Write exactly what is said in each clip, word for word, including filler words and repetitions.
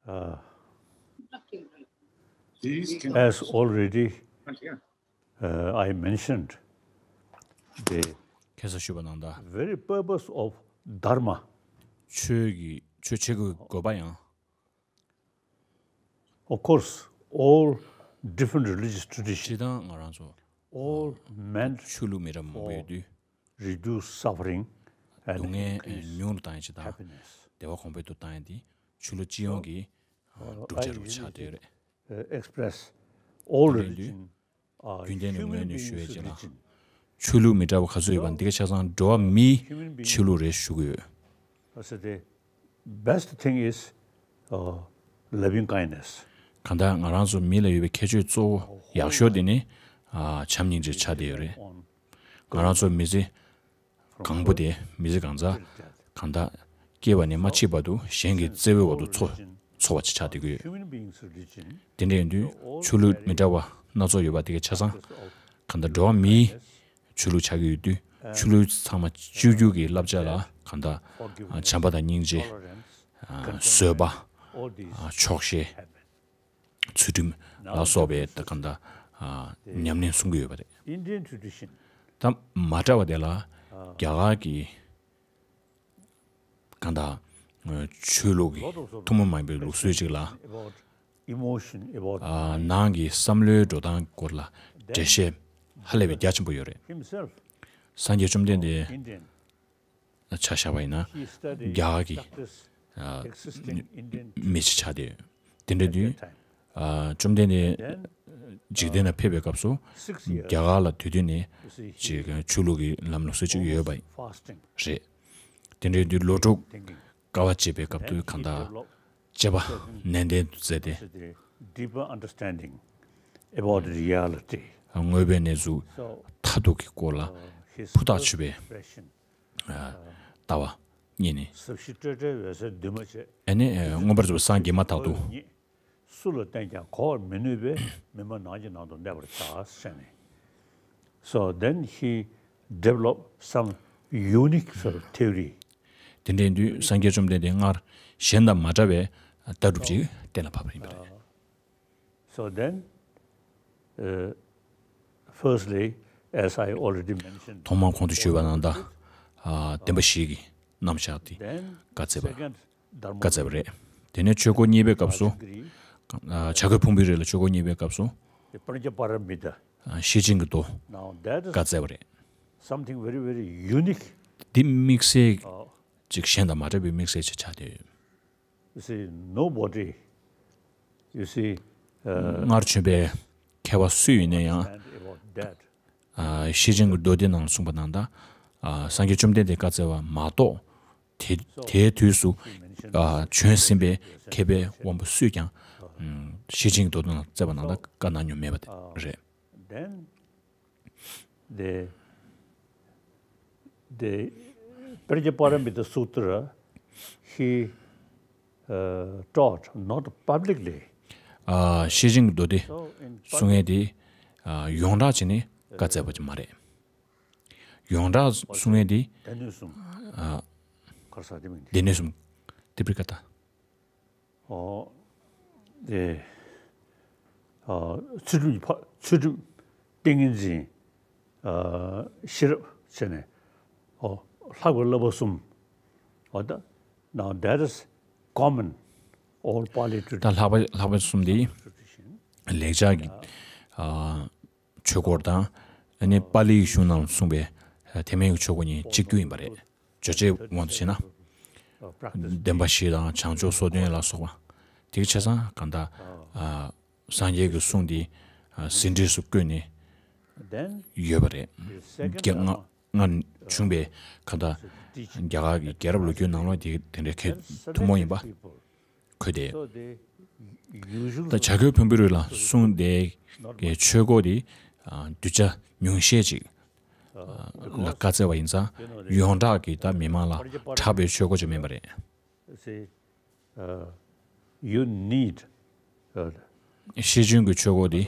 Uh, as already uh, I mentioned, the ཁ་སང་ཞུས་པ་ནང་ལྟར། very purpose of Dharma. ཆོས་ཀྱི་ཆོས་བྱེད་དགོས་དགོས་པ་ཡང་། Of course, all different religious traditions, སྤྱིར་བཏང་ང་རང་ཚོ་all meant ཆོས་ལུགས་མི་འདྲ་མང་པོ་ཡོད་དུས། reduce suffering and སྡུག་བསྔལ་increase ཉུང་རུ་བཏང་ཡ་ཅིག་དང་། happiness. བདེ་བ་གོང་འཕེལ་དུ་བཏང་ཡ་དེ་ཆོས་ལུགས་སྤྱི་ཡོངས་ཀྱི་བསྒྲུབ་བྱ་རུ་ཆགས་བསྡད་ཡོད་རེད། Express all religion are རྒྱུན་ལྡན་ནས་ངོས་ནས་ཞུ་ཡས་ཅིག་ལ། ཆོས་ལུགས་མི་འདྲ་བ་ག་ཚོད་ཡོད་པ་འདི་ག་ཆ་ཚང་འགྲོ་བ་མིའི་ཆོས་ལུགས་རེད་ཞུ་གི་ཡོད། I said the best thing is uh, loving kindness. གང་ལྟར་ང་རང་ཚོ་མི་ལ་ཡོད་པའི་ཁྱད་ཆོས་གཙོ་བོ་ཡག་ཤོས་དེ་ནི་བྱམས་སྙིང་རྗེ་ཆགས་བསྡད་ཡོད་རེད། ང་རང་ཚོ་མི་ཚེ་གང་པོ་དེ་མི་ཚེ་གང་ཚ་གང་ལྟར་སྐྱེ་བ་ནས་མ་འཆི་བར་དུ་གཞན་གྱི་བརྩེ་བའི་འོག་ཏུ་འཚོ་འཚོ་བ་ཅིག་ཆགས་བསྡད་ཀྱི་ཡོད། དེ་འདྲ་ཡིན་དུས་ཆོས་ལུགས་མི་འདྲ་བ་སྣ་ཚོགས་ཡོད་པ་དེ་གའི་ཆ་ཚང་གང་ལྟར་འགྲོ་བ་མིའི་ཆོས་ལུགས་ཆགས་ཀྱི་ཡོད་དུས་ཆོས་ལུགས་ཚང་མ་གཅིག་གྱུར་གྱི་བསླབ་བྱ་ལ་གང་ལྟར་བྱམས་པ་དང་སྙིང་རྗེ། བཟོད་པ། ཆོག་ཤེས། ཚུལ་ཁྲིམས་ལ་སོགས་པའི་ད་གང་ལྟར་ཉམས་ལེན་གསུང་གི་ཡོད་པ་རེད། Indian tradition. ད་མ་འདྲ་བ་དེ་ལ་རྒྱ་གར་གྱི་གང་ལྟར་ཆོས་ལུགས་ཀྱི་ཐུན་མོང་མ་ཡིན་པའི་ལུགས་སྲོལ་ཅིག་ལ། Emotion about ནང་གི་བསམ་བློའི་འགྲོ་སྟངས་སྐོར་ལ་འགྲེལ་བཤད་ཧ་ལས་པའི་རྒྱ་ཆེན་པོ་ཡོད་རེད། Himself སངས་རྒྱས་བཅོམ་ལྡན་འདས། Indian. ཆ་བཞག་པ་ཡིན་ན་རྒྱ་གར་གྱི་མི་ཞིག་ཆགས་ཏེ་དེ་འདྲ་དུས་བཅོམ་ལྡན་འདས་འཇིག་རྟེན་ལ་ཕེབས་པའི་སྐབས་སུ་རྒྱ་གར་ལ་དུས་དུས་ནས་ཅིག་ཆོས་ལུགས་ཀྱི་ལམ་ལུགས་སྲོལ་ཅིག་ཡོད་པ་རེད། དེ་འདྲ་དུས་ལོ་དྲུག་དཀའ་བ་སྤྱད་པའི་སྐབས་དུས་གང་ལྟར་དཔྱད་པ་ནན་ཏན་དུ་མཛད་དེ། Deeper understanding about reality. དངོས་པོའི་གནས་ཚུལ་མཐར་ཐུག་གི་སྐོར་ལ་ཕུ་ཐག་ཆོད་པའི་ལྟ་བ་རྙེད་ནས། ཨ་ནི་མངོན་པར་རྫོགས་པའི་སངས་རྒྱས་མ་ཐག་ཏུ། སུ་ལ་བསྟན་ཀྱང་གོ་བར་མི་ནུས་པས་མི་སྨྲ་ནགས་ཀྱི་ནང་དུ་གནས་པར་བྱ་ཟེར་ནས། So then he developed some unique sort of theory. དེ་འདྲ་ཡིན་དུས་སངས་རྒྱས་བཅོམ་ལྡན་འདས་སྔར་གཞན་དང་མ་འདྲ་བའི་ལྟ་གྲུབ་ཅིག་གཏན་ལ་ཕབ་པ་ཡིན་པ་རེད། So then, uh, firstly, as I already mentioned, ཐོག་མར་གོང་དུ་ཞུས་པ་ནང་ལྟར། ཨ། བདེན་པ་བཞི་གི་རྣམ་གཞག་དེ་then བཀའ་སྩལ་པ། Second Dharma བཀའ་སྩལ་པ་རེད། དེ་ནས་ཆོས་འཁོར་གཉིས་པའི་སྐབས་སུ། ཨ། བྱ་རྒོད་ཕུང་པོའི་རི་ལ་ཆོས་འཁོར་གཉིས་པའི་སྐབས་སུ། The Prajnaparamita. ཤེར་ཕྱིན་གྱི་མདོ། Now that is བཀའ་སྩལ་པ་རེད། Something very, very unique. འདི་དམིགས་བསལ་ཅིག་གཞན་དང་མ་འདྲ་བའི་དམིགས་བསལ་ཅིག་ཆགས་བསྡད་ཡོད། You see, nobody, you see, uh, སྔར་བྱོན་པའི་མཁས་པ་སུ་ཡིན་ན་ཡང་། Understand about that. ཨ། ཤེར་ཕྱིན་གྱི་མདོ་སྡེ་ནང་གསུངས་པ་ནང་ལྟར། ཨ། སངས་རྒྱས་བཅོམ་ལྡན་འདས་བཀའ་སྩལ་བ་མ་གཏོགས། དེ་དེའི་དུས་སུ། ཨ། བྱོན་ཟིན་པའི་མཁས་པའི་དབང་པོ་སུས་ཀྱང་། ཨ། ཤེར་ཕྱིན་གྱི་མདོ་སྡེ་ནང་བསྩལ་བ་ནང་ལྟར་བཀའ་གནང་མྱོང་མེད་པ་རེད། Then the, the Prajnaparamita Sutra, he, uh, taught not publicly. ཨ། ཤེར་ཕྱིན་གྱི་མདོ་སྡེ་གསུང་ཡས་དེ། ཨ། ཡོངས་གྲགས་བྱས་ནས་བཀའ་སྩལ་བ་ཅིག་མ་རེད། ཡོངས་གྲགས་གསུང་ཡས་དེ། སྡེ་སྣོད་གསུམ། ཨ། ག་རེ་ཟེར་དེ་མིང་དེ། སྡེ་སྣོད་གསུམ། ཏི་པྲི་ཀ་ཏ། ཨོ། དེ། ཨ། ཚུལ་ཁྲིམས་ཕ་ཚུལ་ཁྲིམས་ཏིང་ངེ་འཛིན། ཨ། ཤེས་རབ་བྱས་ནས། ཨོ། ལྷག་པའི་བསླབ་པ་གསུམ། ཨོ་ད། Now that is common, all Pali ད་tradition. ལྷག་པ་ལྷག་པ་གསུམ་དེ་ལེགས་སྦྱར་གྱི། ཨ། ཆོས་སྐོར་དང་། ཨ་ནི་པཱ་ལིའི་གཞུང་ནང་གསུངས་པའི་ཐེག་དམན་གྱི་ཆོས་སྐོར་གཉིས་གཅིག་གྱུར་ཡིན་པ་རེད། བརྗོད་བྱའི་དབང་དུ་བྱས་ན། བདེན་པ་བཞི་དང་བྱང་ཆུབ་སོ་བདུན་ལ་སོགས་པ། དེ་གི་ཆ་ཚང་གང་ལྟར། ཨ། སངས་རྒྱས་ཀྱི་གསུང་འདི། ཨ། ཟིན་བྲིས་སུ་བཀོད་ནས་ཡོད་པ་རེད། རྒྱ་སྔ་སྔར་བྱུང་བའི་གང་ལྟར་རྒྱ་གར་གྱི་རྒྱལ་རབས་ལོ་རྒྱུས་ནང་ལ་དེ་དེ་འདྲའི་ཁྱད་ཐུན་མོང་ཡིན་པ། ཁོས་དེ། So they usually ད་བྱ་རྒོད་ཕུང་པོའི་རི་ལ་གསུངས་དེ་གའི་ཆོས་སྐོར་དེ། ཨ། གདུལ་བྱ་ཉུང་ཤས་ཅིག་ཨ། ལ་བཀའ་སྩལ་བ་ཡིན་ཙང་ཡོངས་གྲགས་ཀྱི་ད་མི་མང་ལ་གྲགས་པའི་ཆོས་སྐོར་ཅིག་མིན་པ་རེད། See, uh, you need, uh, ཤེར་ཕྱིན་གྱི་ཆོས་སྐོར་དེ།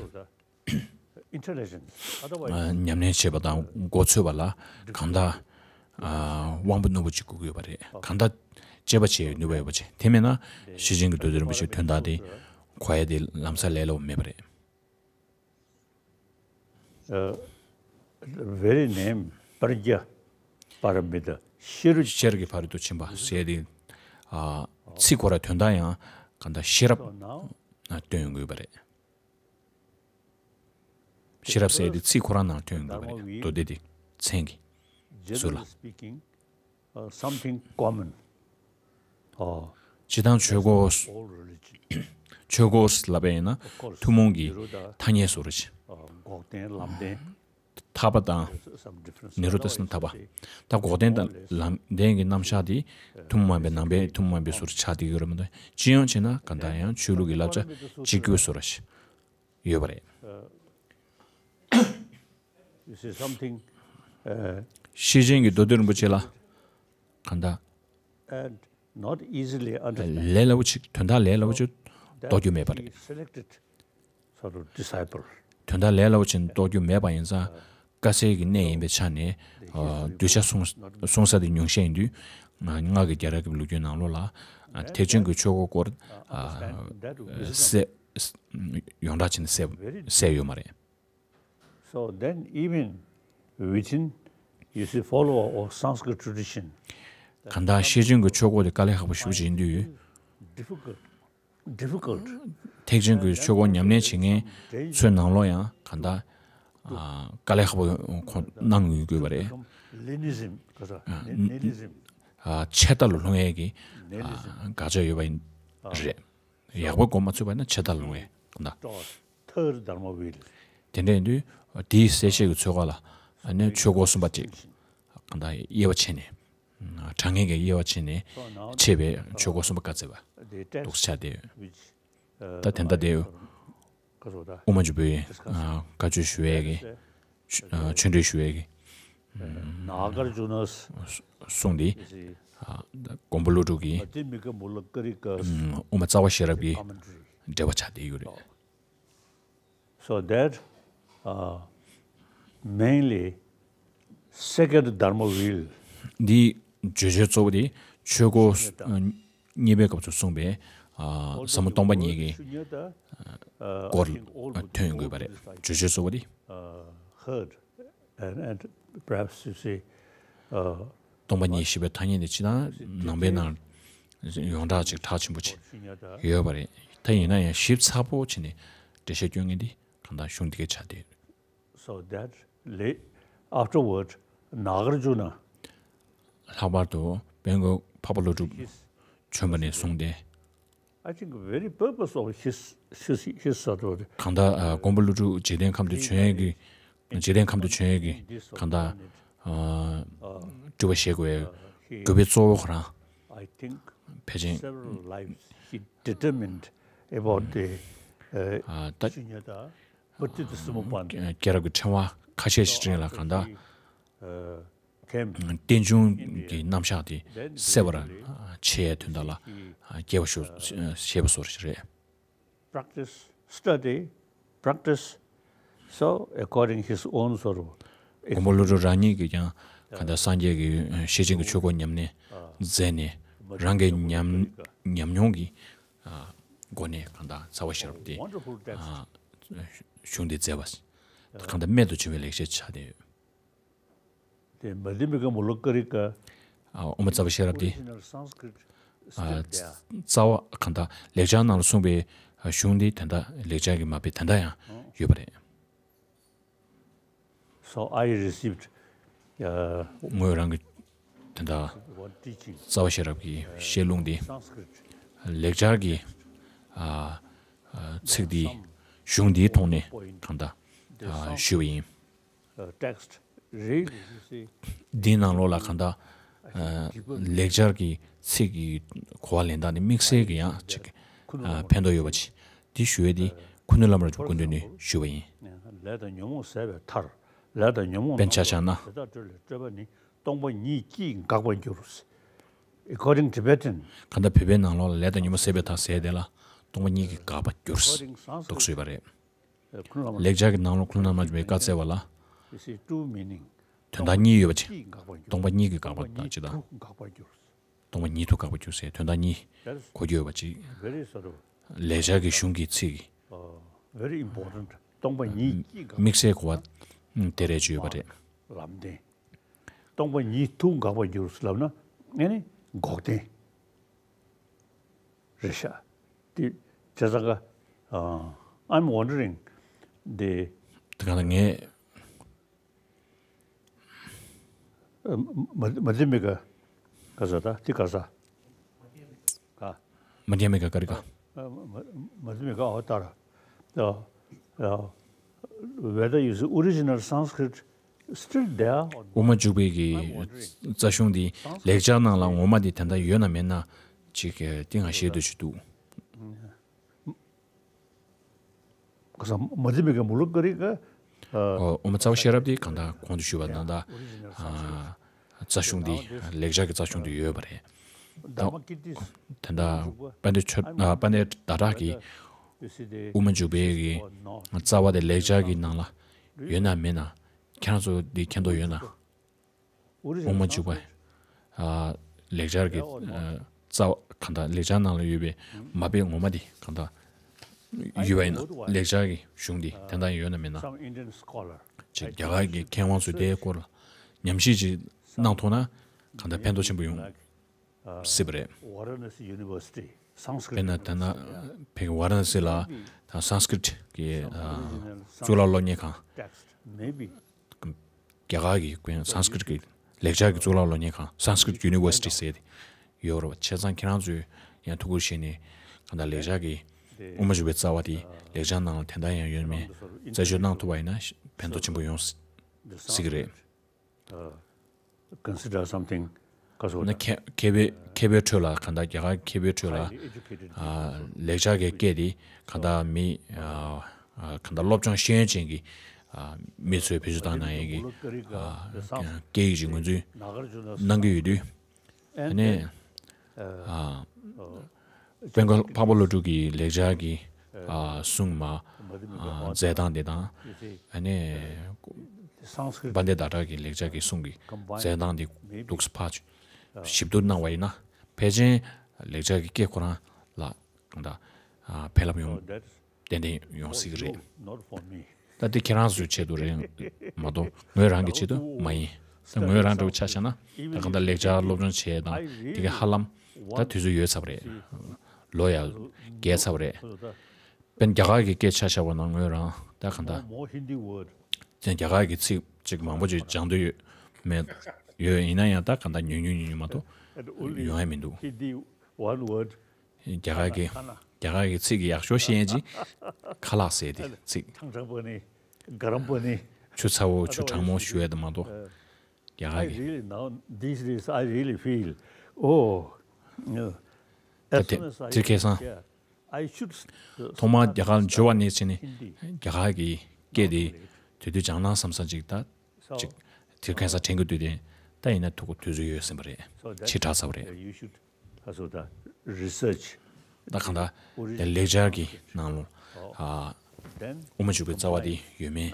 Intelligence. Otherwise, ཨ། ཉམས་ལེན་བྱེད་པ་དང་མགོ་ཚོས་པ་ལ་གང་ལྟར། ཨ་དབང་པོ་རྣོན་པོ་ཅིག་དགོས་ཀྱི་ཡོད་པ་རེད། གང་ལྟར་དཔྱད་པ་བྱེད་ནུས་པ་ཡོད་པ་ཅིག་དེ་མེད་ན་ཤེར་ཕྱིན་གྱི་མདོ་སྡེ་རིན་པོ་ཆེའི་དོན་དག་དེ་གོ་ཡ་དེ་ལམ་སང་ལས་སླ་པོ་མེད་པ་རེད། very name པྲཛྙཱ་པཱ་ར་མི་ཏཱ། ཤེས་རབ། ཤེས་རབ་ཀྱི་ཕ་རོལ་ཏུ་ཕྱིན་པ་ཟེར་དེ། ཨ་ཚིག་ཁོ་ར་དོན་དག་ཡང་གང་ལྟར་ཤེས་རབ་ན་སྟོན་དགོས་པ་རེད། ཤེས་རབ་ཟེར་དེ་ཚིག་ཁོ་རང་ནང་ཐོན་དགོས་པ་རེད། མདོ་སྡེ་དེ་མཚན་གྱི་ཚུལ་ལ། Speaking, uh, something common. Oh, སྤྱིར་བཏང་ཆོས་སྐོར། all religion. ཆོས་སྐོར་ལབ་པ་ཡིན་ན་ཐུན་མོང་གི་ཐ་སྙད་བཟོ་འདྲ་ཅིག་འགོག་བདེན་ལམ་བདེན། ཐར་པ་དང་། Some difference. ནི་རོ་ཏ་སི་ན་ཐར་པ། ད་འགོག་བདེན་དང་ལམ་བདེན་གྱི་རྣམ་གཞག་དེ་ཐུན་མོང་མ་ཡིན་པའི་ནང་པའི་ཐུན་མོང་མ་ཡིན་པའི་བཟོ་འདྲ་ཆགས་བསྡད་ཡོད་རེད་མ་གཏོགས། སྤྱི་ཡོངས་བྱས་ན་གང་ལྟར་ཡང་ཆོས་ལུགས་ཀྱི་བསླབ་བྱ་གཅིག་གྱུར་བཟོ་འདྲ་ཞིག་ཡོད་པ་རེད། You see something, uh, ཤེར་ཕྱིན་གྱི་མདོ་སྡེ་རིན་པོ་ཆེ་ལ་གང་ལྟར་and not easily understood. ལས་སླ་པོ་ཅིག་དོན་དག་ལས་སླ་པོ་ཅིག་རྟོགས་རྒྱུ་མེད་པ་རེད། Selected sort of disciple. དོན་དག་ལས་སླ་པོ་ཅིག་རྟོགས་རྒྱུ་མེད་པ་ཡིན་ཙང་། དཀའ་སེལ་གྱི་གནས་ཡིན་པའི་ཆ་ནས་ཨ་གདུལ་བྱ་གསུང་གསུང་ས་དེ་ཉུང་ཤས་ཡིན་དུས། ང་སྔགས་ཀྱི་རྒྱལ་རབས་ཀྱི་ལོ་རྒྱུས་ནང་ལོགས་ལ་ཨ་ཐེག་ཆེན་གྱི་ཆོས་སྐོར་སྐོར་ཨ་གསལ་ཡོངས་གྲགས་བྱས་ནས་གསལ་གསལ་ཡོད་མ་རེད། So then, even within, you see, follower of Sanskrit tradition, གང་ལྟར་ཤེར་ཕྱིན་གྱི་ཆོས་སྐོར་དེ་དཀའ་ལས་ཁག་པོ་ཞེ་པོ་ཅིག་ཡིན་དུས། difficult, difficult. ཐེག་ཆེན་གྱི་ཆོས་སྐོར་ཉམས་ལེན་བྱེད་མཁན་ཚོའི་ནང་ལོགས་ཡང་གང་ལྟར་ཨ་དཀའ་ལས་ཁག་པོ་ཁོང་གནང་ཡོད་དགོས་པ་རེད། Nihilism, because of ni- nihilism. ཨ་ཆད་ལྟ་ལ་ལྷུང་ཡས་ཀྱི་ཨ་དགག་བྱ་ཡོད་པ་ཡིན་རེད། ཡག་པོ་གོ་མ་ཚུད་པ་ཡིན་ན་ཆད་ལྟ་ལ་ལྷུང་ཡས་གང་ལྟར། Taught third Dharma wheel. དེ་འདྲ་ཡིན་དུས་དེའི་གསལ་བཤད་ཀྱི་ཚོད་དཀའ་ལ་ཨ་ནི་ཆོས་སྐོར་གསུམ་པ་ཅིག་གང་ལྟར་དབྱེ་བ་ཕྱེ་ནས། དྲང་ངེས་ཀྱི་དབྱེ་བ་ཕྱེ་ནས་ཕྱེ་བའི་ཆོས་སྐོར་གསུམ་པ་བཀའ་སྩལ་བ་འདུག་ཆགས་བསྡད་ཡོད། ད་དེ་འདྲ་དེ་དབུ་མ་འཇུག་པའི་བཀའ་ཆོས་ཞུ་བའི་གི་ཆོས་འབྲེལ་ཞུ་བའི་གི་གསུང་འདི་མགོན་པོ་ཀླུ་སྒྲུབ་ཀྱི་དབུ་མ་རྩ་བ་ཤེས་རབ་ཀྱི་འགྲེལ་པ་ཆགས་བསྡད་ཡོད་རེད། So that, uh, mainly second Dharma wheel. འདི་བརྗོད་བྱའི་གཙོ་བོ་དེ་ཆོས་སྐོར་གཉིས་པའི་སྐབས་སུ་གསུངས་པའི་ཟབ་མོ་སྟོང་པ་ཉིད་ཀྱི་སྐོར་ཐོན་དགོས་པ་རེད། བརྗོད་བྱའི་གཙོ་བོ་དེ། Heard and, and perhaps you see, uh, སྟོང་པ་ཉིད་ཞེས་པའི་ཐ་སྙད་དེ་ཅི་ལྟར་ནང་པའི་ནང་ཡོངས་གྲགས་ཅིག་གྲགས་ཆེན་པོ་ཅིག་ཡོད་པ་རེད། ད་ཡིན་ན་ཡང་ཞིབ་ཚགས་པོ་བྱས་ནས་འགྲེལ་བཤད་སྐྱོན་མཁན་དེ་གང་ལྟར་གཞུང་འདི་གའི་ཆ་དེ། So that la- afterward, Nagarjuna ལྷག་པར་དུ་དཔལ་མགོན་འཕགས་པ་ཀླུ་སྒྲུབ་བྱོན་པ་ནས་བཟུང་སྟེ། I think very purpose of his, his, his sort of གང་ལྟར་ཨ་མགོན་པོ་ཀླུ་སྒྲུབ་འཇིག་རྟེན་ཁམས་དུ་བྱོན་ཡས་ཀྱི་འཇིག་རྟེན་ཁམས་དུ་བྱོན་ཡས་ཀྱི་གང་ལྟར་ཨ་སྒྲུབ་པ་བཞེས་དགོས་པའི་དགོས་པའི་གཙོ་བོ་ཁོ་རང་། I think ཕལ་ཆེར་several lives he determined about the, uh, ཨ་ད་Shunyata, Pattita Samuppada. སྐྱེས་རབས་ཀྱི་ཕྲེང་བ་ཁ་ཤས་ཤིག་རིང་ལ་གང་ལྟར། Uh, came རྟེན་འབྱུང་གི་རྣམ་གཞག་དེ་གསལ་བར་ཆེ་ཡའི་དོན་དག་ལ་རྒྱས་པ་ཞུ་ཞེས་པ་སོགས་རེད། practice, study, practice. So according his own sort of མགོན་པོ་ཀླུ་སྒྲུབ་རང་ཉིད་ཀྱིས་ཀྱང་གང་ལྟར་སངས་རྒྱས་ཀྱི་ཤེར་ཕྱིན་གྱི་ཆོས་སྐོར་ཉམས་ལེན་མཛད་ནས་རང་གི་ཉམས་ཉམས་མྱོང་གི་སྒོ་ནས་གང་ལྟར་རྩ་བ་ཤེས་རབ་དེ་གཞུང་འདི་མཛད་པ་གང་ལྟར་རྨད་དུ་བྱུང་བའི་ལེགས་བཤད་ཆགས་བསྡད་ཡོད། the Madhyamika Moulikarika ཨ་དབུ་མ་རྩ་བ་ཤེས་རབ་དེ། original Sanskrit ཨ་still there. རྩ་བ་གང་ལྟར་ལེགས་སྦྱར་ནང་ལ་གསུངས་པའི་གཞུང་འདི་ད་ལྟ་ལེགས་སྦྱར་གྱི་མ་དཔེ་ད་ལྟ་ཡང་ཡོད་པ་རེད། So I received, uh, ངོས་རང་གི་ད་ལྟ་one teaching, རྩ་བ་ཤེས་རབ་ཀྱི་བཤད་ལུང་འདི་Sanskrit. ལེགས་སྦྱར་གྱི་ཨ་ཨ་ཚིག་འདི་གཞུང་འདིའི་ཐོག་ནས་གང་ལྟར་ཨ་ཞུས་པ་ཡིན། Uh, text read, you see, འདིའི་ནང་ལོགས་ལ་གང་ལྟར་ཨ་ལེགས་སྦྱར་གྱི་ཚིག་གི་གོ་བ་ལེན་སྟངས་ནི་དམིགས་བསལ་གྱི་ཡང་ཅིག་ཨ་ཕན་ཐོགས་ཡོད་པ་ཅིག་འདི་ཞུ་བའི་འདི་ཁུ་ནུ་བླ་མ་རབ་སྐུ་མདུན་ནས་ཞུས་པ་ཡིན། ལས་དང་ཉོན་མོངས་ཟད་པའི་མཐར། ལས་དང་ཉོན་མོངས་དཔེར་ན་ཆ་བཞག་ན། དེ་དག་སྤྲོས་ལས་སྤྲོས་པ་ནི། སྟོང་པ་ཉིད་ཀྱིས་འགག་པར་འགྱུར། According Tibetan, གང་ལྟར་བོད་པའི་ནང་ལོགས་ལ་ལས་དང་ཉོན་མོངས་ཟད་པའི་མཐར་ཟེར་དེ་ལ་སྟོང་པ་ཉིད་ཀྱིས་འགག་པར་འགྱུར། according Sanskrit, འདུག་ཞུས་པ་རེད། uh, Kunlama, ལེགས་སྦྱར་གྱི་ནང་ལོགས་ཁུ་ནུ་བླ་མ་རབ་སྐུའི་བཀའ་སྩལ་བ་ལ། you see, two meaning. དོན་དག་གཉིས་ཡོད་པ་ཅིག་སྟོང་པ་ཉིད་ཀྱིས་འགག་པར་འགག་པར་འགྱུར། སྟོང་པ་ཉིད་དུ་འགག་པར་འགྱུར་ཟེར་དོན་དག་གཉིས་གོ་རྒྱུ་ཡོད་པ་ཅིག་ལེགས་སྦྱར་གྱི་གཞུང་གི་ཚིག very important. སྟོང་པ་ཉིད་ཀྱིས་འགག་དམིགས་བསལ་གོ་བ་དེ་རེད་ཅིག་ཡོད་པ་རེད། ལམ་བདེན། སྟོང་པ་ཉིད་དུ་འགག་པར་འགྱུར་ལབ་ན་ཨེ་ནི་འགོག་བདེན་རེད་ཤག་དེ་བྱས་ཙང་ཀ I'm wondering the དེ་ག་ལ་ངས་མ་མ་དེ་མི་ག་ག་ས་ད་དེ་ག་ས་ག་མ་དེ་མི་ག་ག་རི་ག་མ་དེ་མི་ག་ཨོ་ཏར། Whether you see original Sanskrit still there or དབུ་མ་འཇུག་པའི་གི་རྩ་གཞུང་འདི་ལེགས་སྦྱར་ནང་ལ་ངོ་མ་འདི་དེ་འདྲ་ཡོད་ན་མེད་ན་ཅིག་གི་ཏིང་ང་ཤེས་འདོད་ཅིག་འདུག་ག་ས་མ་དེ་མི་ག་མུ་ལ་ཀ་རི་ག་ཨོ་དབུ་མ་རྩ་བ་ཤེས་རབ་འདི་གང་ལྟར་གོང་དུ་ཞུས་པ་ནང་ལྟར་རྩ་གཞུང་འདི་ལེགས་སྦྱར་གྱི་རྩ་གཞུང་དུ་ཡོད་པ་རེད། ད་དེ་འདྲ་དཔལ་ལྡན་ཆོས་དཔལ་ལྡན་ཟླ་གྲགས་ཀྱིས་དབུ་མ་འཇུག་པའི་གི་རྩ་བ་དེ་ལེགས་སྦྱར་གྱི་ནང་ལ་ཡོད་ན་མེད་ན་ཁྱེད་རང་ཚོ་འདི་མཁྱེན་རྟོགས་ཡོད་ན། དབུ་མ་འཇུག་པ་ལེགས་སྦྱར་གྱི་རྩ་བ་གང་ལྟར་ལེགས་སྦྱར་ནང་ལ་ཡོད་པའི་མ་དཔེ་ངོ་མ་འདི་གང་ལྟར་ཡོད་པ་ཡིན་ན་ལེགས་སྦྱར་གྱི་གཞུང་འདི་དེ་འདྲ་ཡོད་ན་མེད་ན། ཅིག་རྒྱ་གར་གྱི་མཁས་དབང་ཚོས་དེའི་སྐོར་ལ་ཉམས་ཞིབ་ཅིག་གནང་ཐུབ་ན་གང་ལྟར་ཕན་ཐོགས་ཆེན་པོ་ཡོང་སྲིད་པ་རེད། དཔེར་ན་ད་ན་བོད་ཀྱི་ཝཱ་ར་ཎ་སི་ལ་ད་སཾ་སྐྲྀཏ་གི་གཙུག་ལག་སློབ་གཉེར་ཁང་རྒྱ་གར་གྱི་སཾ་སྐྲྀཏ་གི་ལེགས་སྦྱར་གྱི་གཙུག་ལག་སློབ་གཉེར་ཁང་Sanskrit University ཟེར་ཡོད་རེད་བ། བྱས་ཙང་ཁྱེད་རང་ཚོས་ཡང་ཐུགས་ཁུར་བཞེས་ནས་གང་ལྟར་ལེགས་སྦྱར་གྱི་དབུ་མ་འཇུག་པའི་རྩ་བ་དེ་ལེགས་སྦྱར་ནང་ལ་དེ་འདྲ་ཡང་ཡོད་མེད་རྩད་གཅོད་གནང་ཐུབ་པ་ཡིན་ན་ཕན་ཐོགས་ཆེན་པོ་ཡོང་སྲིད་ཀྱི་རེད། Consider something ག་སོ་ན་མཁས་མཁས་པའི་མཁས་པའི་ཁྲོད་ལ་གང་ལྟར་རྒྱ་གར་མཁས་པའི་ཁྲོད་ལ་ལེགས་སྦྱར་གྱི་སྐད་དེ་གང་ལྟར་མི་གང་ལྟར་སློབ་སྦྱོང་ཤེས་ཡོན་ཅན་གྱི་མི་ཚོས་བེད་སྤྱོད་བཏང་གནང་ཡས་ཀྱི་སྐད་ཡིག་ཅིག་ངོས་འཛིན་གནང་གི་ཡོད་དུས། ཨ་ནི་དཔལ་མགོན་འཕགས་པ་ཀླུ་སྒྲུབ་ཀྱི་ལེགས་སྦྱར་གྱི་གསུང་མ་མཛད་སྟངས་དེ་དང་། ཨ་ནི་དཔལ་ལྡན་ཟླ་གྲགས་ཀྱི་ལེགས་སྦྱར་གྱི་གསུང་གི་མཛད་སྟངས་དེ་འདུག་སེ་ཕར་ཞིབ་བསྡུར་གནང་བ་ཡིན་ན་ཕལ་ཆེར་ལེགས་སྦྱར་གྱི་སྐད་ཁོ་རང་ལ་གང་ལྟར་ཕན་རླབས་ཡོང་ཏན་ཏན་ཡོང་སྲིད་ཀྱི་རེད། ད་འདི་ཁྱེད་རང་ཚོའི་ཆེད་དུ་རེད་མ་གཏོགས་ངོས་རང་གི་ཆེད་དུ་མ་ཡིན། ད་ངོས་རང་འདྲ་བོ་ཆ་བཞག་ན་ད་གང་ལྟར་ལེགས་སྦྱར་སློབ་སྦྱོང་བྱས་དང་དེ་གའི་ཧ་ལམ་ད་དུས་ཚོད་ཡོལ་ཚར་བ་རེད། ལོ་ཡང་རྒས་ཚར་བ་རེད། དཔེར་ན་རྒྱ་གར་གྱི་སྐད་ཆ་བཞག་པ་ན་ངོས་རང་ད་གང་ལྟར་དེ་རྒྱ་གར་གྱི་ཚིག་ཅིག་མང་པོ་ཅིག་སྦྱང་འདོད་ཡོད་མེད་ཡོད་ཡིན་ན་ཡང་ད་གང་ལྟར་ཉུང་ཉུང་ཉུང་ཉུང་མ་གཏོགས་ཡོང་ཡ་མི་འདུག་རྒྱ་གར་གྱི་རྒྱ་གར་གྱི་ཚིག་གི་ཡག་ཤོས་ཤེས་ཡན་ཅིག་ཁ་ལག་ཟེར་ཏེ་ཚིག་ཆུ་ཚ་བོ་ཆུ་གྲང་མོ་ཞུ་ཡ་དེ་མ་གཏོགས་རྒྱ་གར་གྱི་really now these days I really feel, oh, ད་དེ་དེ་ཁེ་སང་ཐོག་མར་རྒྱ་གར་འབྱོར་བ་ནས་བྱས་ནས་རྒྱ་གར་གྱི་སྐད་དེ་དེ་དུས་སྦྱང་ན་བསམ་བསམ་ཅིག་ད་ཅིག་དེ་ཁེ་སང་དྲན་གྱི་འདུག་དེ་ད་ཡིན་ན་ཐུག་དུས་ཚོད་ཡོལ་ཟིན་པ་རེད། ཕྱི་དྲགས་ཚར་བ་རེད། ད་གང་ལྟར་དེ་ལེགས་སྦྱར་གྱི་ནང་ལོ་དབུ་མ་འཇུག་པའི་རྩ་བ་དེ་ཡོད་མེད་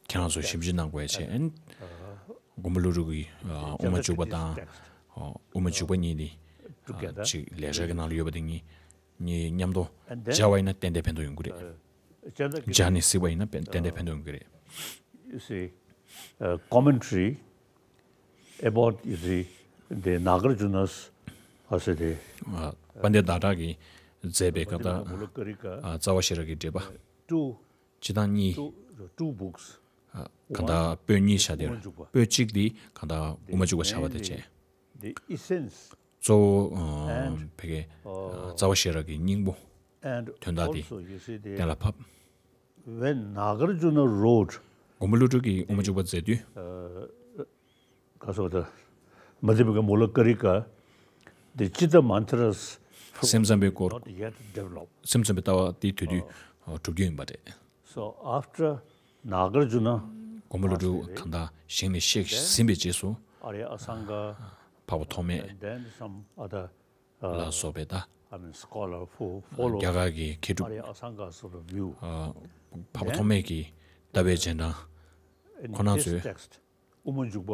ཁྱེད་རང་ཚོ་ཞིབ་འཇུག་གནང་དགོས་ཡ་བྱས། མགོན་པོ་ཀླུ་སྒྲུབ་ཀྱི་དབུ་མ་འཇུག་པ་དང་དབུ་མ་འཇུག་པ་གཉིས་དེ་ཅིག་ལེགས་སྦྱར་གྱི་ནང་ལ་ཡོད་པ་དེ་གཉིས་གཉིས་མཉམ་དུ་སྦྱར་བ་ཡིན་ན་ཏན་ཏན་ཕན་ཐོགས་ཡོང་གི་རེད། སྦྱར་ནས་གཟིགས་པ་ཡིན་ན་ཏན་ཏན་ཕན་ཐོགས་ཡོང་གི་རེད། You see, uh, commentary about, you see, the Nagarjuna's, I say the དཔལ་ལྡན་ཟླ་གྲགས་ཀྱིས་མཛད་པའི་གང་ལྟར་རྩ་བ་ཤེས་རབ་ཀྱི་འགྲེལ་པ་two, སྤྱི་དང་གཉིས། Two, two books. གང་ལྟར་པོད་གཉིས་བྱ་དེར་པོད་གཅིག་འདི་གང་ལྟར་དབུ་མ་འཇུག་པ་བྱ་བ་དང་བཅས། The essence གཙོ་བོ་ཕ་གི་རྩ་བ་ཤེས་རབ་ཀྱི་སྙིང་པོ་དོན་དག་འདི་གཏན་ལ་ཕབ། When Nagarjuna wrote, མགོན་པོ་ཀླུ་སྒྲུབ་ཀྱིས་དབུ་མ་འཇུག་པ་མཛད་དུས། ག་སོགས་དང་། མ་དེ་བའི་མུ་ལ་ཀ་རི་ཀ་དེ་ཅི་ཏ་མན་ཏྲ་སེམས་ཙམ་པའི་སྐོར། Not yet developed. སེམས་ཙམ་པའི་ལྟ་བ་དེ་དུས་དུས་གྲུབ་རྒྱུ་ཡིན་པ་རེད། So after Nagarjuna, མགོན་པོ་ཀླུ་སྒྲུབ་གང་ལྟར་ཞིང་ནས་གཤེགས་ཟིན་པའི་རྗེས་སུ། Arya Asanga, འཕགས་པ་ཐོགས་མེད། And then some other, uh, ལ་སོགས་པའི་ད། I mean, scholar who follow རྒྱ་གར་གྱི་མཁས་གྲུབ། Arya Asanga's sort of view. འཕགས་པ་ཐོགས་མེད་ཀྱི་ལྟ་བའི་རྗེས་འབྲང་ཁོ་ན་ཚོས། དབུ་མ་འཇུག་པ།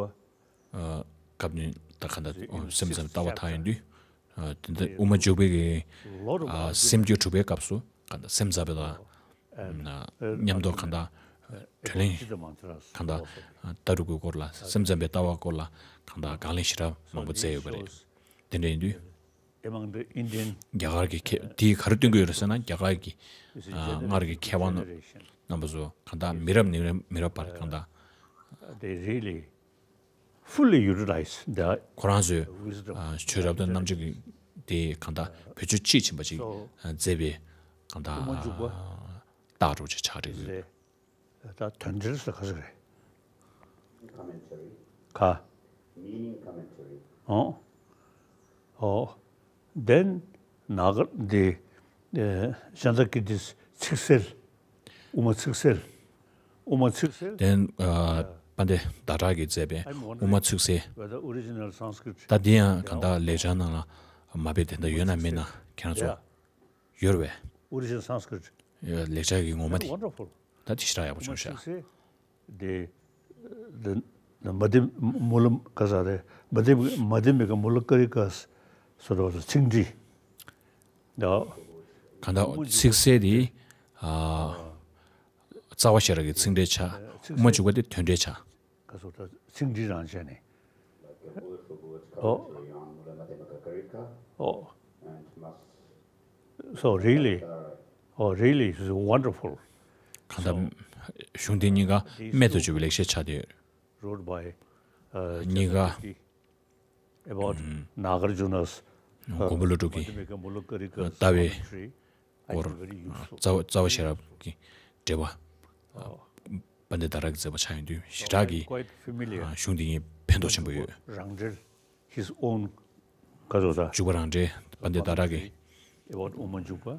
ཨ། སྐབས་ནས་ད་ག་འདྲ་སེམས་ཙམ་ལྟ་བ་དག་ཡིན་དུས། ཨ། དེ་འདྲ་དབུ་མ་འཇུག་པའི་གི། ཨ། སེམས་རྒྱུད་དྲུག་པའི་སྐབས་སུ་ག་འདྲ་སེམས་ཙམ་པའི་ལ། ཨ། མཉམ་དུ་ག་འདྲ་བགྲོ་གླེང་ག་འདྲ་ལྟ་གྲུབ་ཀྱི་སྐོར་ལ་སེམས་ཙམ་པའི་ལྟ་བ་སྐོར་ལ་ག་འདྲ་དགག་ལན་ཞེ་དྲག་མང་པོ་མཛད་ཡོད་པ་རེད། དེ་འདྲ་ཡིན་དུས། Among the Indian རྒྱ་གར་གྱི་མཁས་དེས་ག་རེ་སྟོན་གྱི་ཡོད་རེད་ཟེར་ན། རྒྱ་གར་གྱི། ཨ། སྔར་གྱི་མཁས་དབང་རྣམ་པ་ཚོ་གང་ལྟར་མི་རབས་ནས་མི་རབས་བར་གང་ལྟར། They really fully utilize the ཁོ་རང་ཚོས། wisdom ཨ། ཆོས་རབ་ཏུ་རྣམ་འབྱེད་ཀྱི་དེ་གང་ལྟར་བེད་སྤྱོད་དཔྱིས་ཕྱིན་པ་ཅིག་མཛད་པའི་གང་ལྟར། དབུ་མ་འཇུག་པ། རྟགས་འགྲོ་ཆ་ཆགས་རེད། ད་དོན་འགྲེལ་ཟེར་ག་ཟེར་རེད། Commentary. ག Meaning commentary. ཨོ། ཨོ། Then ནཱ་ག་འདི། ཨེ། ཤཱནྟ་ཀིརྟིས་ཚིག་གསལ། དབུ་མ་ཚིག་གསལ། དབུ་མ་ཚིག་གསལ། Then ཨ། དཔལ་ལྡན་ཟླ་གྲགས་ཀྱིས་མཛད་པའི་དབུ་མ་ཚིག་གསལ། Whether original Sanskrit ད་འདི་ཡང་གང་ལྟར་ལེགས་སྦྱར་ནང་ལ་མ་དཔེ་དེ་འདྲ་ཡོད་ན་མེད་ན་ཁྱེད་རང་ཚོ། Yeah. ཡོད་རེད་པས། Original Sanskrit. ལེགས་སྦྱར་གྱི་ངོ་མ་དེ། Wonderful. ད་དེ་ཞེ་དྲག་ཡག་པོ་བྱུང་ཤག་དེ་དེ་མ་དེ་མུ་ལ་ག་ཟེར་རེད། མ་དེ་མ་དེ་མི་ཀ་མུ་ལ་ཀ་རི་ཀ་སོ་སོ་ཚིག་འགྲེལ། ཡ། གང་ལྟར་ཚིག་གསལ་དེ། ཨ། རྩ་བ་ཤེས་རབ་ཀྱི་ཚིག་འགྲེལ་ཆགས། དབུ་མ་འཇུག་པ་དེ་དོན་འགྲེལ་ཆགས། ག་སོ་ད་ཚིག་འགྲེལ་རང་བྱས་ནས། ཨོ། ཨོ། So really, oh, really, it's wonderful. གང་ལྟར་གཞུང་འདི་གཉིས་ཀ་རྨད་དུ་བྱུང་བའི་ལེགས་བཤད་ཆགས་བསྡད་ཡོད། Wrote by, uh, གཉིས་ཀ། About Nagarjuna's, uh, མགོན་པོ་ཀླུ་སྒྲུབ་ཀྱི་Madhyamika Mulakarika's ལྟ་བའི་commentary. སྐོར། རྩ་བ་རྩ་བ་ཤེས་རབ་ཀྱི་འགྲེལ་པ། དཔལ་ལྡན་ཟླ་གྲགས་ཀྱིས་མཛད་པ་ཆགས་ཡོང་དུས་ཞེ་དྲག་གི། Quite familiar. གཞུང་འདི་ཉིད་ཕན་ཐོགས་ཆེན་པོ་ཡོད། རང་འགྲེལ། His own ག་ཚོད་ད། འཇུག་པ་རང་འགྲེལ་དཔལ་ལྡན་ཟླ་གྲགས་ཀྱི། About དབུ་མ་འཇུག་པ།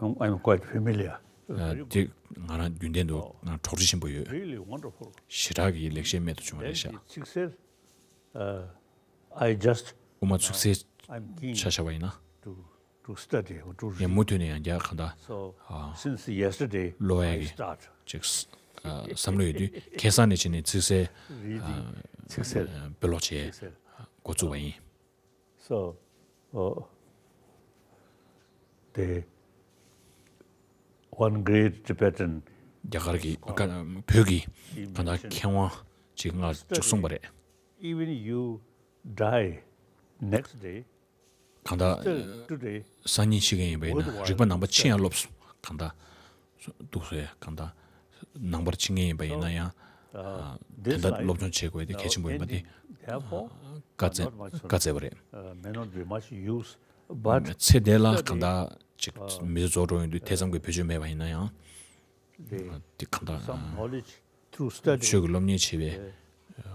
I'm, I'm quite familiar. དེ་ང་རང་རྒྱུན་ལྡན་དུ་ང་གྲོགས་རིགས་ཆེན་པོ་ཡོད། Really wonderful. ཞེ་དྲག་གི་ལེགས་བཤད་རྨད་དུ་བྱུང་བ་རེད་ཤག་ཚིག་གསལ། I just དབུ་མ་ཚིག་གསལ། I'm keen ཆ་བཞག་པ་ཡིན་ན། To to study or to read. ངས་མུ་མཐུད་ནས་ཡང་བསྐྱར་གང་ལྟར། So, since yesterday ལོ་ཡ་གི་ཅིག་བསམ་བློ་ཡོད་དུས་ཁ་སང་ནས་བྱས་ནས་ཚིག་གསལ་reading ཚིག་གསལ་དཔེ་ཀློག་བྱས་འགོ་བཙུགས་པ་ཡིན། So, uh, the one great Tibetan རྒྱ་གར་གྱི་བོད་ཀྱི་གང་ལྟར་མཁས་དབང་ཅིག་ང་ཅིག་གསུངས་པ་རེད། Even you die next day. གང་ལྟར་སང་ཉིན་ཤི་མཁན་ཡིན་པ་ཡིན་ན་རིག་པ་ནང་པ་ཕྱིན་ཡང་སློབ་གང་ལྟར་འདུག་ཟེར། གང་ལྟར་ནང་པར་ཕྱིན་མཁན་ཡིན་པ་ཡིན་ན་ཡང་དེ་འདྲ་སློབ་སྦྱོང་བྱེད་དགོས་ཡ་དེ་གལ་ཆེན་པོ་ཡིན་པ་དེ་བཀའ་སྩལ་བཀའ་སྩལ་བ་རེད། ཚེ་འདི་ལ་གང་ལྟར་ཅིག་མི་ཚེ་རྫོགས་འགྲོ་ཡོང་དུས་དེ་ཙམ་གྱི་བེད་སྤྱོད་མེད་པ་ཡིན་ན་ཡང་དེ་གང་ལྟར། ཆོས་ཀྱི་སློབ་གཉེར་བྱེད་པའི་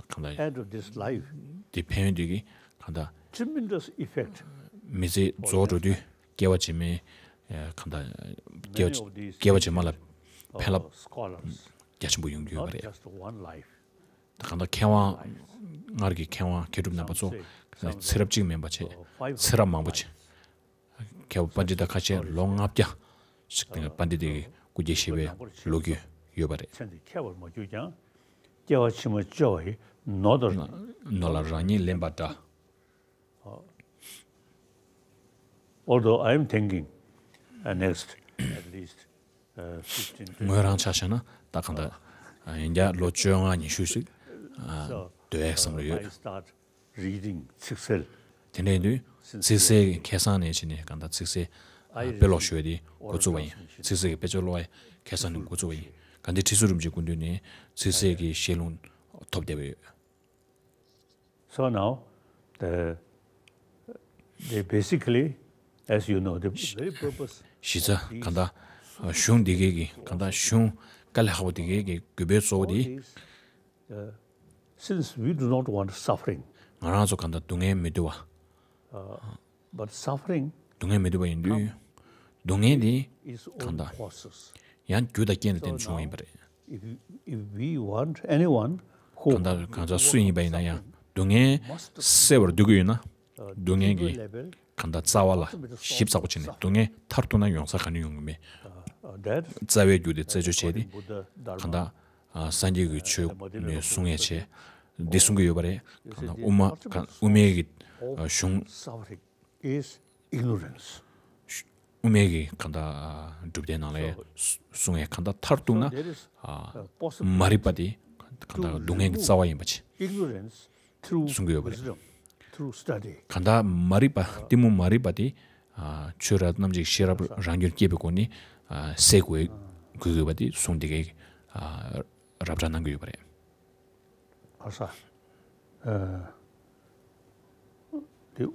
གང་ལྟར། End of this life. དེ་ཕན་ཡོན་དེ་གི་གང་ལྟར། Tremendous effect. མི་ཚེ་རྫོགས་འགྲོ་དུས་སྐྱེ་བ་རྗེས་མའི་གང་ལྟར་སྐྱེ་བ་སྐྱེ་བ་རྗེས་མ་ལ་ཕན་རླབས་རྒྱ་ཆེན་པོ་ཡོང་གི་ཡོད་པ་རེད། Just one life. གང་ལྟར་མཁས་དབང་སྔར་གྱི་མཁས་དབང་མཁས་གྲུབ་རྣམ་པ་ཚོ་ཚེ་རབས་གཅིག་མིན་པ་བྱས་ཚེ་རབས་མང་པོ་བྱས། མཁས་པ་པཎྜི་ཏ་ཁ་ཤས་ལོ་ལྔ་བརྒྱ་ཞིག་དེ་པཎྜི་ཏའི་སྐུ་སྐྱེ་བཞེས་པའི་ལོ་རྒྱུས་ཡོད་པ་རེད། ཚེ་འདི་ཁྱད་པར་མ་གྱུར་ཀྱང་། སྐྱེ་བ་ཕྱི་མ་བཅོལ་བ་ཡི་ནོར་དུ། ནོར་ལ་རང་ཉིད་ལེན་པ་འདྲ། Although I am thinking, uh, next at least, uh, fifteen, twenty. ངོས་རང་ཆ་བཞག་ན་ད་གང་ལྟར་ཡིན་རྒྱ་ལོ་བཅོ་ལྔ་ཉི་ཤུ་ཞིག་སྡོད་ཡག་བསམ་བློ་ཡོད། I start reading ཚིག་གསལ། དེ་འདྲ་ཡིན་དུས་ཚིག་གསལ་གྱི་ཁ་སང་ནས་བྱས་ནས་གང་ལྟར་ཚིག་གསལ་དཔེ་ཀློག་ཞུ་བ་དེ་འགོ་བཙུགས་པ་ཡིན། ཚིག་གསལ་གྱི་དཔེ་ཆ་ཀློག་ཡ་ཁ་སང་ནས་འགོ་བཙུགས་པ་ཡིན། དགའ་ལྡན་ཁྲི་ཟུར་རིན་པོ་ཆེའི་སྐུ་མདུན་ནས་ཚིག་གསལ་གྱི་ཤེས་ལྷུང་ཐོབ་བསྡད་པ་ཡོད། So now, the, the basically, as you know, the very purpose གཞི་རྩ་གང་ལྟར་གཞུང་འདི་གའི་གི་གང་ལྟར་གཞུང་དཀའ་ལས་ཁག་པོ་འདི་གའི་གི་དགོས་པའི་གཙོ་བོ་དེ། Uh, since we do not want suffering, ང་རང་ཚོ་གང་ལྟར་སྡུག་བསྔལ་མི་འདོད་པ། Uh, but suffering སྡུག་བསྔལ་མི་འདོད་པ་ཡིན་དུས། སྡུག་བསྔལ་འདི་its own གང་ལྟར་causes. ཡང་རྒྱུ་དང་རྐྱེན་ལ་བརྟེན་ནས་བྱུང་བ་ཡིན་པ་རེད། If, if we want anyone who གང་ལྟར་གང་ལྟར་སུ་ཡིན་པ་ཡིན་ན་ཡང་སྡུག་བསྔལ་སེལ་བར་འདོད་ཀྱི་ཡོད་ན། སྡུག་བསྔལ་གྱི་གང་ལྟར་རྩ་བ་ལ་ཞིབ་ཚགས་པོ་བྱས་ནས་སྡུག་བསྔལ་མཐར་གཏུགས་ན་ཡོང་ས་ག་ནས་ཡོང་གི་མེད། རྩ་བའི་རྒྱུ་དེ་རྩད་གཅོད་བྱས་ཏེ་གང་ལྟར་སངས་རྒྱས་ཀྱི་ཆོས་ནས་གསུང་ཡས་བྱས། འདི་གསུང་གི་ཡོད་པ་རེད། གང་ལྟར་དབུ་མ་གང་དབུ་མའི་གི་ཨ་གཞུང་is ignorance. དབུ་མའི་གི་གང་ལྟར་གྲུབ་མཐའི་ནང་ལ་གསུ- གསུང་ཡས་གང་ལྟར་མཐར་གཏུགས་ན་ཨ་མ་རིག་པ་དེ་གང་ལྟར་སྡུག་བསྔལ་གྱི་རྩ་བ་ཡིན་པ་ཅིག་གསུང་གི་ཡོད་པ་རེད། གང་ལྟར་མ་རིག་པ་གཏི་མུག་མ་རིག་པ་དེ་ཨ་ཆོས་རབ་རྣམ་འབྱེད་ཤེས་རབ་རང་རྒྱུད་སྐྱེས་པའི་སྒོ་ནས་ཨ་སེལ་དགོས་དགོས་དགོས་པ་དེ་གསུང་དེ་གའི་ཨ་རབ་བསྒྲགས་གནང་གི་ཡོད་པ་རེད། ཨ་ས། ཨ། དེ་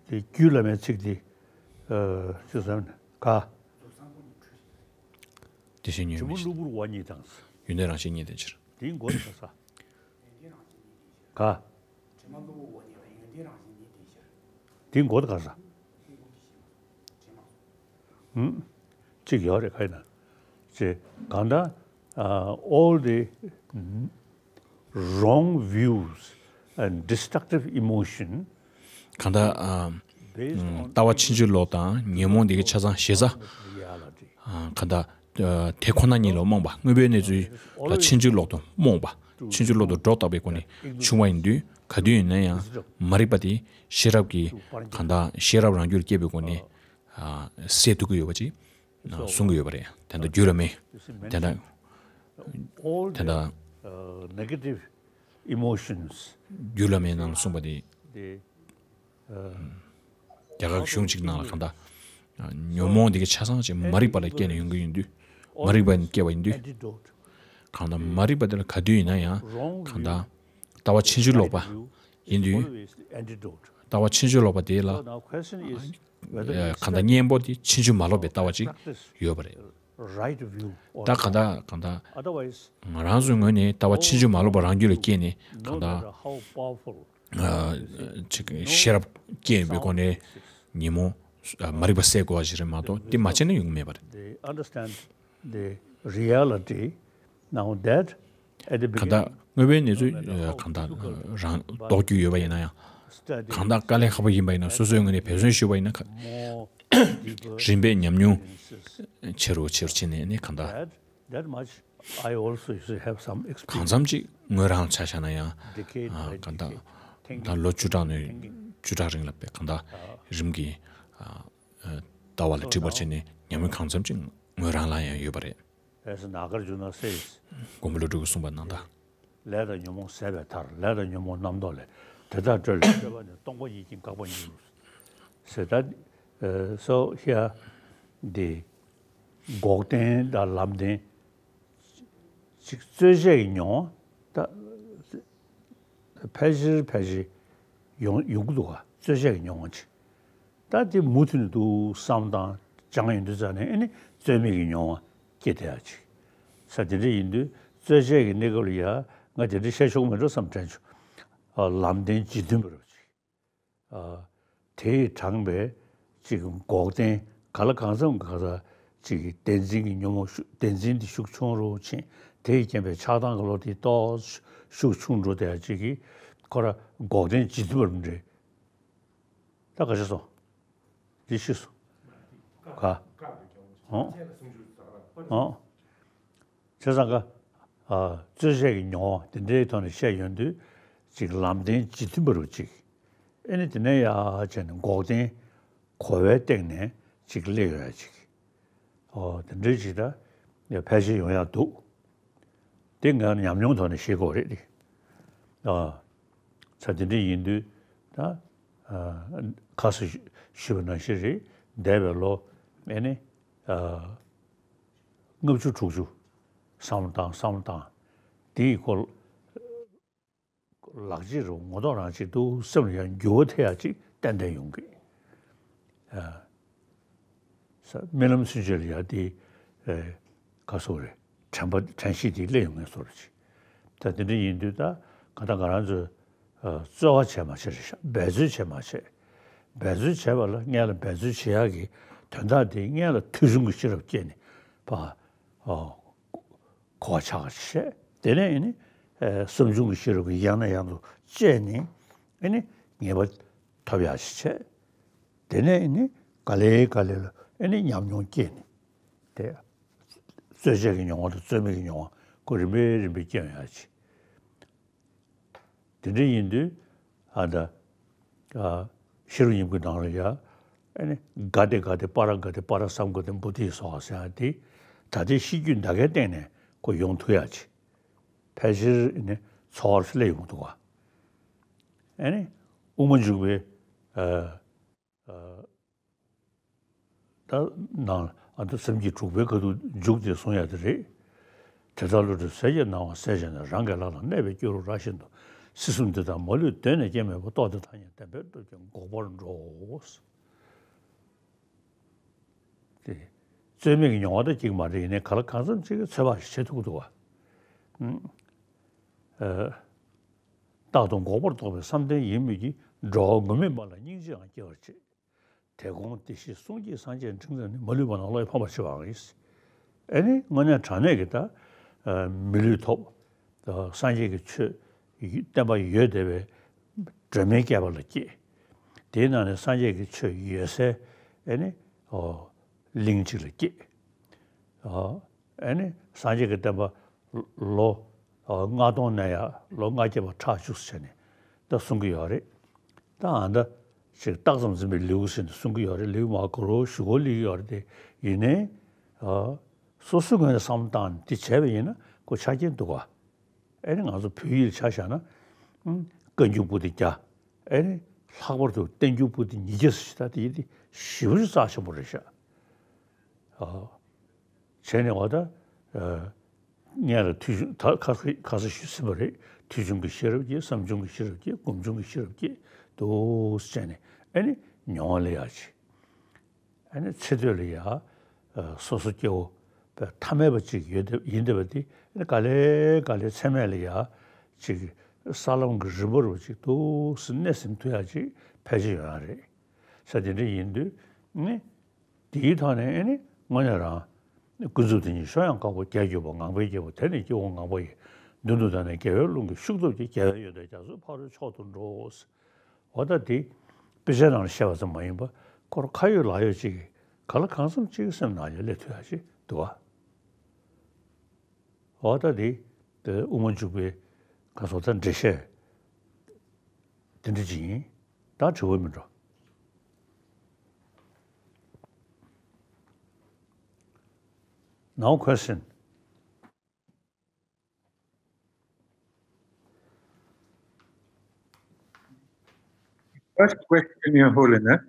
དེ་རྒྱུད་བླ་མའི་ཚིག་དེ་ཨ་ཅི་ཟེར་ན་ག་དེ་བཞིན་ཉོན་དྲི་མ་མིན་གློ་བུར་བ་ཉིད་དང་། ཡོན་ཏན་རང་བཞིན་ཉིད་ལྡན་ཕྱིར། དེའི་མགོ་དེ་ག་ས། ག་དེའི་མགོ་དེ་ག་ས། ཧུམ། གཅིག་ཡོད་རེད་ག་ཡིན་ན། ཅེ་གང་ལྟར་ཨ་all the wrong views and destructive emotion གང་ལྟར་ཨ་based on ལྟ་བ་ཕྱིན་ཅི་ལོག་དང་ཉོན་མོངས་འདི་གའི་ཆ་ཚང་ཞེ་ས། reality. ཨ་གང་ལྟར་ཨ་དེ་ཁོ་ན་ཉིད་ལ་རྨོངས་པ། དངོས་པོའི་གནས་ཚུལ་ལ་ཕྱིན་ཅི་ལོག་ཏུ་རྨོངས་པ། ཕྱིན་ཅི་ལོག་ཏུ་སྒྲོ་བཏགས་པའི་སྒོ་ནས་བྱུང་བ་ཡིན་དུས། ག་དུས་ཡིན་ན་ཡང་མ་རིག་པ་དེ་ཤེས་རབ་ཀྱི་གང་ལྟར་ཤེས་རབ་རང་རྒྱུད་སྐྱེས་པའི་སྒོ་ནས་ཨ་སེལ་ཐུབ་ཀྱི་ཡོད་པ་ཅིག་གསུང་གི་ཡོད་པ་རེད། དེ་འདྲ་རྒྱུད་བླ་མས་དེ་འདྲ་དེ་འདྲ་ཨ་negative emotions རྒྱུད་བླ་མའི་ནང་ལ་གསུངས་པ་དེ། རྒྱ་གར་གཞུང་གཅིག་ནང་ལ་གང་ལྟར་ཉོན་མོངས་འདི་གའི་ཆ་ཚང་ཅིག་མ་རིག་པ་ལ་སྐྱེས་ནས་ཡོང་གི་ཡིན་དུས། མ་རིག་པ་ནི་སྐྱེ་བ་ཡིན་དུས། གང་ལྟར་མ་རིག་པ་དེ་ལ་ག་དུས་ཡིན་ན་ཡང་གང་ལྟར་ལྟ་བ་ཕྱིན་ཅི་ལོག་པ་ཡིན་དུས། ལྟ་བ་ཕྱིན་ཅི་ལོག་པ་དེ་ལ་གང་ལྟར་གཉེན་པོ་དེ་ཕྱིན་ཅི་མ་ལོག་པའི་ལྟ་བ་ཅིག་ཡོད་པ་རེད། ད་གང་ལྟར་གང་ལྟར་ང་རང་ཚོའི་ངོས་ནས་ལྟ་བ་ཕྱིན་ཅི་མ་ལོག་པ་རང་རྒྱུད་ལ་སྐྱེས་ནས་གང་ལྟར། ཅིག་ཤེས་རབ་སྐྱེས་པའི་སྒོ་ནས་ཉོན་མོངས་མ་རིག་པ་སེལ་དགོས་པ་ཞིག་རེད་མ་གཏོགས་དེ་མ་བྱས་ན་ཡོང་གི་མེད་པ་རེད། They understand the reality now that at the གང་ལྟར་དངོས་པོའི་གནས་ཚུལ་གང་ལྟར་རང་རྟོགས་རྒྱུ་ཡོད་པ་ཡིན་ན་ཡང་། གང་ལྟར་དཀའ་ལས་ཁག་པོ་ཡིན་པ་ཡིན་ན་སོ་སོའི་ངོས་ནས་འབད་བརྩོན་ཞུས་པ་ཡིན་ན། རིམ་པས་ཉམས་མྱོང་ཆེ་རུ་ཆེ་རུ་ཕྱིན་ནས་ནི་གང་ལྟར། That much I also used to have some experience. གང་འཚམ་ཅིག་ངོས་རང་ཆ་བཞག་ན་ཡང་གང་ལྟར་ད་ལོ་བཅུ་ཕྲག་ནས་བཅུ་ཕྲག་རིང་ལ་དཔེ་གང་ལྟར་རིམ་གྱིས་ལྟ་བ་ལ་འཁྲིད་པར་བྱས་ནས་ཉམས་མྱོང་གང་འཚམ་ཅིག་ངོས་རང་ལ་ཡང་ཡོད་པ་རེད། As Nagarjuna says, མགོན་པོ་ཀླུ་སྒྲུབ་ཀྱིས་གསུངས་པ་ནང་ལྟར། ལས་དང་ཉོན་མོངས་ཟད་པའི་མཐར། ལས་དང་ཉོན་མོངས་རྣམ་རྟོག་ལས། དེ་དག་སྤྲོས་ལས་སྤྲོས་པ་ནི། སྟོང་པ་ཉིད་ཀྱིས་འགག་པར་འགྱུར། ཟེར་ད། So here the འགོག་བདེན་དང་ལམ་བདེན། ཅིག་རྩོལ་བཅས་ཀྱི་མྱོང་བ་ད་ཕལ་ཆེར་ཕལ་ཆེར་ཡོང་ཡོང་གི་འདུག་ག་རྩོལ་བཅས་ཀྱི་མྱོང་བ་ཅིག་ད་དེ་མུ་མཐུད་ནས་འདུག་བསམ་སྟངས་བཅངས་ཡོང་དུས་ཙ་ནས་ཨེ་ནི་རྩོལ་མེད་ཀྱི་མྱོང་བ་སྐྱེ་བསྡད་ཡ་ཅིག་ས་དེ་འདྲ་ཡིན་དུས་རྩོལ་བཅས་ཀྱི་གནས་སྐབས་ལ་ཡ་ང་དེ་འདྲ་བཤད་ཆོག་མེད་འགྲོ་བསམ་དྲན་བྱུང་། ལམ་བདེན་རྗེས་མཐུན་པ་རེད་ཅིག་ཨ། དེས་དྲངས་པའི་ཅིག་འགོག་བདེན་ག་ལ་གང་འཚམ་ག་ས་ཅིག་བདེན་འཛིན་གྱི་ཉོན་མོངས་ཤུགས་བདེན་འཛིན་དེ་ཤུགས་ཆུང་རུ་ཕྱིན། དེས་རྐྱེན་པས་ཆགས་སྡང་གི་བློ་དེ་ཏོག་ཤུགས་ཆུང་འགྲོ་བསྡད་ཅིག་གིས་ཁོ་ར་འགོག་བདེན་ཇི་ལྟ་བར་འདྲེ། ད་ག་ཤེས་སོང་། འདི་ཤེས་སོང་། ག་ཨོ་ཨོ། བྱས་ཙང་ཀ་ཨ་རྩོལ་བཅས་ཀྱི་མྱོང་བ་དེ་འདྲའི་ཐོག་ནས་བཤད་ཡོང་དུས་ཅིག་ལམ་བདེན་ཇི་མཐུན་པ་རུ་ཅིག་ཨེ་ནི་དེ་ནས་ཡར་བྱས་ནས་འགོག་བདེན་གོ་བའི་སྟེང་ནས་ཅིག་སླེབས་ཡོང་ཡ་ཅིག་ཨོ་དེ་འདྲའི་ཅིག་ད་ཕལ་ཆེར་ཡོང་ཡ་འདུག་དེ་ང་ཉམས་མྱོང་ཐོག་ནས་ཤེས་དགོས་རེད་དེ། ཨ་ཚ་དེ་འདྲ་ཡིན་དུས་ད་ཨ་ཁ་སང་ཞུས་པ་ནང་བཞིན་རེད། འདས་པའི་ལོ་ཨེ་ནི་ཨ་ལྔ་བཅུ་དྲུག་ཅུ་བསམ་བློ་བཏང་བསམ་བློ་བཏང་དེའི་སྐོར་ལག་རྗེས་རུ་ངོ་ཐོག་རང་ཅིག་ཏུ་སེམས་ལ་ཡང་འགྱུར་བ་ཐེབས་ཡ་ཅིག་ཏན་ཏན་ཡོང་གི། ཨ། ས་རྨི་ལམ་ཚུན་ཆད་ལ་ཡ་དེ་ཨེ་ག་སོགས་རེད། དྲན་པ་དྲན་ཤེས་དེ་སླེབས་ཡོང་ངེས་སོ་རེད་ཅིག་ད་དེ་འདྲ་ཡིན་དུས་ད་ག་ད་ང་རང་ཚོས་ཨ་རྩོལ་བ་བྱས་མ་བྱས་རེད་ཤག་འབད་རྩོལ་བྱས་མ་བྱས། འབད་རྩོལ་བྱས་པ་ལ་སྔོན་ལ་འབད་རྩོལ་བྱེད་ཡག་གི་དོན་དག་དེ་སྔོན་ལ་ཐོས་བྱུང་གི་ཤེས་རབ་སྐྱེས་ནས་ཕར་ཨ་གོ་བ་ཆགས་པ་བྱས། དེ་ནས་ཨེ་ནི་ཨེ་བསམ་བྱུང་གི་ཤེས་རབ་ཀྱིས་ཡང་ནས་ཡང་དུ་དཔྱད་ནས་ཨེ་ནི་ངེས་པ་ཐོབ་ཡག་ཞིག་བྱས། དེ་ནས་ཨེ་ནི་ག་ལེ་ག་ལེ་ལ་ཨེ་ནི་ཉམས་མྱོང་སྐྱེས་ནས་དེ་རྩོལ་བཅས་ཀྱི་མྱོང་བ་དང་རྩོལ་མེད་ཀྱི་མྱོང་བ་ཁོ་རིམ་པས་རིམ་པས་སྐྱེ་ཡོང་ཡག་ཅིག་དེ་འདྲ་ཡིན་དུས་ཨ་ད། ཨ། ཤེས་རབ་སྙིང་པོའི་ནང་ལ་ཡ། ཨ་ནི་ག་ཏེ་ག་ཏེ་པཱ་ར་ག་ཏེ་པཱ་ར་སཾ་ག་ཏེ་བོ་དྷི་སྭཱ་ཧཱ་ཟེར་ཡ་དེ། ད་ལྟའི་ཤེས་རྒྱུད་འདི་གའི་སྟེང་ནས་ཁོ་ཡོང་ཐུབ་ཡ་ཅིག་ཕལ་ཆེར་ནི་འཚོ་བར་སླེབས་ཡོང་གི་འདུག་ག་ཨ་ནི་དབུ་མ་འཇུག་པའི། ཨ། ཨ། ད་ནང་ཨ་ད་སེམས་བསྐྱེད་དྲུག་པའི་ཁ་ཐུག་འཇུག་སྟེ་གསུང་ཡ་དེ་རེད། དེ་ལྟར་བློ་གྲོས་ཟས་བཅད་སྣང་བ་བསལ་བྱས་ནས། རང་གི་ལྷ་དང་གནས་པའི་སྐྱེ་རུ་ར་བཞིན་དུ། སྲིད་གསུམ་འདི་དག་མ་ལུས་གདོད་ནས་སྐྱེ་མེད་པ། རྟོགས་ཏེ་ཐ་སྙད་བདེན་པའི་སྟོབས་ཀྱིས་འགོག་པར་འགྲོ། དེ་རྩོད་མེད་ཀྱི་མྱོང་བ་དང་གཅིག་མ་རེད། ཡིན་ནའི་ག་ལ་གང་འཚམ་ཅིག་གིས་ཚོད་དཔག་ཞིག་བྱེད་ཐུབ་ཀྱི་འདུག་ག་ཨ། རྟག་ཏུ་འགོག་པར་རྟོགས་པའི་བསམ་གཏན་ཡིན་མོད་ཀྱི། འགྲོ་བ་མགོན་མེད་པ་ལ་སྙིང་རྗེའང་སྐྱེ་བར་བྱེད། དེ་དགོངས་བདེ་གཤེགས་གསུང་སྐྱེས་སངས་རྒྱས་འབྲིང་ཙམ་ནི། མ་ལུས་པ་རྣམས་བློ་ཡིས་ཕམ་པར་བྱེད་པའང་ཡིན། ཨ་ནི་དངོས་གནས་དྲང་གནས་ཀྱི་ད་མི་ལུས་ཐོབ། སངས་རྒྱས་ཀྱི་ཆོས་བསྟན་པ་ཡོད་བསྡད་པའི་སྒྲོན་མེའི་བསྐལ་པ་ལ་སྐྱེས། དེའི་ནང་ནས་སངས་རྒྱས་ཀྱི་ཆོས་ཡོད་སའི་ཨ་ནི་གླིང་གཅིག་ལ་སྐྱེས། ཨ་ནི་སངས་རྒྱས་ཀྱི་བསྟན་པ་ལོ་ལྔ་སྟོང་ནས་ཡ་ལོ་ལྔ་བརྒྱ་བར་ཁྲག་བཅུག་ཟེར་ནས་ད་གསུང་གི་ཡོད་རེད། ད་ཨ་ད་ཅིག་རྟགས་ཙམ་འཛིན་པའི་ལེའུ་ཟེར་ནས་གསུང་གི་ཡོད་རེད། ལེའུ་མ་གོ་རོ་ཞུ་གོ་ལི་ཡོད་རེད་དེ། ཡིན་ནའི་ཨ་སོ་སོའི་ངོས་ནས་བསམ་བློ་བཏང་ནས་དེ་བྱས་པ་ཡིན་ན་ཁོ་ཆ་རྐྱེན་འདུག་ག་ཨ་ནི་ང་ཚོ་བོད་ཡིག་ལ་ཆ་བཞག་ན། ཨུམ། བཀའ་འགྱུར་པོ་ཏི་བརྒྱ། ཨ་ནི་ལྷག་པར་དུ་བསྟན་འགྱུར་པོ་ཏི་ཉིས་བརྒྱ་ཟེར་ཞིག་ད་དེ་ཡིན་དེ་ཞེ་པོ་ཅིག་རྩ་ཆེན་པོ་རེད་ཤག་ཨ། བྱས་ནས་འོ་ད། ཨ། སྔོན་ལ་ཐོས་བྱུང་ད་ཁ་ཁ་ཁ་ས་ཞུས་ཟིན་པ་རེད། ཐོས་བྱུང་གི་ཤེས་རབ་ཀྱིས། བསམ་བྱུང་གི་ཤེས་རབ་ཀྱིས། སྒོམ་བྱུང་གི་ཤེས་རབ་ཀྱིས་འདུག་སེ་བྱས་ནས་ཨ་ནི་མྱོང་བ་ལ་ཡག་ཅིག་ཨ་ནི་ཚེ་སྟོད་ལ་ཡ། ཨ། སོ་སོ་སྐྱེ་བོ་ཐ་མལ་པ་ཅིག་ཡོད་དེ་ཡིན་བསྡད་པ་དེ་ཨ་ནི་ག་ལེ་ག་ལེ་ཚེ་སྨད་ལ་ཡ་ཅིག་ས་ལམ་གྱི་རིམ་པ་རུ་ཅིག་འདུག་སེ་གནས་ཟིན་ཐུབ་ཡ་ཅིག་ཕལ་ཆེར་ཡོད་ཡ་རེད། ས་དེ་འདྲ་ཡིན་དུས་ནི་དེའི་ཐོག་ནས་ཨ་ནི་དངོས་གནས་རང་ཀུན་རྫོབ་དེ་ཉིད་ཤོར་ཡང་དཀའ་བ། བརྒྱལ་གྱུར་པ་ངང་པའི་སྐྱེ་བོ། དེ་ནི་སྐྱེ་བོ་ངང་པ་ཡི། མདུན་དུ་བདར་ནས་དགེ་བའི་རླུང་གིས་ཤུགས་ཐུབ་ཀྱིས། རྒྱལ་བའི་ཡོན་ཏན་རྒྱ་མཚོའི་ཕ་རོལ་མཆོག་ཏུ་འགྲོ། འོ་ད་དེ་དཔེ་ཆའི་ནང་ལ་བཤད་པ་ཙམ་མ་ཡིན་པར་ཁོ་རང་ཁ་ཡོད་ལག་ཡོད་ཅིག་གིས་ག་ལ་གང་འཚམ་ཅིག་གི་སེམས་ནང་ཡང་སླེབས་ཐུབ་ཡ་ཅིག་འདུག་ག་འོ་ད་དེ་དེ་དབུ་མ་འཇུག་པའི་ག་སོ་ད་འགྲེལ་བཤད་དེ་འདྲ་ཅིག་ཡིན། ད་དྲི་བ་མི་འགྲོ། No question. First question, Your Holiness,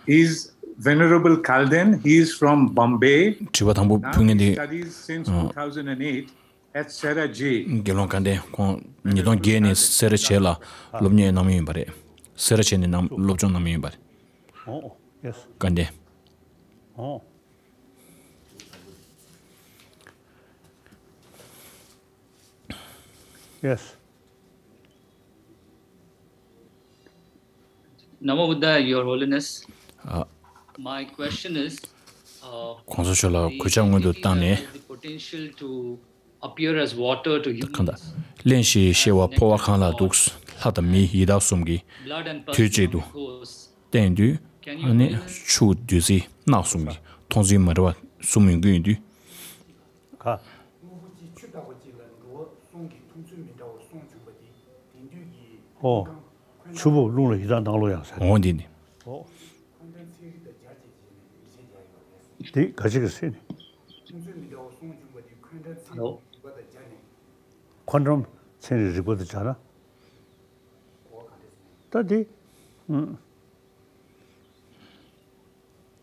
is Venerable Kalden. He is from Bombay. དྲི་བ་དང་པོ་ཕུལ་མཁན་དེ། Studies since two thousand eight at Sera J. དགེ་སློང་དགའ་ལྡན་ཁོང་ཉིས་སྟོང་བརྒྱད་ནས་སེ་ར་བྱེས་ལ་སློབ་གཉེར་གནང་མུས་ཡིན་པ་རེད། སེ་ར་བྱེས་ནས་གནང་སློབ་སྦྱོང་གནང་མུས་ཡིན་པ་རེད། Oh, yes. དགའ་ལྡན། Oh. Yes. Namo Buddhaya, Your Holiness. ཨ། My question is, uh, གོང་ས་མཆོག་ལ་གུས་ཕྱག་སྔོན་དུ་བཏང་ནས། The potential to appear as water to humans. གང་ལྟར་རླན་ཞིང་གཤེར་བ་ཕོ་བ་གང་ལ་འདུག་ལྷ་དང་མི་ཡི་དྭགས་གསུམ་གྱི་དུས་གཅིག་ཏུ་བསྟན་དུས། ཨ་ནི་ཆུ་བདུད་རྩི་རྣག་གསུམ་གྱི་མཐོང་ཚུལ་མ་འདྲ་བ་གསུམ་ཡོང་གི་ཡོད་དུས། ག་དངོས་པོ་གཅིག་ཆུ་ལྟ་བུ་གཅིག་ལ་འགྲོ་བ་གསུམ་གྱི་མཐོང་ཚུལ་མི་འདྲ་བ་གསུམ་བྱུང་བ་དེ་དེང་དུས་ཀྱི། ཨོ། ཆུ་འབབ་རླུང་ལ་ཡི་དྭགས་ནགས་ལོག་ཡང་ཟེར། འོ་འདི་ནི། ཨོ། འཁོན་འགྲམ་ཚན་རིག་དང་སྦྱར་བྱས་བྱས་ནས་མི་ཚེ་སྦྱར་ཡོད་པ་རེད། དེ་ག་ཅི་གི་ཚེ་ནི། མཐོང་ཚུལ་མི་འདྲ་བ་གསུམ་བྱུང་བ་དེ་འཁོན་འགྲམ་ཚན་རིག་རིག་པ་དང་སྦྱར་ནས། འཁོན་འགྲམ་ཚན་རིག་རིག་པ་དང་སྦྱར་ན། ད་དེ།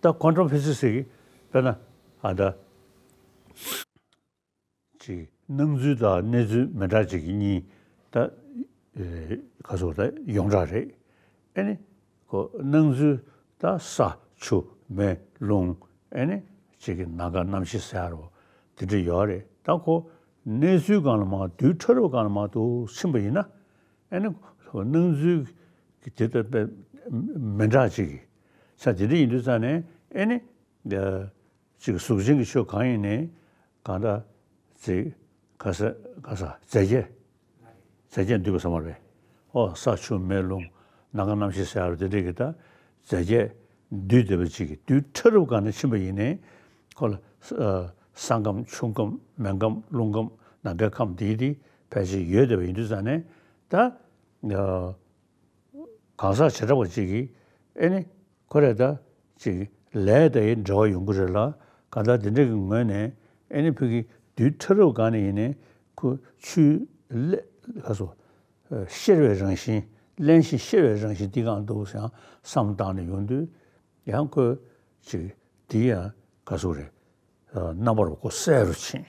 ད་ཁོང་ཁྲོམ་ཕི་སི་སི་གི་དཔེར་ན་ཨ་ད་ཅིག་སྣང་ཚུལ་དང་གནས་ཚུལ་མི་འདྲ་ཅིག་གི་གཉིས་ད་ཨེ་ག་ཟེར་ད་ཡོངས་གྲགས་རེད། ཨེ་ནི་ཁོ་སྣང་ཚུལ་ད་ས་ཆུ་མེ་རླུང་ཨེ་ནི་ཅིག་གི་ནམ་མཁའ་གནམ་གཤིས་ཟེར་ཡ་རོ་དེ་འདྲ་ཡོད་རེད། ད་ཁོ་གནས་ཚུལ་སྒང་ལ་མར་རྡུལ་ཕྲ་རབ་སྒང་ལ་མར་དུ་ཕྱིན་པ་ཡིན་ན། ཨེ་ནི་སྣང་ཚུལ་གྱི་དེ་ལྟ་བུ་མི་འདྲ་ཅིག་གི་ས་དེ་འདྲ་ཡིན་དུས་ཙང་ནས་ཨེ་ནི་ཅིག་གཟུགས་ཅན་གྱི་ཆོས་གང་ཡིན་ནའི་གང་ལྟར་ཅིག་ག་ས་ག་ས་རྫས་བརྒྱད་རྫས་བརྒྱད་འདུས་པ་ཟེར་མ་རེད། ཨོ་ས་ཆུ་མེ་རླུང་ནམ་མཁའ་གནམ་གཤིས་ཟེར་ཡ་རུ་དེ་འདྲ་གི་ད་རྫས་བརྒྱད་འདུས་བསྡད་པ་ཅིག་གི་རྡུལ་ཕྲ་རབ་སྒང་ནས་ཕྱིན་པ་ཡིན་ནའི་ཁོ་ལ་ས་ཁམས་ཆུ་ཁམས་མེ་ཁམས་རླུང་ཁམས་ནམ་མཁའི་ཁམས་དེ་དེ། ཕལ་ཆེར་ཡོད་བསྡད་པ་ཡིན་དུས་ཙང་ནས་ད། གང་ཟག་བྱེ་བྲག་པ་གཅིག་གིས་ཨེ་ནི་ཁོ་རེ་ད་ཅིག་ལས་དེ་འབྲེལ་བ་ཡོང་གི་རེད་ལ། གང་ལྟར་དེ་འདྲ་གི་ངོས་ནས་ཨེ་ནི་ཕ་གི་དུས་ཕྲ་རབ་སྒང་ནས་ཡིན་ནའི་ཁོ་ཆུའི་ཀླད་ག་སོ་གཤེར་བའི་རང་བཞིན། བརླན་ཞིང་གཤེར་བའི་རང་བཞིན་འདི་གང་འདུག་ཟེར་ཡང་བསམ་བཏང་ནས་ཡོང་དུས། ཡང་ཁོས་ཅིག་དེ་ཡང་ག་སོ་རེད། རྣམ་པར་ཁོ་གསལ་རུ་ཕྱིན།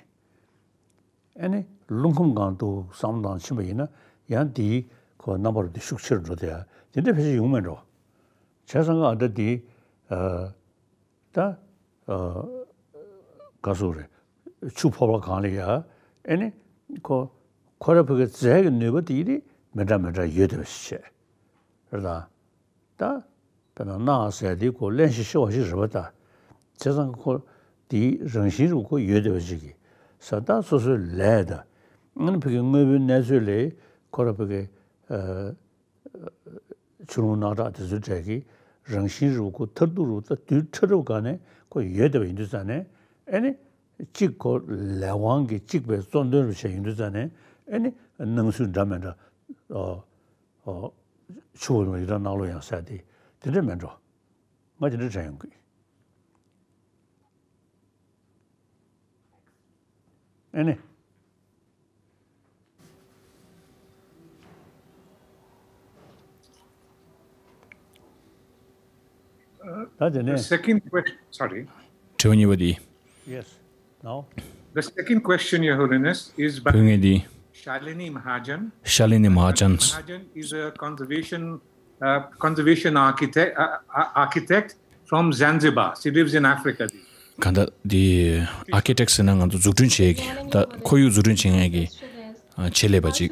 ཨེ་ནི་རླུང་ཁམས་སྒང་དུ་བསམ་བློ་བཏང་ཕྱིན་པ་ཡིན་ན། ཡང་དེའི་ཁོ་རྣམ་པར་དེ་ཤུགས་ཆེར་འགྲོ་དེ་ཡ་དེ་འདྲ་ཕལ་ཆེར་ཡོང་མེད་འགྲོ། བྱས་ཙང་ཨ་ད་དེ་ཨ་ད་ཨ་ག་སོ་རེད། ཆུ་ཕོར་པ་སྒང་ལ་ཡ་ཨེ་ནི་ཁོ་ཁོ་ར་ཕ་གི་རྫས་ཀྱི་ནུས་པ་དེ་ཡི་རིགས་མི་འདྲ་མི་འདྲ་ཡོད་དེ་བ་ཞིག་བྱས་རེད་ད། ད་དཔེར་ན་སྣང་ཟེར་དེ་ཁོ་བརླན་ཞིང་གཤེར་བ་ཞིག་རེད་པ་ད། བྱས་ཙང་ཁོ་དེའི་རང་བཞིན་རུ་ཁོ་ཡོད་བསྡད་པ་ཅིག་གིས་ས་ད་སོ་སོའི་ལས་ད། ཨ་ནི་ཕ་གི་དངོས་པོའི་གནས་ཚུལ་ལས་ཁོ་ར་ཕ་གི་ཆུ་རླུང་རྣག་ཁྲག་དེ་ཚོའི་གྲས་ཀྱི་རང་བཞིན་རུ་ཁོ་མཐར་ཐུག་རུ་ད་དུས་ཕྲ་རབ་སྒང་ནས་ཁོ་ཡོད་བསྡད་པ་ཡིན་དུས་ཙང་ནས་ཨ་ནི་གཅིག་ཁོ་ལས་དབང་གིས་གཅིག་པའི་གཙོ་འདོན་རུ་བྱས་ཡིན་དུས་ཙང་ནས་ཨ་ནི་སྣང་ཚུལ་འདྲ་མི་འདྲ། ཨོ། ཆུ་བོ་ཡི་དྭགས་ནགས་ལོ་ཡང་ཟེར་དེ་དེ་འདྲ་མིན་འགྲོ། ང་དེ་འདྲ་དྲན་ཡོང་གི། ཨེ་ནི། ད་དེ་The ནས་second question, sorry. དྲི་བ་གཉིས་པ་འདི། Yes. Now? The second question, Your Holiness, is by བུ་ངས་འདི། Shalini Mahajan. Shalini Mahajan. Mahajan is a conservation, uh, conservation architect, uh, uh, architect from Zanzibar. She lives in Africa. གང་ལྟར་འདི་ཨར་ཀི་ཊེག་ཟེར་ན་ང་ཚོ་འཛུགས་སྐྲུན་བྱེད་ཀྱི་ད་ཁོར་ཡུག་འཛུགས་སྐྲུན་བྱེད་མཁན་གྱི་ཨ་ཆེད་ལས་པ་ཅིག་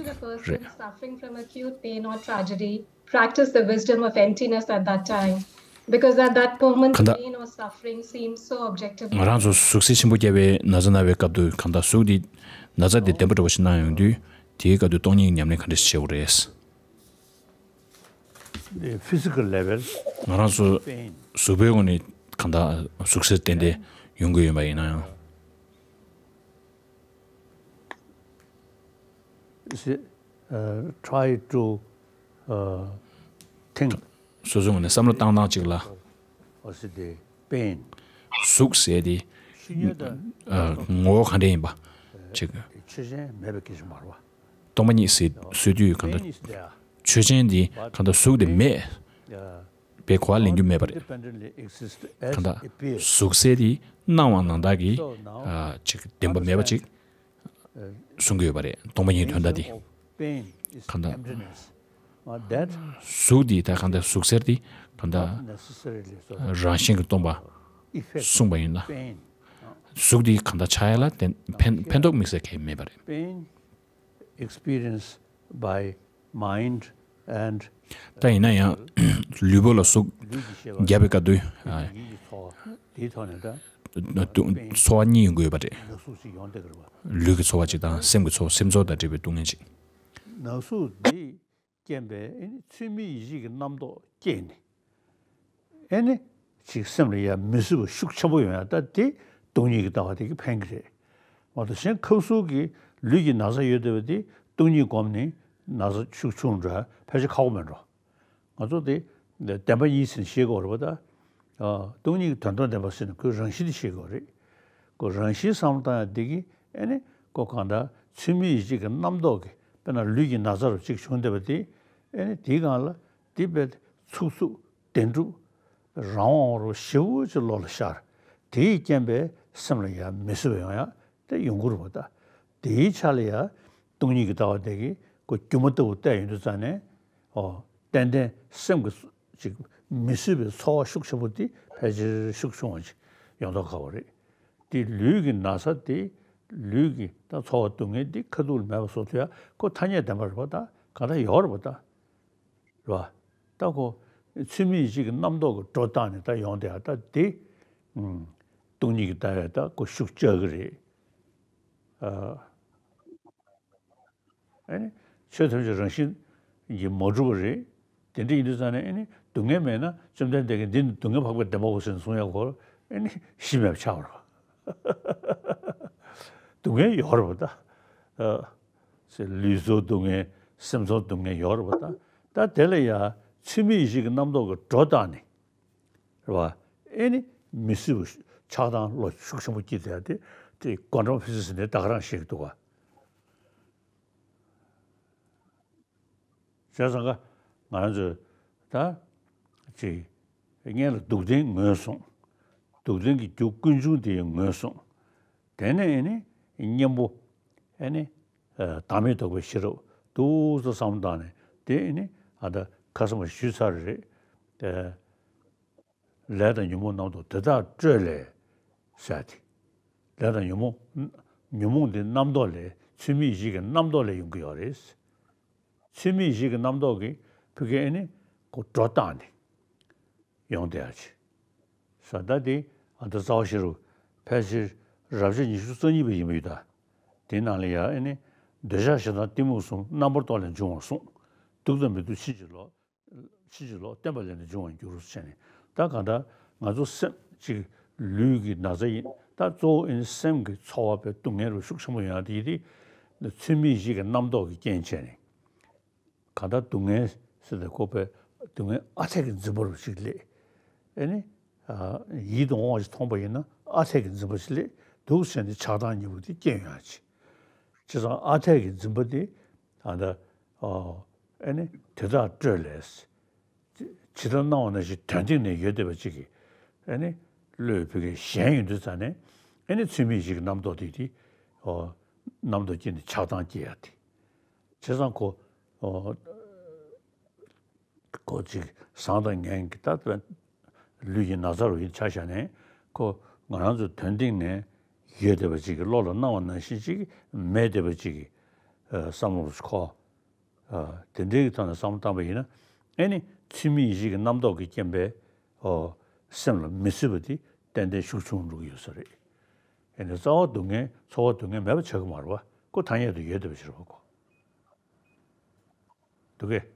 རེད། Suffering from acute pain or tragedy, practice the wisdom of emptiness at that time, because at that moment, གང་ལྟར་pain or suffering seems so objectively ང་རང་ཚོ་ཟུག་གཟེར་ཆེན་པོ་བརྒྱབ་པའི་ན་ཚ་ན་བའི་སྐབས་དུ་གང་ལྟར་ཟུག་འདི་ན་ཚ་འདི་བདེན་པ་འདྲ་བོ་ཞིག་གནང་ཡོང་དུས་དེའི་སྐབས་དུ་སྟོང་ཉིད་ཉམས་ལེན་ག་འདྲ་ཞིག་བྱེད་དགོས་རེད། The physical level. ང་རང་ཚོ་pain གཟུགས་པོའི་ངོས་ནས་གང་ལྟར་ཟུག་གཟེར་ཏན་ཏན་ཡོང་གི་ཡོད་པ་ཡིན་ན་ཡང་། See, uh, try to, uh, think. སོ་སོའི་ངོས་ནས་བསམ་བློ་བཏང་སྟངས་གཅིག་ལ། What's the pain? ཟུག་ཟེར་དེ། ཤི་ཉེན་དང་ཨ་ངོ་བོ་ག་འདྲ་ཡིན་པ་ཅིག་ཆོས་ཅན་མེད་པའི་སྐད་ཆ་མ་རེད་བ། སྟོང་པ་ཉིད་ཟེར་ཟེར་དུས་གང་ལྟར་pain is there, ཆོས་ཅན་འདི་གང་ལྟར་ཟུག་དེ་མེད་པའི་གོ་བ་ལེན་རྒྱུ་མེད་པ་རེད། Independently exist as གང་ལྟར་appears. ཟུག་གཟེར་དེ་སྣང་བ་ནང་བདག་གིས་So now, ཨ་ཅིག་བདེན་པ་མེད་པ་ཅིག་གསུང་གི་ཡོད་པ་རེད། སྟོང་པ་ཉིད་དོན་དག་དེ་pain is གང་ལྟར་emptiness. Now that ཟུག་དེ་ད་གང་ལྟར་ཟུག་གཟེར་དེ་གང་ལྟར་necessarily so རང་བཞིན་གྱིས་སྟོང་པ effect གསུངས་པ་ཡིན་ན། Pain. ཟུག་དེ་གང་ལྟར་ཆགས་ཡ་ལ་བརྟེན་ཕན་ཕན་ཐོགས་དམིགས་བསལ་གང་ཡང་མེད་པ་རེད། Pain experienced by mind and ད་ཡིན་ན་ཡང་ལུས་པོ་ལ་ཟུག་ལུས་ཀྱི་ཤེས་པ་བརྒྱབ་པའི་སྐབས་དུ་ཨ་ཉིད་ཀྱི་ཚོར་བ་དེའི་ཐོག་ནས་ད་སྡུག་ཚོར་བ་གཉིས་ཡོང་གི་ཡོད་པ་རེད། ན་ཟུག་ཅིག་ཡོང་བསྡད་ཀྱི་རེད་པ། ལུས་ཀྱི་ཚོར་བ་གཅིག་དང་སེམས་ཀྱི་ཚོར་སེམས་ཚོར་དང་འབྲེལ་བའི་སྡུག་བསྔལ་ཅིག་ན་ཟུག་འདི་རྐྱེན་པས་ཨེ་ནི་ཚུལ་མིན་ཡིད་བྱེད་ཀྱི་རྣམ་རྟོག་སྐྱེས་ནས། ཨེ་ནི་ཅིག་སེམས་ལ་ཡ་མི་བཟོད་པ་ཤུགས་ཆེན་པོ་ཡོང་ཡ་ད་དེ་སྟོང་ཉིད་ཀྱི་ལྟ་བ་དེ་གིས་ཕན་གྱི་རེད། མ་གཏོགས་གཞན་ཁ་ཟུག་གི་ལུས་ཀྱི་ན་ཚ་ཡོད་བསྡད་པ་དེ་སྟོང་ཉིད་བསྒོམས་ནས་ན་ཚ་ཤུགས་ཆུང་འགྲོ་ཡ་ཕལ་ཆེར་ཁག་པོ་མེད་འགྲོ། ང་ཚོ་དེ་བདེན་པ་གཉིས་ཟེར་ནས་ཤེས་དགོས་རེད་པ་ད། ཨ་སྟོང་ཉིད་ཀྱི་དོན་དམ་བདེན་པ་ཟེར་ནས་ཁོའི་རང་བཞིན་དེ་ཤེས་དགོས་རེད། ཁོ་རང་བཞིན་བསམ་བློ་བཏང་ཡ་འདི་གིས་ཨེ་ནི་ཁོ་གང་ལྟར་ཚུལ་མིན་ཡིད་བྱེད་ཀྱི་རྣམ་རྟོག་གིས་དཔེར་ན་ལུས་ཀྱི་ན་ཚ་རུ་གཅིག་བྱུང་བསྡད་པ་དེ་ཨེ་ནི་དེའི་སྒང་ལ་དེ་དཔེ་ཚུགས་ཚུགས་བདེན་གྲུབ་རང་དབང་རུ་ཞེ་པོ་ཅིག་བློ་ལ་ཤར། དེ་ཡི་རྐྱེན་པས་སེམས་ལ་ཡ་མི་བཟོད་པ་ཡོང་ཡ་དེ་ཡོང་གི་རེད་པ་ད། དེའི་ཆ་ལ་ཡ་སྟོང་ཉིད་ཀྱི་ལྟ་བ་དེ་གིས་ཁོ་སྒྱུ་མ་ལྟ་བུ་བལྟས་ཡོང་དུས་ཙང་ནས། ཨོ། ཏན་ཏན་སེམས་ཀྱི་ཅིག་མི་བཟོད་པའི་ཚོར་བ་ཤུགས་ཆེན་པོ་དེ་ཕལ་ཆེར་ཤུགས་ཆུང་བ་ཅིག་ཡོང་མདོག་ཁ་པོ་རེད། དེ་ལུས་ཀྱི་ན་ཚ་དེ་ལུས་ཀྱི་ད་ཚོར་བ་སྡུག་བསྔལ་དེ་ཁ་ཐུག་ལ་མེད་པ་བཟོ་ཐུབ་ཡ་ཁོ་ཐ་སྙད་བདེན་པ་རེད་པ་ད་ག་ད་ཡོད་རེད་པ་ད། རེད་པ། ད་ཁོ་ཚུལ་མིན་ཡིད་བྱེད་ཀྱི་རྣམ་རྟོག་གི་སྒྲོ་བཏགས་ནས་ད་ཡོང་བསྡད་ཡ་ད་དེ། ཨུམ། སྟོང་ཉིད་ཀྱི་ལྟ་བས་ད་ཁོ་ཤུགས་བཅག་གི་རེད། ཨ། ཨ་ནི་ཆོས་ཐམས་ཅད་རང་བཞིན་གྱིས་མ་གྲུབ་པ་རེད། དེ་འདྲ་ཡིན་དུས་ཙང་ནས་ཨ་ནི་སྡུག་བསྔལ་མེད་ན་བཅོམ་ལྡན་འདས་ཀྱིས་འདི་ནི་སྡུག་བསྔལ་འཕགས་པའི་བདེན་པའོ་ཟེར་ནས་གསུང་ཡག་གོ་ཨ་ནི་གཞི་མེད་པ་ཆགས་པ་རེད། སྡུག་བསྔལ་ཡོད་རེད་པ་ད། ཨ། ལུས་སྲོག་སྡུག་བསྔལ། སེམས་ཚོར་སྡུག་བསྔལ་ཡོད་རེད་པ། ད་ད་དེ་ལ་ཡ་ཚུལ་མིན་ཡིད་བྱེད་ཀྱི་རྣམ་རྟོག་གི་སྒྲོ་བཏགས་ནས། རེད་བ། ཨེ་ནི་མི་བཟོད་པ་ཆགས་སྡང་བློ་ཤུགས་ཆེན་པོ་སྐྱེས་ཏེ། དེ་དེ་ཀོན་ཊམ་ཕི་ཛིག་སི་ནས་ད་ག་རང་བཤད་ཀྱི་འདུག་ག་བྱས་ཙང་ཀ་ང་རང་ཚོས་ད་ཅིག་སྔོན་ལ་སྡུག་བདེན་ངོས་བཟུང་། སྡུག་བདེན་གྱི་རྒྱུ་ཀུན་འབྱུང་དེ་ངོས་བཟུང་། དེ་ནས་ཨེ་ནི་གཉེན་པོ་ཨེ་ནི་བདག་མེད་རྟོགས་པའི་ཤེས་རབ་འདུག་སེ་བསམ་བློ་བཏང་ནས། དེ་ཨེ་ནི་ཨ་ད་ཁ་སང་མ་ཞུས་ཚར་རེད། ལས་དང་ཉོན་མོངས་རྣམ་རྟོག་དེ་དག་སྤྲོས་ལས་ཟེར་ཏེ། ལས་དང་ཉོན་མོངས། ཉོན་མོངས་འདི་རྣམ་རྟོག་ལས། ཚུལ་མིན་ཡིད་བྱེད་ཀྱི་རྣམ་རྟོག་ལས་ཡོང་གི་ཡོད་རེད། ཚུལ་མིན་ཡིད་བྱེད་ཀྱི་རྣམ་རྟོག་གིས་ཕ་གིར་ཨེ་ནི་ཁོ་སྒྲོ་བཏགས་ནས་ཡོང་བསྡད་ཡ་ཅིག་ས། ད་དེ་ཨ་ད་རྩ་བ་ཤེས་རབ་ཕལ་ཆེར་རབ་བྱེད་ཉི་ཤུ་རྩ་གཉིས་པ་ཡིན་པ་ཡོད་ད། དེའི་ནང་ལ་ཡ་ཨེ་ནི་འདོད་ཆགས་ཞེ་སྡང་གཏི་མུག་གསུམ་རྣམ་པར་རྟོག་ལས་འབྱུང་བར་གསུངས། སྡུག་དང་མི་སྡུག་ཕྱིན་ཅི་ལོག་ཕྱིན་ཅི་ལོག་བརྟེན་པ་ལས་ནི་འབྱུང་བར་འགྱུར་ཟེར་ནས། ད་གང་ལྟར་ང་ཚོ་སེམས་གཅིག་ལུས་ཀྱི་ན་ཚ་ཡིན། ད་གཙོ་བོ་ཨེ་ནི་སེམས་ཀྱི་ཚོར་བ་པའི་སྡུག་བསྔལ་རུ་ཤུགས་ཆེན་པོ་ཡོང་ཡ་དེ་ཡིན་ཏེ། ཚུལ་མིན་ཡིད་ཀྱི་རྣམ་རྟོག་གི་རྐྱེན་བྱས་ནས། གང་ལྟར་སྡུག་བསྔལ་ཟེར་ཏེ་ཁོ་པའི་སྡུག་བསྔལ་ཨ་འཐས་ཀྱི་འཛིན་པ་རུ་ཞིག་སླེབས། ཨེ་ནི་ཡིད་དུ་འོང་བ་ཞིག་མཐོང་པ་ཡིན་ན་ཨ་འཐས་ཀྱི་འཛིན་པ་ཞིག་སླེབས་འདུག་ཟེར་ནས་ཆགས་སྡང་གཉིས་པོ་དེ་སྐྱེ་ཡོང་ཡ་ཅིག་བྱས་ཙང་ཨ་འཐས་ཀྱི་འཛིན་པ་དེ་ཨ་ད་ཨ་ཨེ་ནི་དེ་དག་སྤྲོས་ལས། ཇི་ལྟར་སྣང་བ་ནང་བཞིན་དོན་སྟེང་ན་ཡོད་བསྡད་པ་ཅིག་གིས། ཨེ་ནི་བློས་ཕ་གིར་ཞེན་ཡོང་དུས་ཙ་ནས། ཨེ་ནི་ཚུལ་མིན་ཡིད་བྱེད་ཀྱི་རྣམ་རྟོག་དེ་དེ་ཨོ་རྣམ་རྟོག་སྐྱེས་ནས་ཆགས་སྡང་སྐྱེ་ཡ་དེ། བྱས་ཙང་ཁོ་ཨོ་ཁོ་ཅིག་བཟང་དང་ངན་གྱི་ད་ལུས་ཀྱི་ན་ཚ་རུ་ཡིན་ཆ་བཞག་ནས། ཁོ་ང་རང་ཚོ་དོན་སྟེང་ནས་ཡོད་བསྡད་པ་ཅིག་གི་བློ་ལ་སྣང་བ་ནང་བཞིན་ཅིག་མེད་བསྡད་པ་ཅིག་གི་བསམ་བློ་ཁོ། དེ་འདྲའི་གི་ཐོག་ནས་བསམ་བློ་བཏང་པ་ཡིན་ན། ཨེ་ནི་ཚུལ་མིན་ཡིད་བྱེད་ཀྱི་རྣམ་རྟོག་གི་རྐྱེན་པས་ཨོ་སེམས་ལ་མི་བཟོད་པ་དེ་ཏན་ཏན་ཤུགས་ཆུང་འགྲོ་གི་ཡོད་ས་རེད། ཨེ་ནི་རྩ་བ་སྡུག་བསྔལ་ཚོར་བ་སྡུག་བསྔལ་མེད་པ་ཆགས་ཀྱི་མ་རེད་པ། ཁོ་ཐ་སྙད་དུ་ཡོད་བསྡད་པ་ཞིག་རེད་པ་ཁོ། འདུག་གས།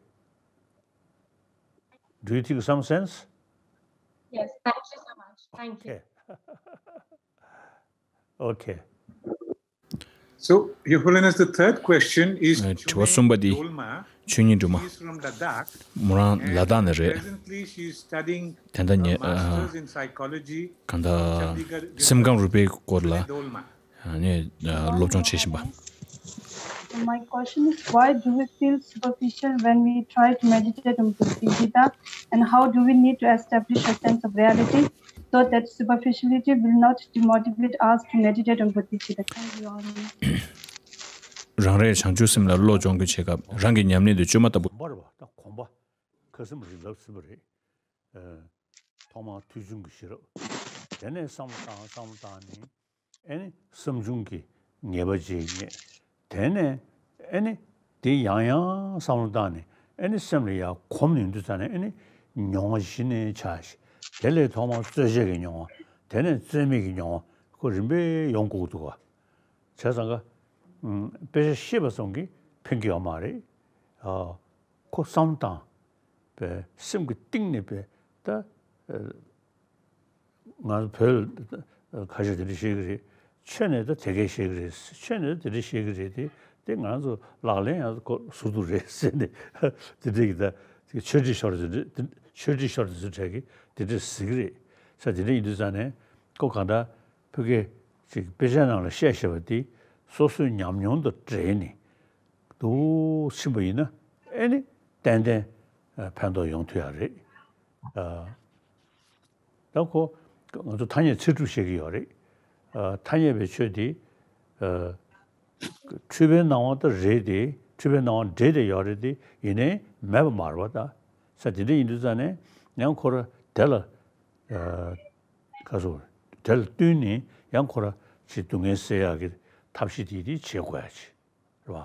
Do you think some sense? Yes, thank you so much. Thank you. Okay. Okay. So, Your Holiness, the third question is དྲི་བ་གསུམ་པ་འདི། Dolma. ཆོས་ཉིད་སྒྲོལ་མ། She is from Ladakh. མོ་རང་ལ་དྭགས་ནས་རེད། Presently, she is studying དེ་ལྟ་ཉེ། ཨ། Masters in Psychology, གང་ལྟར་Chandigarh University. སེམས་ཁམས་རིག་པའི་སྐོར་ལ། ཨ་ནི། ཨ། སློབ་སྦྱོང་བྱེད་བཞིན་པ། My question is, why do we feel superficial when we try to meditate on Buddha and how do we need to establish a sense of reality so that superficiality will not demotivate us to meditate on Buddha? Thank you, Your Holiness. རང་རེས་བྱང་ཆུབ་སེམས་ལ་བློ་སྦྱོང་གི་བྱེད་སྐབས་རང་གི་ཉམས་ལེན་དུ་བཅོས་མ་ལྟ་བུ། གོམས་པ་རེད་པ། ད་གོམས་པ་ཁ་སེམས་རིག་ལབ་ཟིན་པ་རེད། ཨ། ཐོག་མར་ཐོས་བྱུང་གི་ཤེས་རབ། དེ་ནས་བསམ་བློ་བཏང་བསམ་བློ་བཏང་ནས། ཨེ་ནི་བསམ་བྱུང་གི་ངེས་པ་བྱས་རྙེད། དེ་ནས་ཨེ་ནི་དེ་ཡང་ཡང་བསམ་བློ་བཏང་ནས། ཨེ་ནི་སེམས་ལ་ཡར་གོམས་ནས་ཡོང་དུས་ཙ་ནས། ཨེ་ནི་མྱོང་བ་གཞི་ནས་ཆགས་ཤིང་། དེ་ལས་ཐོག་མར་རྩོལ་བཅས་ཀྱི་མྱོང་བ། དེ་ནས་རྩོལ་མེད་ཀྱི་མྱོང་བ། ཁོ་རིམ་པས་ཡོང་དགོས་འདུག་ག་བྱས་ཙང་ཀ་ཨུམ། དཔེ་ཆ་ཤེས་པ་ཙམ་གྱིས་ཕན་གྱི་ཡོད་མ་རེད། ཨ། ཁོ་བསམ་བློ་བཏང་། པའི་སེམས་ཀྱི་གཏིང་ནས་པའི་ད། ཨ། ང་ཚོ་བོད་ལ་ཁ་ཤས་དེ་འདྲ་བཤད་ཀྱི་རེད། ཆོས་ནས་ད་དེ་སྐད་བཤད་ཀྱི་རེད། ཆོས་ནས་ད་དེ་འདྲ་བཤད་ཀྱི་རེད་དེ། དེ་ང་ཚོ་ལག་ལེན་ཡང་ཁོ་ཟུར་དུ་རེད་ཟེར་ནས་དེ་འདྲ་གི་ད་ཆོས་ཁྲིད་ཤོར་དེ་འདྲ། ཆོས་ཁྲིད་ཤོར་དེ་ཚོ་གྲས་ཀྱིས་དེ་འདྲ་ཟེར་གྱི་རེད་ཟེར། དེ་འདྲ་ཡིན་དུས་ཙང་ནས་ཁོ་གང་ལྟར་ཕ་གི་ཅིག་དཔེ་ཆའི་ནང་ལ་བཤད་བཞག་པ་དེ་སོ་སོའི་ཉམས་མྱོང་དང་འབྲེལ་ནས་འདུག་ཕྱིན་པ་ཡིན་ན། ཨེ་ནི་ཏན་ཏན་ཕན་ཐོགས་ཡོང་ཐུབ་ཡག་རེད། ཨ། ད་ཁོ་ང་ཚོ་ཐ་སྙད་ཚིག་གྲུབ་བཤད་ཀྱི་ཡོད་རེད། ཨ། ཐ་སྙད་པའི་ཆོས་དེ། ཨ། འཁྲུལ་པའི་སྣང་བ་ད་རེད་དེ། འཁྲུལ་པའི་སྣང་བ་འདྲེས་ཏེ་ཡོད་རེད་དེ། ཡིན་ནའི་མེད་པ་མ་རེད་པ། ད་ས་དེ་འདྲ་ཡིན་དུས་ཙང་ནས་ཡང་ཁོ་ར་དེ་ལ། ཨ། ག་ཚོད། དེ་ལ་བསྟུན་ནས་ཡང་ཁོ་ར་ཅིག་སྡུག་བསྔལ་སེལ་ཡག་གི་ཐབས་ཤེས་དེ་དེ་བྱེད་དགོས་ཡག་ཅིག་རེད་པ།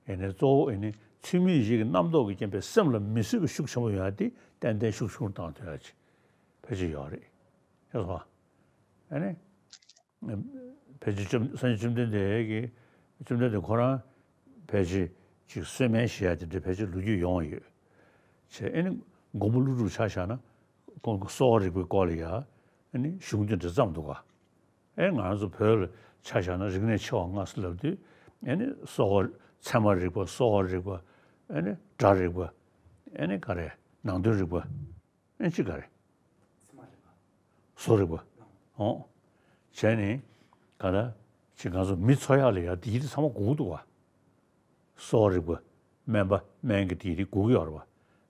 ཨེ་ནས་གཙོ་བོ་ཨེ་ནས་ཚུལ་མིན་ཡིད་ཀྱི་རྣམ་རྟོག་གི་རྐྱེན་པས་སེམས་ལ་མི་བཟོད་པའི་ཤུགས་ཆེན་པོ་ཡོང་ཡག་དེ་ཏན་ཏན་ཤུགས་ཆུང་བཏང་ཐུབ་ཡག་ཅིག་ཕལ་ཆེར་ཡོད་རེད། ཤེས་སོང་། ཨེ་ནས་ཕལ་ཆེར་བཅོམ་སངས་རྒྱས་བཅོམ་ལྡན་འདས་ཀྱིས། བཅོམ་ལྡན་འདས་ཁོ་རང་ཕལ་ཆེར་ཅིག་གསོལ་སྨན་བཞེས་ཡག་དེ་འདྲ་ཕལ་ཆེར་ལོ་རྒྱུས་ཡོང་བ་ཡོད། བྱས་ཨེ་ནས་མགོན་པོ་ཀླུ་སྒྲུབ་ཆ་བཞག་ན་ཁོང་གི་གསོ་བ་རིག་པའི་སྐོར་ལ་ཡ་ཨེ་ནས་གཞུང་དེ་འདྲ་བརྩམས་འདུག་ག་ཨེ་ང་རང་ཚོ་བོད་ལ་ཆ་བཞག་ན་རིག་གནས་ཆེ་བ་ལྔ་ཟེར་ལབ་དུས། ཨེ་ནི་གསོ་བ་ ཚད་མ་རིག་པ། གསོ་བ་རིག་པ། ཨེ་ནི་སྒྲ་རིག་པ། ཨེ་ནི་ག་རེ། ནང་དོན་རིག་པ། ཨེ་ཅི་ག་རེ། བཟོ་རིག་པ། ཨོ། བྱས་ནས་ག་ད་ཅི་ང་ཚོ་མི་འཚོ་ཡག་ལ་ཡ་དེ་ཡི་དེ་ཚང་མ་དགོས་ཀྱི་འདུག་བ། གསོ་བ་རིག་པ། སྨན་པ་སྨན་གྱི་དེ་ཡི་དེ་དགོས་ཀྱི་ཡོད་རེད་བ།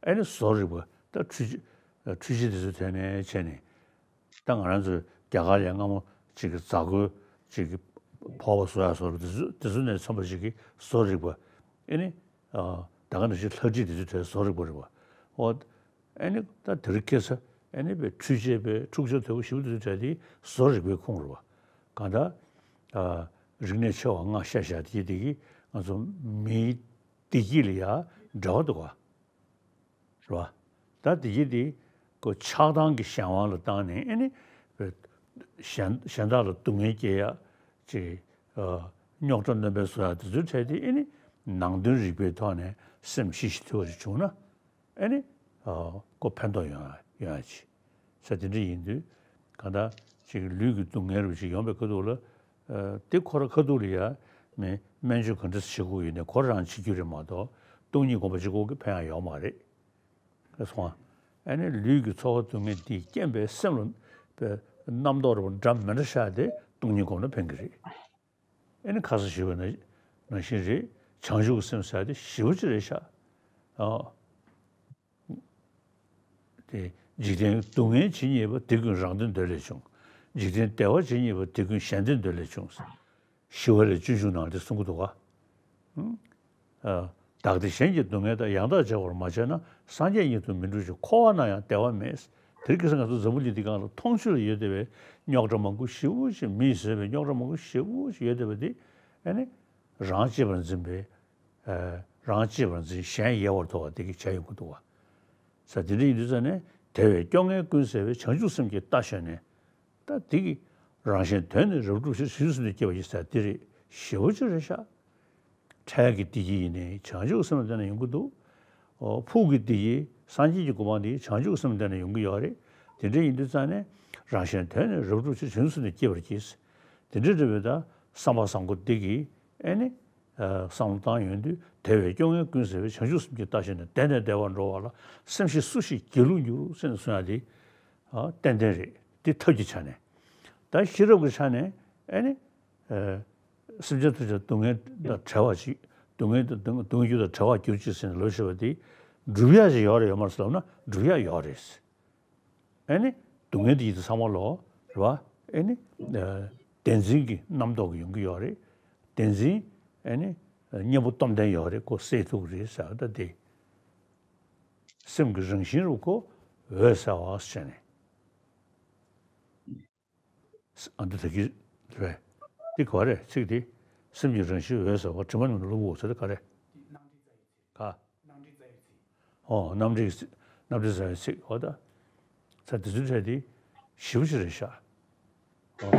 ཨེ་ནི་བཟོ་རིག་པ། ད་འཕྲུལ་ཆས། འཕྲུལ་ཆས་དེ་ཚོའི་ཐད་ནས་བྱས་ནས། ད་ང་རང་ཚོས་རྒྱ་གར་ལ་སྔ་མོ་ཅིག་གི་རྫ་མགོའི་ཅིག་གི་ཕོར་པ་བཟོ་ཡག་བཟོ་རིག་དེ་ཚོ་དེ་ཚོ་ནས་མཚོན་པ་ཞིག་གི་བཟོ་རིག་པ། ཨེ་ནི། ད་ག་ནང་བཞིན་ལྷ་བྲིས་དེ་ཚོའི་གྲས་བཟོ་རིག་པ་རེད་བ། འོ། ཨེ་ནི་ད་དེ་རིང་ཁ་སང་ཨེ་ནི་བའི་འཕྲུལ་ཆས་པའི་འཁྲུག་ཆ་དོད་པོ་ཞེ་པོ་དེ་ཚོའི་གྲས་དེ་བཟོ་རིག་པའི་ཁོངས་རེད་བ། གང་ལྟར། རིག་གནས་ཆེ་བ་ལྔ་བཤད་བཞག་དེ་དེ་གི་ང་ཚོ་མིའི་བདེ་སྐྱིད་ལ་ཡ་འབྲེལ་བ་འདུག་བ། རེད་བ། ད་དེ་གི་དེ་ཁོ་ཆགས་སྡང་གི་གཞན་དབང་ལ་བཏང་ནས་ཨེ་ནི། གཞན་གཞན་དག་ལ་སྡུག་བསྔལ་སྐྱེལ་ཡག་ཅིག་རྙོག་དྲ་སྣོན་པ་བཟོ་ཡག་དེ་ཚོའི་གྲས་དེ་ཨེ་ནི། ནང་དོན་རིག་པའི་ཐོག་ནས་སེམས་ཞི་ཞིང་དུལ་བ་ཞིག་བྱུང་ན། ཨེ་ནི། ཁོ་ཕན་ཐོགས་ཡོང་ཡག་ཡོང་ཡག་ཅིག་ས་དེ་འདྲ་ཡིན་དུས། གང་ལྟར་ཅིག་ལུས་ཀྱི་སྡུག་བསྔལ་རུ་ཅིག་ཡོང་པའི་ཁ་ཐུག་ལ། དེ་ཁོ་ར་ཁ་ཐུག་ལ་ཡ་མི་སྨན་བཅོས་ག་འདྲ་བྱེད་དགོས་ཡིན་ནའི་ཁོ་རང་བྱེད་རྒྱུ་རེད་མ་གཏོགས་སྟོང་ཉིད་སྒོམ་པ་གཅིག་པོ་གིས་ཕན་ཡག་ཡོད་མ་རེད། སོང་ཨ། ཨ་ནི་ལུས་ཀྱི་ཚོར་བ་སྡུག་བསྔལ་འདིས་རྐྱེན་པས་སེམས་ལ་རྣམ་རྟོག་འདྲ་མི་འདྲ་ཤར་ཏེ་སྟོང་ཉིད་སྒོམ་ན་ཕན་གྱི་རེད། ཨ་ནི་ཁ་སང་ཞུས་པ་ནང་བཞིན་རེད། བྱང་ཆུབ་ཀྱི་སེམས་ཟེར་ཡག་དེ་ཞེ་པོ་ཅིག་རེད་ཤག་ཨ། དེ། འཇིག་རྟེན་སྡུག་བསྔལ་ཇི་སྙེད་པ། དེ་ཀུན་རང་དོན་འདོད་ལས་བྱུང་། འཇིག་རྟེན་བདེ་བ་ཇི་སྙེད་པ། དེ་ཀུན་གཞན་དོན་འདོད་ལས་བྱུང་། ཞི་བ་ལྷའི་སྤྱོད་འཇུག་ནང་དེ་གསུང་གི་འདུག་ག་ཨ། བདག་བདེ་གཞན་གྱི་སྡུག་བསྔལ་དག །ཡང་དག་བྱ་བར་མ་བྱས་ན། སངས་རྒྱས་ཉིད་དུ་མི་འགྲུབ་ཅིང་། །འཁོར་བ་ན་ཡང་བདེ་བ་མེད། དེ་རིང་ཁ་སང་ང་ཚོ་འཛམ་བུ་གླིང་འདི་སྒང་ལ་མཐོང་ཆོས་ལ་ཡོད་བསྡད་པའི་རྙོག་དྲ་མང་པོ་ཞེ་པོ་ཅིག་མིས་བཟོས་པའི་རྙོག་དྲ་མང་པོ་ཞེ་པོ་ཅིག་ཡོད་བསྡད་པ་འདི་ཨ་ནི་རང་གཅེས་པར་འཛིན་པའི། རང་གཅེས་པར་འཛིན། གཞན་ཡལ་བར་དོར་བ་དེ་གིས་བྱས་ཡོང་གི་འདུག་བ། ས་དེ་འདྲ་ཡིན་དུས་ཙ་ནས་དེ་བས་སྐྱོ་ངལ་ཀུན་སེལ་བའི། བྱང་ཆུབ་སེམས་ཀྱི་རྟ་ཞོན་ནས། ད་དེ་གིས་རང་གཞན་དོན་ནི་རབ་བསྒྲུབ་ཕྱིར། བྱང་ཆུབ་སེམས་ཀྱི་བསྐྱེད་པར་བགྱི་ཟེར་དེ་རེད། ཞེ་པོ་ཅིག་རེད་ཤག་འཕྲལ་གྱི་བདེ་སྐྱིད་ཡིན་ནའི་བྱང་ཆུབ་སེམས་ལ་བརྟེན་ནས་ཡོང་གི་འདུག་ཨོ། ཕུགས་ཀྱི་བདེ་སྐྱིད་སངས་རྒྱས་ཀྱི་གོ་འཕང་དེ་བྱང་ཆུབ་སེམས་ལ་བརྟེན་ནས་ཡོང་གི་ཡོད་རེད། དེ་འདྲ་ཡིན་དུས་ཙ་ནས་རང་གཞན་དོན་ནི་རབ་བསྒྲུབ་ཕྱིར། བྱང་ཆུབ་སེམས་ཀྱི་བསྐྱེད་པར་བགྱི། དེ་འདྲ་འདྲ་བའི་ད་བསམ་པ་བཟང་པོ་འདི་གིས་ཨེ་ནི། བསམ་བློ་བཏང་ཡོང་དུས་དེ་བས་སྐྱོ་ངལ་ཀུན་སེལ་བའི། བྱང་ཆུབ་སེམས་ཀྱི་རྟ་ཞོན་ནས། བདེ་ནས་བདེ་བར་འགྲོ་བ་ལ། སེམས་ཤེས་སུ་ཞིག་སྒྱིད་ལུག་འགྱུར། ཟེར་ནས་གསུང་ཡག་དེ་ཏན་ཏན་རེད། འདི་ཐབས་ཀྱི་ཆ་ནས། ད་ཤེས་རབ་ཀྱི་ཆ་ནས་ཨེ་ནི། སེམས་ཅན་ཐམས་ཅད་སྡུག་བསྔལ་དང་བྲལ་བར་གྱུར། སྡུག་བསྔལ་དང་སྡུག་བསྔལ་རྒྱུ་དང་བྲལ་བར་གྱུར་ཅིག་ཟེར་ནས་ལབ་བཞག་པ་དེ་སྒྲུབ་ཡག་ཅིག་ཡོད་རེད་ཡོད་མ་རེད་ཟེར་ལབ་ན་སྒྲུབ་ཡག་ཡོད་རེད། ཨེ་ནི། སྡུག་བསྔལ་དེ་ཡིན་དུས་ཚང་མ་ལོ། རེད་བ། ཨེ་ནི། བདེན་འཛིན་གྱི་རྣམ་རྟོག་གིས་ཡོང་གི་ཡོད་རེད། བདེན་འཛིན། ཨེ་ནི། གཉེན་པོ་སྟོབས་ལྡན་ཡོད་རེད། ཁོ་སེལ་ཐུབ་ཀྱི་རེད་ཟེར་ད་དེ། སེམས་ཀྱི་རང་བཞིན་རུ་ཁོ་འོད་གསལ་བ་ཟེར་ནས། ཨ་འདི་ད་གི་རེད། འདི་ག་རེད་ཚིག་འདི། སེམས་ཀྱི་རང་བཞིན་འོད་གསལ་བ། དྲི་མ་མེད་པར་གློ་བུར་འོད་གསལ་དེ་ག་རེད། ག་གནམ་རིག་རྩ་བའི་ཚིག་ཨོ་གནམ་རིག་གནམ་རིག་རྩ་བའི་ཚིག་ཨོ་ད། ས་དེ་ཚོའི་གྲས་དེ་ཞེ་པོ་ཅིག་རེད་ཤག་ཨོ།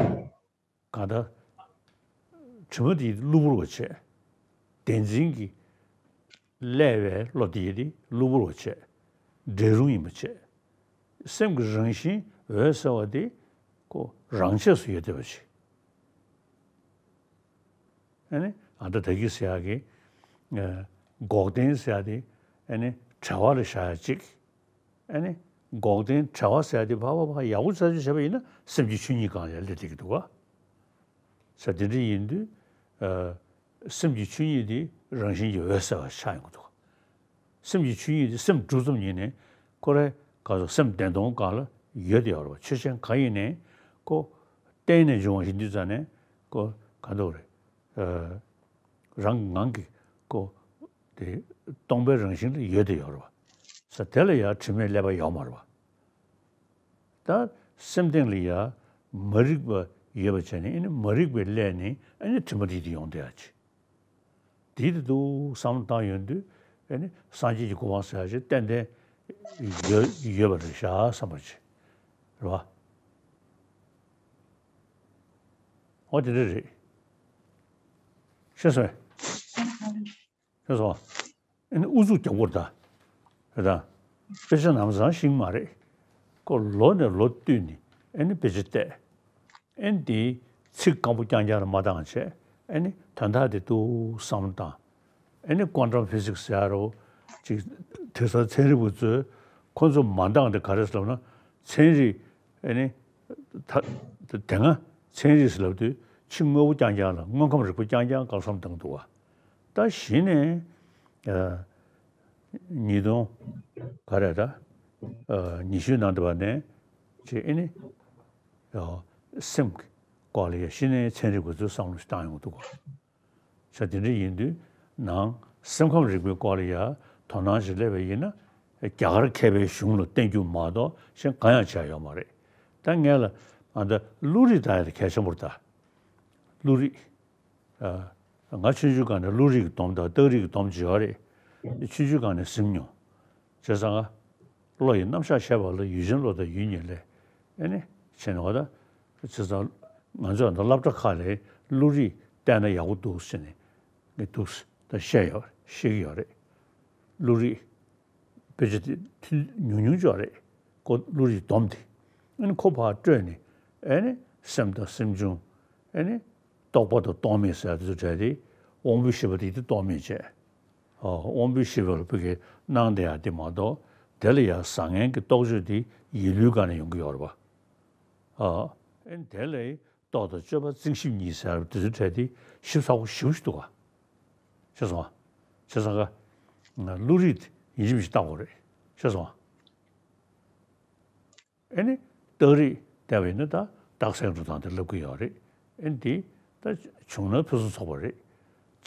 གང་ལྟར། དྲི་མ་དེ་གློ་བུར་བ་བྱས། བདེན་འཛིན་གྱིས་བསླད་པའི་བློ་དེ་ཡིས་དེ་གློ་བུར་བ་བྱས། འབྲས་རུང་ཡིན་པ་བྱས། སེམས་ཀྱི་རང་བཞིན་འོད་གསལ་བ་དེ་ཁོ་རང་ཆས་སུ་ཡོད་བསྡད་པ་བྱས། ཨ་ནི་ཨ་ད་ད་གི་ཟེར་ཡག་གི་འགོག་བདེན་ཟེར་ཡག་དེ་ཨ་ནི་བྲལ་བ་ལ་བཞག་ཡག་གཅིག་ཨ་ནི་འགོག་བདེན་བྲལ་བ་ཟེར་ཡག་དེ་ཕ་ཕ་ཕ་ཡག་པོ་ཙག་ཙིག་བྱས་པ་ཡིན་ན་སེམས་ཀྱི་ཆོས་ཉིད་སྒང་ལ་སླེབས་བསྡད་ཀྱི་འདུག་ག་ས་དེ་འདྲ་ཡིན་དུས། སེམས་ཀྱི་ཆོས་ཉིད་དེ་རང་བཞིན་གྱིས་འོད་གསལ་བ་ཆགས་ཡོང་གི་འདུག་སེམས་ཀྱི་ཆོས་ཉིད་དེ་སེམས་གྲུབ་ཙམ་ཉིད་ནས་ཁོ་རའི་ག་ཚོད་སེམས་བདེན་སྟོང་སྒང་ལ་ཡོད་དེ་ཡོད་རེད་བ། ཆོས་ཅན་གང་ཡིན་ནའི་ཁོ་གཏན་ནས་འབྱུང་བ་ཡིན་དུས་ཙང་ནས་ཁོ་ག་འདུག་རེད། རང་གི་ངང་གིས་ཁོ་དེ་སྟོང་པའི་རང་བཞིན་ལ་ཡོད་དེ་ཡོད་རེད་བ། ས་དེ་ལ་ཡང་དྲི་མས་བསླད་པ་ཡོད་མ་རེད་བ། ད་སེམས་སྟེང་ལ་ཡ་མ་རིག་པ་ཡོད་པ་བྱས་ནས་ཨ་ནི་མ་རིག་པས་བསླད་ནས་ཨ་ནི་དྲི་མ་དེ་དེ་ཡོང་བསྡད་ཡ་ཅིག་དེའི་དེ་འདུག་བསམ་བློ་བཏང་ཡོང་དུས་ཨ་ནི་སངས་རྒྱས་ཀྱི་གོ་འཕང་ཟེར་ཡ་ཅིག་ཏན་ཏན་ཡོད་ཡོད་པ་རེད་ཤག་བསམ་པ་ཅིག་རེད་བ། འོ་དེ་འདྲ་རེད། ཤེས་སོང་ངས། ཤེས་སོང་། ཨ་ནི་ཨུ་ཚུགས་རྒྱག་དགོས་རེད་ད། རེད་ད། དཔེ་ཆ་ནམ་བཟང་ཤེས་ཀྱི་མ་རེད། ཁོ་ལོ་ནས་ལོ་བསྟུད་ནས་ཨ་ནི་དཔེ་ཆ་བལྟས། ཨ་ནི་དེའི་ཚིག་སྐམ་པོ་རྐྱང་རྐྱང་ལ་མ་བཏང་བྱས་ཨ་ནི་དོན་དག་དེ་ཏོག་བསམ་བློ་བཏང་། ཨེ་ནི་ཀོན་ཊམ་ཕི་ཟིག་སི་ཟེར་ཡ་རོ། ཅིག་དེང་སང་ཚན་རིག་པ་ཚོས་ཁོ་ཚོ་མ་འདང་དེ་ག་རེ་ཟེར་ལབ་ན། ཚན་རིག་ཨེ་ནི་ད་དེ་སྔ་ཚན་རིག་ཟེར་ལབ་དུས་ཕྱི་དངོས་པོ་རྐྱང་རྐྱང་ལ་དངོས་ཁམས་རིག་པ་རྐྱང་རྐྱང་སྐབས་སུ་བཏང་འདུག་བ། ད་གཞི་ནས་ཨ་ཉིས་སྟོང་ག་རེ་ད་ཨ་ཉི་ཤུའི་ནང་དུ་བ་ནས་ཅིག་ཨེ་ནི་ཨ་སེམས་ཀྱི་སྐོར་ལ་ཡ་གཞི་ནས་ཚན་རིག་པ་ཚོས་བསམ་བློ་ཞིག་བཏང་ཡོང་གི་འདུག་བ། ས་དེ་འདྲ་ཡིན་དུས་ནང་སེམས་ཁམས་རིག་པའི་སྐོར་ལ་ཡ་དོ་སྣང་ཞིག་སླེབས་པ་ཡིན་ན། རྒྱ་གར་མཁས་པའི་གཞུང་ལ་བསྟན་རྒྱུ་མ་གཏོགས་གཞན་གང་ཡང་བྱས་ཡོད་མ་རེད། ད་ངས་ལ་ཨ་ད་བློ་རིག་ད་ཡ་དེ་གལ་ཆེན་པོ་རེད་ད། བློ་རིག་ཨ་ང་ཆུང་ཆུང་སྒང་ནས་བློ་རིག་གི་སྡོམ་དང་རྟགས་རིག་གི་སྡོམ་བརྗེ་བ་རེད། ཆུང་ཆུང་སྒང་ནས་ཟིན་མྱོང་། བྱས་ཙང་ང་བློ་ཡི་རྣམ་གཞག་བཤད་པ་ལ་ཡུལ་ཅན་བློ་དང་ཡུལ་གཉིས་ལས། ཨེ་ནི་བྱས་ནས་བ་ད། བྱས་ཙང་ང་ཚོས་ད་སློབ་གྲྭ་ཁག་ལས་བློ་རིག་བལྟས་ན་ཡག་པོ་འདུག་ཟེར་ནས་ངས་འདུག་ད་བཤད་ཡོད་རེད། བཤད་ཀྱི་ཡོད་རེད། བློ་རིག་དཔེ་ཆ་དེ་ཐུན་ཉུང་ཉུང་ཅིག་ཡོད་རེད། ཁོ་བློ་རིག་སྡོམ་དེ། ཨེ་ནི་ཁོ་ཕར་སྤྲོད་ནས་ཨེ་ནི་སེམས་དང་སེམས་བྱུང་། ཨེ་ནི་རྟོག་པ་དང་རྟོག་མེད་ཟེར་ཡ་དེ་ཚོ་བྲལ་ཏེ་དབང་པོའི་ཤེས་པ་དེ་དེ་རྟོག་མེད་བྱས། ཨ་དབང་པོའི་ཤེས་པ་ལ་བུ་གའི་སྣང་བསྡད་ཡ་དེ་མ་གཏོགས་དེ་ལ་ཡ་བཟང་ངན་གྱི་རྟོག་དཔྱོད་དེ་ཡིད་བློའི་སྒང་ནས་ཡོང་གི་ཡོད་རེད་པ། ཨ་ཨེ་ནི་དེ་ལས་རྟོག་དང་དཔྱོད་པ་འཛིན་ཞིབ་གཉིས་ཟེར་བ་དེ་ཚོ་བྲལ་ཏེ་ཞིབ་ཚགས་པོ་ཞེ་པོ་ཞིག་འདུག་ག་ཤེས་སོང་ང་། བྱས་ཙང་ང་བློ་རིག་དེ་ཡིན་གཅིག་མིན་གཅིག་བལྟ་དགོས་རེད། ཤེས་སོང་ང་། ཨེ་ནི་རྟགས་རིགས་བལྟས་པ་ཡིན་ན་ད་རྟགས་གསལ་འགྲོ་སྟངས་དེ་ལབ་ཀྱི་ཡོད་རེད། ཨེ་ནི་འདི་ད་བྱུང་ན་ཕུན་སུམ་ཚོགས་པ་རེད།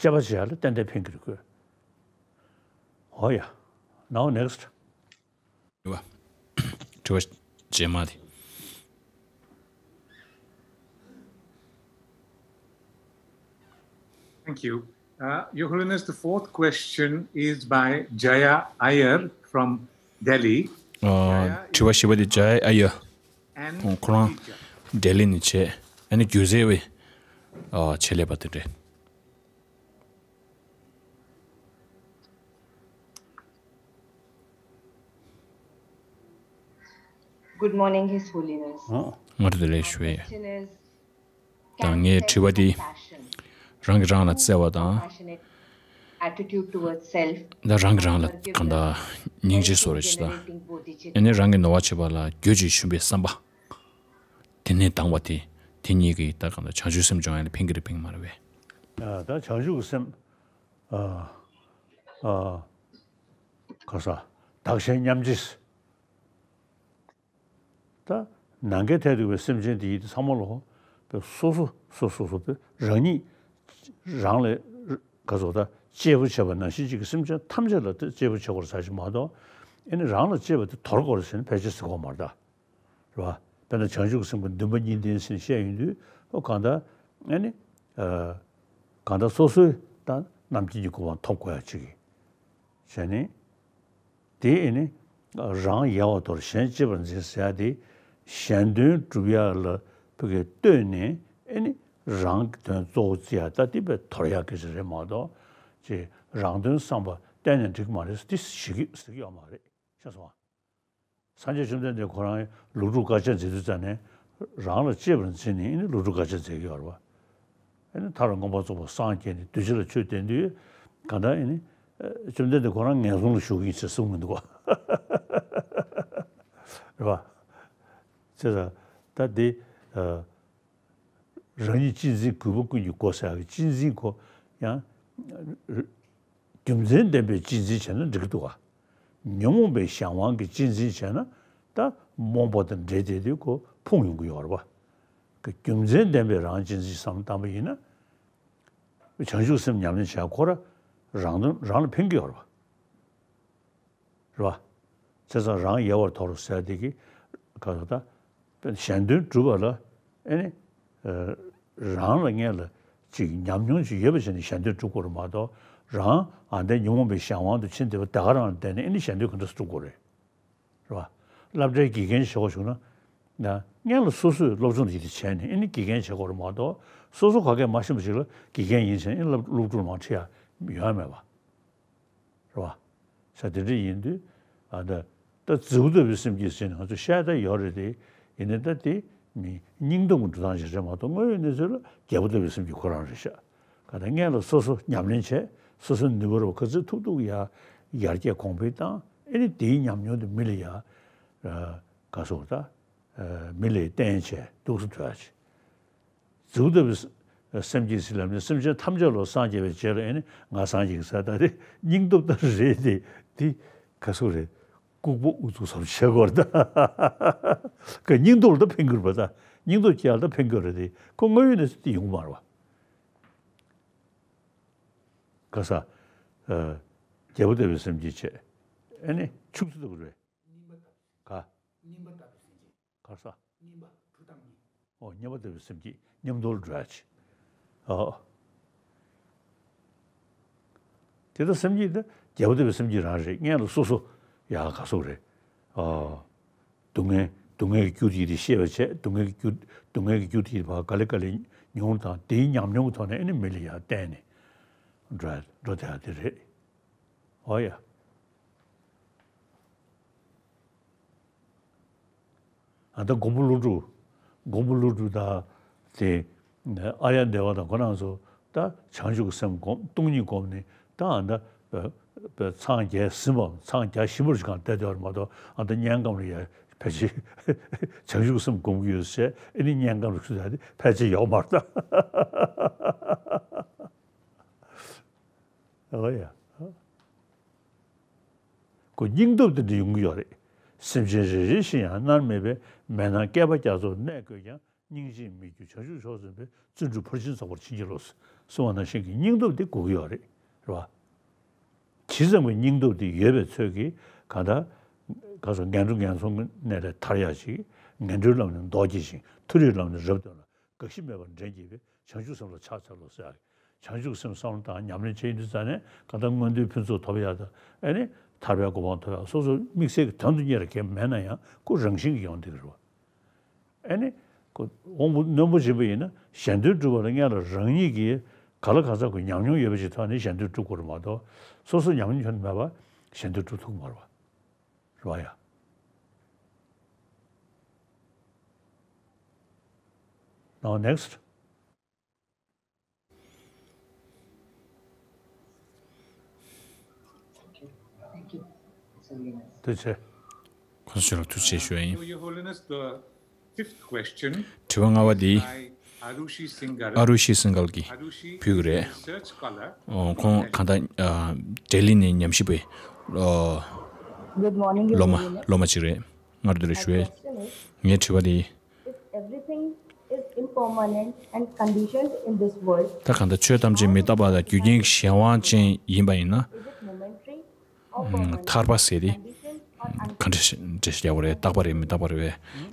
དཔྱད་པ་བྱེད་ཡ་ལ་ཏན་ཏན་ཕན་གྱི་རེད་ཁོས། ཨོ་ཡ། Now next. དྲི་བ། དྲི་བ་རྗེས་མ་དེ། Thank you. Uh, Your Holiness, the fourth question is by Jaya Iyer from Delhi. ཨ། དྲི་བ་བཞི་པ་དེ་ཇའི་ཨ་ཡ། And ཁོ་རང་ལྡི་ལི་ནས་བྱས། ཨ་ནི་སྒྱུ་རྩལ་བའི་ཨ་ཆེད་ལས་པ་དེ་འདྲས། Good morning, His Holiness. ཨོ། སྔ་དྲོ་བདེ་ལེགས་ཞུ་ཡས། ད་ངའི་དྲི་བ་འདི་རང་གིས་རང་ལ་བརྩེ་བ་དང་། ད་རང་གིས་རང་ལ་གང་ལྟར་སྙིང་རྗེ་བཟོ་རེ་ཞིག་དང་། ཨེ་ནས་རང་གི་ནོར་བ་བྱེད་པ་ལ་རྒྱུ་ཅིག་ཞུམ་པའི་བསམ་པ། དེ་ནས་ལྡང་བ་དེ་དེ་གཉིས་ཀྱིས་ད་གང་ལྟར་བྱང་ཆུབ་སེམས་སྦྱོང་ཡ་ལ་ཕན་གྱི་རེད་ཕན་གྱི་མ་རེད་པས། ད་བྱང་ཆུབ་ཀྱི་སེམས། ཨ་ཨ་ག་ས་བདག་གཞན་མཉམ་བརྗེ། ད་ནམ་མཁའི་མཐས་གཏུགས་པའི་སེམས་ཅན་དེ་ཡིས་དེ་ཚང་མ་ལོ། སོ་སོ་སོ་སོ་སོ་རང་ཉིད་རང་ལས་ག་ཚོད་ད་གཅེས་པོ་བྱས་པ་ནང་བཞིན་གཅིག་གི་སེམས་ཅན་ཐམས་ཅད་ལ་དེ་གཅེས་པོ་བྱེད་དགོས་རེད་ཟེར་ཞིག་མ་གཏོགས། ཨེ་ནི་རང་ལ་གཅེས་པ་དེ་དོར་དགོས་རེད་ཟེར་ནས་ཕལ་ཆེར་ཟེར་གི་ཡོད་མ་རེད་ད། རེད་བ། དཔེར་ན་བྱང་ཆུབ་ཀྱི་སེམས་ཀྱི་འདུན་པ་གཉིས་ལྡན་ཟེར་ནས་བཤད་ཡོང་དུས་ཨོ་གང་ལྟར་ཨེ་ནི་ཨ་གང་ལྟར་སོ་སོའི་ད་རྣམ་མཁྱེན་གྱི་གོ་འཕང་ཐོབ་དགོས་ཡ་གཅིག་གི་བྱས་ནས། དེ་ཨེ་ནི་རང་ཡལ་བར་དོར་གཞན་གཅེས་པར་འཛིན་ཟེར་ཡ་དེ་གཞན་དོན་སྒྲུབ་ཡ་ལ་ཕ་གིར་ལྟོས་ནས་ཨེ་ནི་རང་གི་དོན་གཙོ་བོ་བརྩི་ཡ་ད་དེ་དཔེ་དོར་ཡ་སྐད་ཆ་རེད་མ་གཏོགས་ཅེས་རང་དོན་བསམ་པ་གཏན་ནས་འགྲིག་མ་རེད་ཟེར་དེ་ཟེར་གི་ཟེར་གི་ཡོད་མ་རེད། ཤེས་སོང་ང་། སངས་རྒྱས་བཅོམ་ལྡན་འདས་ཁོ་རང་ལོག་སྒྲུབ་དཀའ་སྤྱད་མཛད་དུས་ཙམ་ནས་རང་ལ་གཅེས་པར་འཛིན་ནས་ཨེ་ནི་ལོག་སྒྲུབ་དཀའ་སྤྱད་མཛད་ཀྱི་ཡོད་རེད་བ། ཨེ་ནི་མཐར་མངོན་པར་རྫོགས་པར་སངས་རྒྱས་ནས་གདུལ་བྱ་ལ་ཆོས་བསྟན་དུས་གང་ལྟར་ཨེ་ནི་བཅོམ་ལྡན་འདས་ཁོ་རང་ངན་སོང་ལ་ཞུགས་ཀྱི་ཡིན་ཟེར་གསུངས་མི་འདུག་བ། རེད་བ། བྱས་ཙང་ད་འདི་རང་ཉིད་གཅེས་འཛིན་གུས་པ་ཀུན་གྱི་སྒོ་ཟེར་ཡག་གི་གཅེས་འཛིན་གོ་ཡང་རྒྱུ་མཚན་ལྡན་པའི་གཅེས་འཛིན་བྱས་ན་འགྲིག་གི་འདུག་ག་ཉོན་མོངས་པའི་གཞན་དབང་གི་གཅེས་འཛིན་བྱས་ན་ད་རྨོངས་པ་དང་འདྲེས་ཏེ་དེ་ཁོ་ཕུང་ཡོང་གི་ཡོད་རེད་པ། རྒྱུ་མཚན་ལྡན་པའི་རང་གཅེས་འཛིན་བསམ་བློ་བཏང་པ་ཡིན་ན། བྱང་ཆུབ་སེམས་ཉམས་ལེན་བྱས་ཁོ་རང་རང་དོན་རང་ལ་ཕན་གྱི་ཡོད་རེད་པ། རེད་བ། བྱས་ཙང་རང་ཡལ་བར་དོར་ཟེར་དེ་གི་ག་ལ་ད། གཞན་དོན་སྒྲུབ་པ་ལ་ཨེ་ནི། རང་ལ་སྔོན་ལ་ཅིག་ཉམས་མྱོང་ཅིག་ཡོད་པ་བྱས་ནས་གཞན་དོན་སྒྲུབ་དགོས་རེད་མ་གཏོགས་རང་ཨ་འདྲ་ཉོན་མོངས་པའི་གཞན་དབང་དུ་ཕྱིན་བསྡད་པ་དེ་ག་རང་ལ་བསྡད་ནས་ཨེ་ནི་གཞན་དོན་ག་འདྲ་སེ་སྒྲུབ་དགོས་རེད། རེད་བ། སློབ་གྲྭའི་དགེ་རྒན་བྱེད་དགོས་བྱུང་ན། ན་སྔོན་ལ་སོ་སོས་སློབ་སྦྱོང་དེ་དེ་བྱས་ནས་ཨེ་ནི་དགེ་རྒན་བྱེད་དགོས་རེད་མ་གཏོགས་སོ་སོ་ག་གས་མ་ཤེས་པ་ཅིག་ལ་དགེ་རྒན་ཡིན་ཟེར་ནས་ཨེ་སློབ་སློབ་ཕྲུག་མང་ཁྲིད་ཡ་ཡོང་ཡ་མེད་པ། རེད་བ། ས་དེ་འདྲ་ཡིན་དུས་ཨ་ད་ད་རྫིའུ་ལྟ་བུའི་སེམས་ཀྱིས་ཟེར་ནས་ང་ཚོ་བཤད་ད་ཡོད་རེད་དེ། ཡིན་ནའི་ད་དེ་མི་སྙིང་སྟོབས་ཀྱི་འགྲོ་སྟངས་ཤིག་རེད་མ་གཏོགས་དངོས་ཡོད་གནས་ཚུལ་ལ་རྒྱལ་པོ་ལྟ་བུའི་སེམས་ཀྱིས་ཁོ་རང་རེད་ཤག་ག་ད་སྔོན་ལ་སོ་སོ་ཉམས་ལེན་བྱས་ སོ་སོའི་ནུས་པ་རུ་ག་ཚོད་ཐུབ་ཐུབ་ཡ་ཡར་རྒྱས་གོང་འཕེལ་བཏང་། ཨེ་ནི་དེའི་ཉམས་མྱོང་དེ་མི་ལ་ཡ་ག་སོགས་ད་མི་ལ་བསྟན་བྱས་འདུག་སེ་འགྲོ་ཡ་ཆེ། མཛེའུ་ལྟ་བུའི་སེམས་ཀྱིས་ཟེར་ལབ་ནས། སེམས་ཅན་ཐམས་ཅད་ལ་སངས་རྒྱས་པའི་རྗེས་ལ་ཨེ་ནི་ང་སངས་རྒྱས་ཀྱི་ས་ད་དེ་སྙིང་སྟོབས་ད་རེད་དེ། དེ་ག་སོགས་རེད། ལྐུགས་པ་ཨུ་ཚུགས་ཟབ་བྱེད་དགོས་རེད་ད། ཀ་སྙིང་སྟོབས་ལ་ད་ཕན་གྱི་རེད་པ། ད་སྙིང་སྟོབས་སྐྱེ་ཡ་ལ་ད་ཕན་གྱི་རེད་དེ། ཁོ་དངོས་ཡོད་གནས་ཚུལ་དེ་ཡོང་གི་མ་རེད་པ། ག་ས། ཨ། རྒྱལ་པོ་ལྟ་བུའི་སེམས་ཀྱིས་བྱས། ཨེ་ནི་ཕྱུགས་ཚོད་ལྟ་བུ་རེད། ག་རྙིང་པ་ལྟ་བུའི་སེམས་ཀྱིས། ག་ས། རྙིང་པ་གྲུ་དང་རྙིང་། ཨོ། རྙིང་པ་ལྟ་བུའི་སེམས་ཀྱིས་མཉམ་དུ་འགྲོ་ཡ་ཆེ། ཨོ། དེ་ལྟར་སེམས་ཀྱིས་ད་རྒྱལ་པོ་ལྟ་བུའི་སེམས་ཀྱིས་རང་རེད། སྔོན་ལ་སོ་སོ་ཡ་ག་སོགས་རེད། ཨོ། སྡུག་བསྔལ་སྡུག་བསྔལ་གྱི་རྒྱུ་དེ་ཤེས་པ་བྱས། སྡུག་བསྔལ་གྱི་རྒྱུ་སྡུག་བསྔལ་གྱི་རྒྱུ་དེ་ཕར་ག་ལེ་ག་ལེ་མྱོང་དང་། དེའི་ཉམས་མྱོང་གི་ཐོག་ནས་ཨེ་ནི་མི་ལ་ཡ་བསྟན་ནས་འགྲོ་འགྲོ་བསྡད་ཡ་དེ་རེད། ཨོ་ཡ། ཨ། ད་མགོན་པོ་ཀླུ་སྒྲུབ། མགོན་པོ་ཀླུ་སྒྲུབ་དང་དེ་ཨཱརྱ་དེ་བ་དང་ཁོ་རང་ཚོ་ད་བྱང་ཆུབ་ཀྱི་སེམས་སྒོམ། སྟོང་ཉིད་སྒོམ་ནས་ད་ཨ་ད་པ་པ་འཚང་རྒྱ་ཟིན་པ། འཚང་རྒྱ་ཞིམ་པོ་ཞིག་གང་བསྡད་བསྡད་པ་མ་གཏོགས། ཨ་ད་དམྱལ་ཁམས་ལ་ཡ་ཕལ་ཆེར་བྱང་ཆུབ་ཀྱི་སེམས་སྒོམ་གྱི་ཡོད་ཟེར། ཨེ་ནི་དམྱལ་ཁམས་ལ་ཚུད་ད་དེ་ཕལ་ཆེར་ཡོད་མ་རེད་ད། ཨོ་ཡ། ཁོ་སྙིང་སྟོབས་དེ་འདྲ་ཡོང་གི་ཡོད་རེད། སེམས་ཅན་རེ་རེ་བཞིན་ཡང་མནར་མེད་པའི་མེ་ནང་བསྐལ་པ་རྒྱ་མཚོར་གནས་དགོས་ཀྱང་། སྙིང་རྗེས་མི་འགྱུར་བྱང་ཆུབ་མཆོག་འཛིན་པའི། བརྩོན་འགྲུས་ཕར་ཕྱིན་རྫོགས་པར་བྱིན་གྱིས་རློབས། གསུངས་པ་ནང་བཞིན་གྱི་སྙིང་སྟོབས་དེ་དགོས་ཀྱི་ཡོད་རེད། རེད་བ། ཇི་ཙམ་གྱི་སྙིང་སྟོབས་དེ་ཡོད་པའི་ཚོད་ཀྱིས་གང་ལྟར་ག་སོགས་ངན་འགྲོ་ངན་སོང་གི་གནས་ལས་ཐར་ཡག་ཅིག་ངན་འགྲོའི་ལམ་ནས་ལྡོག་བགྱིད་ཅིང་། མཐོ་རིས་ལམ་ནས་རབ་སྟོན་ལ། དགག་གཞི་མེད་པར་འདྲེན་བགྱིད་པའི། བྱང་ཆུབ་སེམས་ལ་ཕྱག་འཚལ་ལོ་ཟེར། བྱང་ཆུབ་སེམས་བསམ་བློ་བཏང་ཉམས་ལེན་བྱེད་ཡོང་དུས་ཙ་ནས་གང་ལྟར་མངོན་མཐོའི་ཕུན་ཚོགས་ཐོབ་ཡག་དང་། ཨེ་ནི་ཐར་པའི་གོ་འཕང་ཐོབ་ཡག་སོ་སོ་དམིགས་བསལ་གྱི་དོན་དུ་གཉེར་མཁན་མེད་ན་ཡང་ཁོ་རང་བཞིན་གྱིས་ཡོང་བསྡད་ཀྱི་རེད་བ། ཨེ་ནི་ཁོ་དབང་པོ་རྣོན་པོ་ཅན་པ་ཡིན་ན་གཞན་དོན་སྒྲུབ་པ་ལ་སྔོན་ལ་རང་ཉིད་ཀྱིས་ག་ལ་ག་ཚོད་ཀྱི་ཉམས་མྱོང་ཡོད་པ་ཞིག་ཐོག་ནས་གཞན་དོན་སྒྲུབ་དགོས་རེད་མ་གཏོགས། སོ་སོ་ཉམས་མྱོང་ཁྱོན་ནས་མེད་པ་གཞན་དོན་སྒྲུབ་ཐུབ་ཀྱི་མ་རེད་བ། རེད་བ་ཡ། Now next. ཐུགས་རྗེ་ཆེ། གོང་ས་མཆོག་ལ་ཐུགས་རྗེ་ཆེ་ཞུ་ཡ་ཡིན། So, Your Holiness, the fifth question དྲི་བ་ལྔ་པ་འདི་by Arushi Singhal. ཨ་རུ་ཤི་སིང་གལ་གྱིས་Arushi ཕུལ་གྱི་རེད། Is a research scholar. ཨོ། ཁོང་གང་ལྟར་ཨ་ལྡི་ལི་ནས་ཉམས་ཞིབ་པའི་ཨོ་Good morning, Your སློབ་མ་Holiness. སློབ་མ་ཅིག་རེད། སྔར་དུ་རེ་ཞུ་ཡས། My question is, ངའི་དྲི་བ་འདི། If everything is impermanent and conditioned in this world, ད་གང་ལྟར་ཆོས་ཐམས་ཅད་མི་རྟག་པ་དང་རྒྱུ་རྐྱེན་གྱི་གཞན་དབང་ཅན་ཡིན་པ་ཡིན་ན། Is it momentary or ཨང་། permanent? ཐར་པ་ཟེར་དེ་Conditioned or ག་འདྲ་ཞིག་འདྲ་ཞིག་ཡག་པོ་རེད། རྟག་པ་རེད་མི་རྟག་པ་རེད་པས།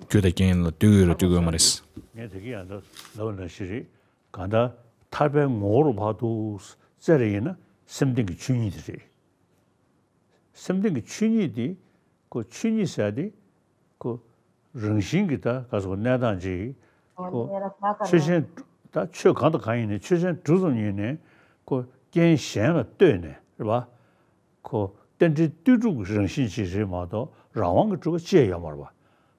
རྒྱུ་དང་རྐྱེན་ལ་ལྟོས་ཀྱི་ཡོད་རེད་ལྟོས་ཀྱི་ཡོད་མ་རེད། ངས་དེ་གི་ཡང་ད་ལབ་པ་ནང་བཞིན་རེད། གང་ལྟར་ཐར་པའི་ངོ་བོ་རུ་ཕར་ཏུ་བཙལ་རེ་ཡིན་ན་སེམས་ལྡན་གྱི་ཆོས་ཉིད་དེ་རེད། སེམས་ལྡན་གྱི་ཆོས་ཉིད་དེ། ཁོ་ཆོས་ཉིད་ཟེར་དེ། ཁོ་རང་བཞིན་གྱི་ད་ག་སོགས་གནས་སྟངས་ཅིག་ཁོ་ཆོས་ཅན། ད་ཆོས་གང་དང་གང་ཡིན་ནའི་ཆོས་ཅན་གྲུབ་ཙམ་ཡིན་ནའི་ཁོ་རྐྱེན་གཞན་ལ་ལྟོས་ནས་རེད་པ། ཁོ་རྟེན་འབྲེལ་ལྟོས་གྲུབ་ཀྱི་རང་བཞིན་ཅིག་རེད་མ་གཏོགས་རང་དབང་གིས་གྲུབ་པ་ཅིག་ཡོད་མ་རེད་པ།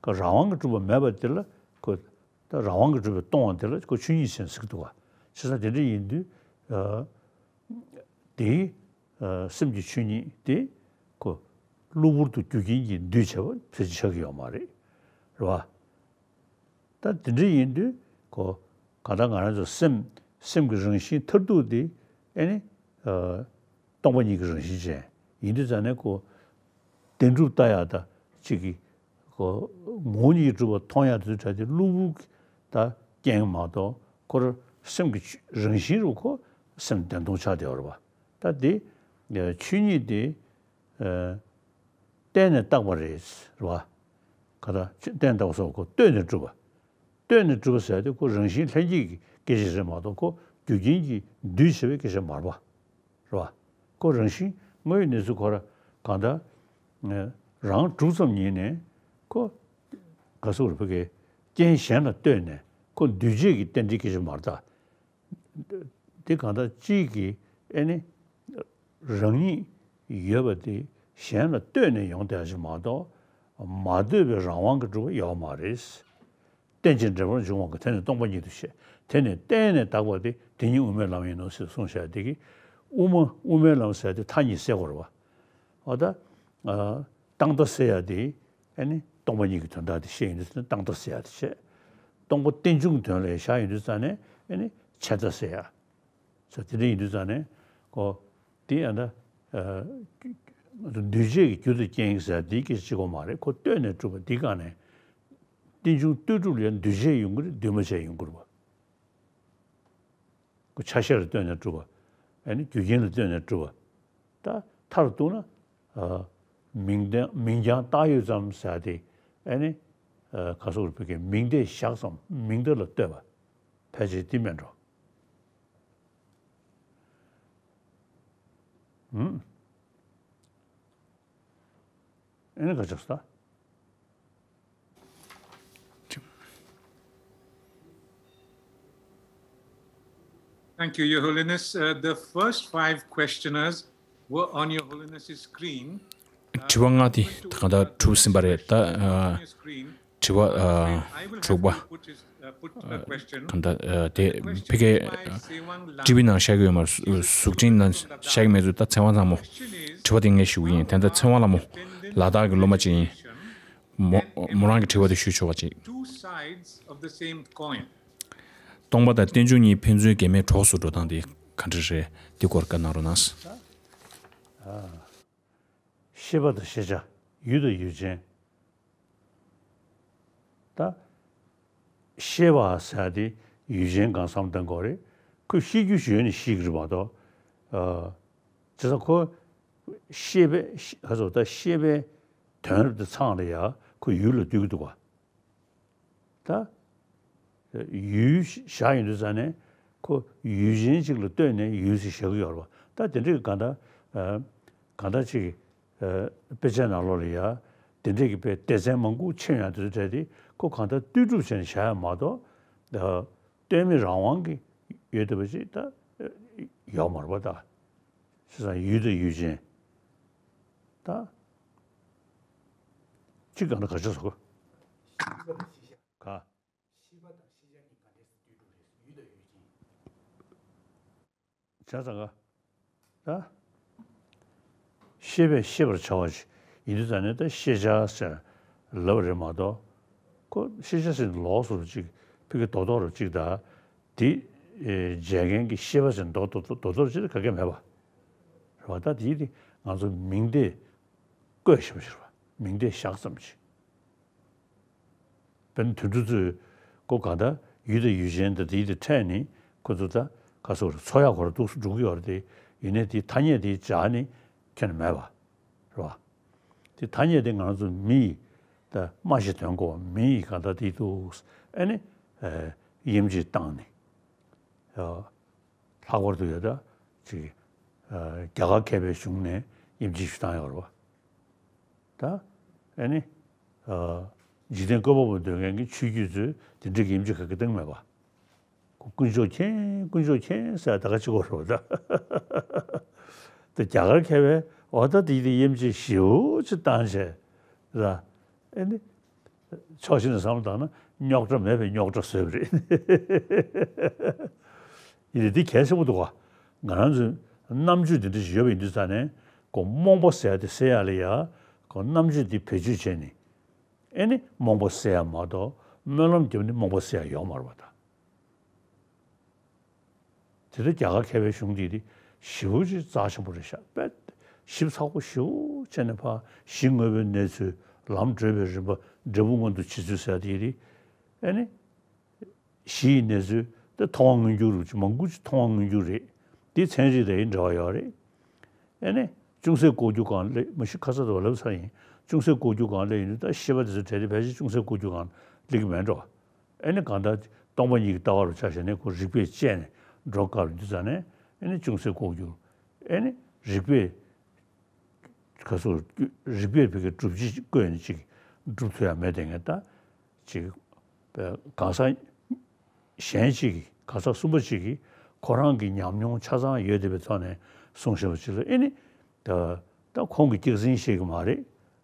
ཁོ་རང་དབང་གིས་གྲུབ་པ་མེད་པ་དེ་ལ་ཁོ་ད་རང་དབང་གིས་གྲུབ་པའི་སྟོང་པ་དེ་ལ་ཁོ་ཆོས་ཉིད་ཅན་ཟེར་གྱི་འདུག་ག་བྱས་ཙང་དེ་འདྲ་ཡིན་དུས། དེའི་ཨ་སེམས་ཀྱི་ཆོས་ཉིད་དེ་ཁོ་གློ་བུར་དུ་རྒྱུ་རྐྱེན་གྱིས་འདུས་བྱས་པ་ཕལ་ཆེར་ཆགས་ཀྱི་ཡོད་མ་རེད། རེད་བ། ད་དེ་འདྲ་ཡིན་དུས་ཁོ་གང་ལྟར་ང་རང་ཚོ་སེམས་སེམས་ཀྱི་རང་བཞིན་མཐར་ཐུག་དེ་ཨེ་ནི་ཨ་སྟོང་པ་ཉིད་ཀྱི་རང་བཞིན་ཅན་ཡིན་དུས་ཙང་ནས་ཁོ་བདེན་གྲུབ་ལྟ་ཡག་ད་ཅིག་གི་ཁོ་ངོ་བོ་ཉིད་ཀྱིས་གྲུབ་པ་མཐོང་ཡག་དེ་ཚོའི་གྲས་དེ་གློ་བུར་གྱི་ད་རྐྱེན་མ་གཏོགས་ཁོ་རང་སེམས་ཀྱི་ཆོས་རང་བཞིན་རུ་ཁོ་སེམས་བདེན་སྟོང་ཆགས་བསྡད་ཡོད་རེད་པ། ད་དེ་ཆོས་ཉིད་དེ་ཨ་བརྟེན་ནས་བཏགས་པ་རེད་རེད་པ། ག་ད་བརྟེན་བཏགས་པ་སོགས་ཁོ་ལྟོས་ནས་གྲུབ་པ། ལྟོས་ནས་གྲུབ་པ་ཟེར་དེ་ཁོ་རང་བཞིན་ལྷན་སྐྱེས་ཀྱི་སྐད་ཆ་རེད་མ་གཏོགས་ཁོ་རྒྱུ་རྐྱེན་གྱིས་འདུས་བྱས་པའི་སྐད་ཆ་མ་རེད་པ། རེད་པ། ཁོ་རང་བཞིན་དངོས་ཡོད་གནས་ཚུལ་ཁོ་ར་གང་ལྟར་ཨ་རང་གྲུབ་ཙམ་ཡིན་ནའི་ཁོ་ག་སོགས་རེད་ཕ་གི་རྐྱེན་གཞན་ལ་ལྟོས་ནས་ཁོ་འདུས་བྱས་ཀྱི་རྟེན་འབྲེལ་སྐད་ཆ་མ་རེད་ད། དེ་གང་ལྟར་གཅིག་གིས་ཨེ་ནི་རང་ཉིད་ཡོད་པ་དེ་གཞན་ལ་ལྟོས་ནས་ཡོང་བསྡད་ཡག་ཅིག་མ་གཏོགས་མ་ལྟོས་པའི་རང་དབང་གིས་གྲུབ་པ་ཡོད་མ་རེད། རྟེན་ཅིང་འབྲེལ་པར་འབྱུང་བ་ཀུན། དེ་ནི་སྟོང་པ་ཉིད་དུ་བཤད། དེ་ནི་བརྟེན་ནས་བཏགས་པ་སྟེ། དེ་ཉིད་དབུ་མའི་ལམ་ཡིན་ནོ་ཞེས་གསུངས་བཞག་དེ་གིས་ དབུ་མ་དབུ་མའི་ལམ་ཟེར་ཡ་དེ་མཐའ་གཉིས་བསལ་དགོས་རེད་བ། འོ་ད། ཨ། རྟག་མཐའ་བསལ་ཡ་དེ་ཨ་ནི་སྟོང་པ་ཉིད་ཀྱི་དོན་དག་དེ་བཤད་ཡོང་དུས་ཙ་ན་རྟག་མཐའ་བསལ་ཡ་དེ་བཤད། སྟོང་པ་རྟེན་འབྱུང་གི་དོན་ལ་བཞག་ཡོང་དུས་ཙ་ནས་ཨ་ནི་ཆད་མཐའ་བསལ་ཡ། ས་དེ་འདྲ་ཡིན་དུས་ཙ་ནས་ཁོ་དེ་ཨ་ད། ཨ། འདུས་བྱས་ཀྱི་རྒྱུ་དང་རྐྱེན་ཟེར་དེ་སྐད་ཆ་གཅིག་པོ་མ་རེད། ཁོ་ལྟོས་ནས་གྲུབ་པ་འདི་ག་ནས། རྟེན་འབྱུང་ལྟོས་གྲུབ་ལ་ཡང་འདུས་བྱས་ཡོང་གི་རེད། འདུས་མ་བྱས་ཡོང་གི་རེད་པ། ཁོ་ཆ་ཤས་ལ་ལྟོས་ནས་གྲུབ་པ། ཨ་ནི་རྒྱུ་རྐྱེན་ལ་ལྟོས་ནས་གྲུབ་པ། ད་མཐར་གཏུགས་ན། ཨ། མིང་དོན་མིང་རྐྱང་བཏགས་ཡོད་ཙམ་ཟེར་ཏེ། ཨ་ནི། ཨ། ག་སོགས་རེ་བོད་སྐད་མིང་དེ་བཞག་ཙམ་མིང་དེ་ལ་ལྟོས་པ། ཕལ་ཆེར་དེ་མེད་འགྲོ། ཨུམ། ཨེ་ནི་ག་ཅག་ས། Thank you, Your Holiness. Uh, the first five questioners were on Your Holiness's screen. དྲི་བ་ལྔ་དེ་གང་ལྟར་གྲུབ་ཟིན་པ་རེད། ད། ཨ། དྲི་བ། ཨ། དྲུག་པ། གང་ལྟར། ཨ། དེ་ཕ་གིའི་ཊི་ཝི་ནང་བཤད་ཀྱི་ཡོད་མ་རེད། གཟུགས་འཕྲིན་ནང་བཤད་ཀྱི་མེད་ཚུལ་ད་ཚེ་དབང་ཚང་མ། དྲི་བ་དེ་ངས་ཞུ་གི་ཡིན། དེ་ལྟར་ཚེ་དབང་ལྷ་མོ་ལ་དྭགས་ཀྱི་སློབ་མ་ཅིག་ཡིན། མོ་མོ་རང་གི་དྲི་བ་དེ་ཞུས་ཆོག་པ་ཅིག་སྟོང་པ་དང་རྟེན་འབྱུང་གཉིས་ཕན་ཚུན་འགལ་མེད་གྲོགས་སུ་འགྲོ་སྟངས་དེ་ག་འདྲ་རེད། འདི་སྐོར་བཀའ་གནང་རོགས་གནང་། ཤེས་པ་དང་ཤེས་བྱ། ཡུལ་དང་ཡུལ་ཅན། ད། ཤེས་པ་ཟེར་ཡ་དེ་ཡུལ་ཅན་གང་བསམ་བློ་གཏོང་དགོས་རེད། ཁོས་ཤེས་རྒྱུ་ཞིག་ཡོད་ནས་ཤེས་ཀྱི་རེད་མ་གཏོགས། ཨ། བྱས་ཙང་ཁོ་ཤེས་པའི་ཤེས་ཁ་སོ་ད་ཤེས་པའི་དོན་རབ་དེ་ཚང་ལ་ཡ་ཁོ་ཡུལ་ལ་བསྡུ་གི་འདུག་ག་ད། ཡུལ་བཞག་ཡོང་དུས་ཙ་ནས་ཁོ་ཡུལ་ཅན་གཅིག་ལ་ལྟོས་ནས་ཡུལ་ཟེར་བཞག་གི་ཡོད་རེད་པ། ད་དེ་འདྲའི་གང་ལྟར། ཨ། གང་ལྟར་ཅིག་ཨ། དཔེ་ཆའི་ནང་ལོགས་ལ་ཡ། དེ་འདྲའི་གི་དཔེ་སྡེ་ཚན་མང་པོ་ཕྱེ་ཡོང་དུས་ཙ་དེ་ཁོ་གང་ལྟར་ལྟོས་གྲུབ་བྱས་ནས་བཞག་ཡ་མ་གཏོགས། ཨ། ལྟོས་མེད་རང་དབང་གི་ཡོད་བསྡད་པ་ཅིག་ད་ཡོད་མ་རེད་པ་ད། བྱས་ཙང་ཡུལ་དང་ཡུལ་ཅན། ད། གཅིག་གང་ལ་ག་ཆ་བཟོ་ག་ཤེས་པ་དང་ཤེས་བྱ་གཉིས་ག་འདྲས་སེ་ལྟོས་གྲུབ་རེད། ཡུལ་དང་ཡུལ་ཅན། བྱས་ཙང་ག་ད། ཤེས་པས་ཤེས་པར་བྱ་བ་ཞིག་ཡིན་དུས་ཙ་ནས་ད་ཤེས་བྱ་ཟེར་ལབ་རེད་མ་གཏོགས། ཁོ་ཤེས་བྱ་ཟེར་ནས་ལོགས་སུ་ཅིག་ཕ་གི་རྡོག་རྡོག་རུ་ཅིག་ད། དེ་བྱེད་མཁན་གྱི་ཤེས་པ་ཟེར་རྡོག་རྡོག་རྡོག་རྡོག་ཅིག་ག་གེ་མེད་པ། རེད་བ། ད་དེ་དེ་ང་ཚོ་མིང་དེ་བཀོད་ཤེས་པ་ཞིག་རེད་བ། མིང་དེ་བཞག་ཙམ་ཅིག་དཔེར་ན་དུད་འགྲོ་ཚོས་ཁོ་གང་ལྟར་ཡུལ་དང་ཡུལ་ཅན་དང་དེའི་དེ་ཕྲད་ནས་ཁོ་ཚོ་ད་ག་སོགས་རེད། འཚོ་ཡག་ཁོ་རང་འདུག་སེ་འགྲོ་གི་ཡོད་རེད་དེ། ཡིན་ནའི་དེའི་ཐ་སྙད་དེ་སྦྱར་ནས་ཁྱོན་ནས་མེད་པ་རེད་བ། དེ་ཐ་སྙད་དེ་ང་ཚོ་མི་ཡི་ད་སྨྲ་ཤེས་དོན་གོ་མི་ཡི་གང་ལྟར་དེ་འདུག་ཨ་ནི་དབྱེ་འབྱེད་བཏང་ནས། ལྷག་པར་དུ་ཡོད་ད་ཅིག་རྒྱ་གར་མཁས་པའི་གཞུང་ནས་དབྱེ་འབྱེད་ཞུ་སྟངས་ཡོད་རེད་བ། ད་ཨ་ནི། ཨ། འཇིག་རྟེན་བཀོད་པ་པོ་འདོད་མཁན་གྱི་ཆོས་བརྒྱུད་ཚོས་དེ་འདྲའི་དབྱེ་འབྱེད་ག་གེ་བཏང་མེད་པ། ཁོ་དཀོན་མཆོག་མཁྱེན་དཀོན་མཆོག་མཁྱེན་ཟེར་ད་ག་ཅིག་གོ་རེད་བ་ད། དེ་རྒྱ་གར་མཁས་པས་འོ་ད་དེ་དེ་དབྱེ་འབྱེད་ཞེ་པོ་ཅིག་བཏང་བྱས་ལ། ཨ་ནི། ཕྱོགས་གཅིག་ནས་བསམ་བློ་བཏང་ན་རྙོག་དྲ་མེད་པའི་རྙོག་དྲ་བཟོས་པ་རེད། ཡིན་ནའི་འདི་གལ་ཆེན་པོ་འདུག་ག་ང་རང་ཚོའི་རྣམ་དཔྱོད་འདི་འདྲ་ཞིག་ཡོད་པ་ཡིན་དུས་ཙ་ནས་ཁོ་རྨོངས་པ་ཟེར་ཡ་དེ་སེལ་ཡ་ལ་ཡ་ཁོ་རྣམ་དཔྱོད་འདི་བེད་སྤྱོད་བྱས་ནས་ཨེ་ནི་རྨོངས་པ་སེལ་ཡ་མ་གཏོགས་སྨོན་ལམ་བརྒྱབ་ནས་རྨོངས་པ་སེལ་ཡ་ཡོད་མ་རེད་པ་ད། དེ་ལྟར་རྒྱ་གར་མཁས་པའི་གཞུང་འདི་དེ་ཞེ་པོ་ཅིག་རྩ་ཆེན་པོ་རེད་ཤག་དཔེ་ཞིབ་ཚགས་པོ་ཞེ་པོ་བྱས་ནས་ཕར་གཞི་དངོས་པོའི་གནས་ཚུལ་ལམ་བགྲོད་པའི་རིམ་པ་འབྲས་བུ་མངོན་དུ་བྱེད་ཚུལ་ཟེར་དེ་རེད། ཨེ་ནི། གཞི་ཡི་གནས་ཚུལ་དེ་མཐོང་བ་མངོན་གྱུར་རུ་ཅིག་མང་པོ་ཅིག་མཐོང་བ་མངོན་གྱུར་རེད། དེ་ཚན་རིག་དང་ཡི་འབྲེལ་བ་ཡོད་རེད། ཨེ་ནི། ཅུང་ཟད་ལྐོག་གྱུར་གང་ལེགས་མ་ཤི་ཁ་ཚ་དང་ལབ་ཚར་ཡིན། ཅུང་ཟད་ལྐོག་གྱུར་གང་ལེགས་ཡིན་དུས་ད་ཤེས་པ་དེ་ཚོ་བྲལ་ཏེ་ཕལ་ཆེར་ཅུང་ཟད་ལྐོག་གྱུར་གང་ལེགས་མེད་འགྲོ། ཨེ་ནི་གང་ལྟར་སྟོང་པ་ཉིད་ཀྱི་ལྟ་བ་རུ་ཆ་བཞག་ནས་ཁོ་རིགས་པས་དཔྱད་ནས་འགྲོ་དཀའ་རུ་འདུག་ཙང་ནས་ཨེ་ནི་ཅུང་ཟད་ལྐོག་གྱུར། ཨེ་ནི་རིགས་པས་ག་སོ་རིགས་པས་བོད་ཀྱི་སྒྲུབ་བྱེད་བཀོད་ནས་ཅིག་སྒྲུབ་ཐུབ་ཡ་མེད་དེ་ངས་ད་ཅིག་གང་ཟག་གཞན་ཅིག་གིས་གང་ཟག་གསུམ་པ་ཅིག་གིས་ཁོ་རང་གི་ཉམས་མྱོང་ཆ་ཚང་ཡོད་བསྡད་པའི་ཐོག་ནས་གསུངས་བཞག་པ་ཅིག་ལ་ཨེ་ནི་ད་ད་ཁོང་གིས་སྐྱག་རྫུན་བཤད་ཀྱི་མ་རེད།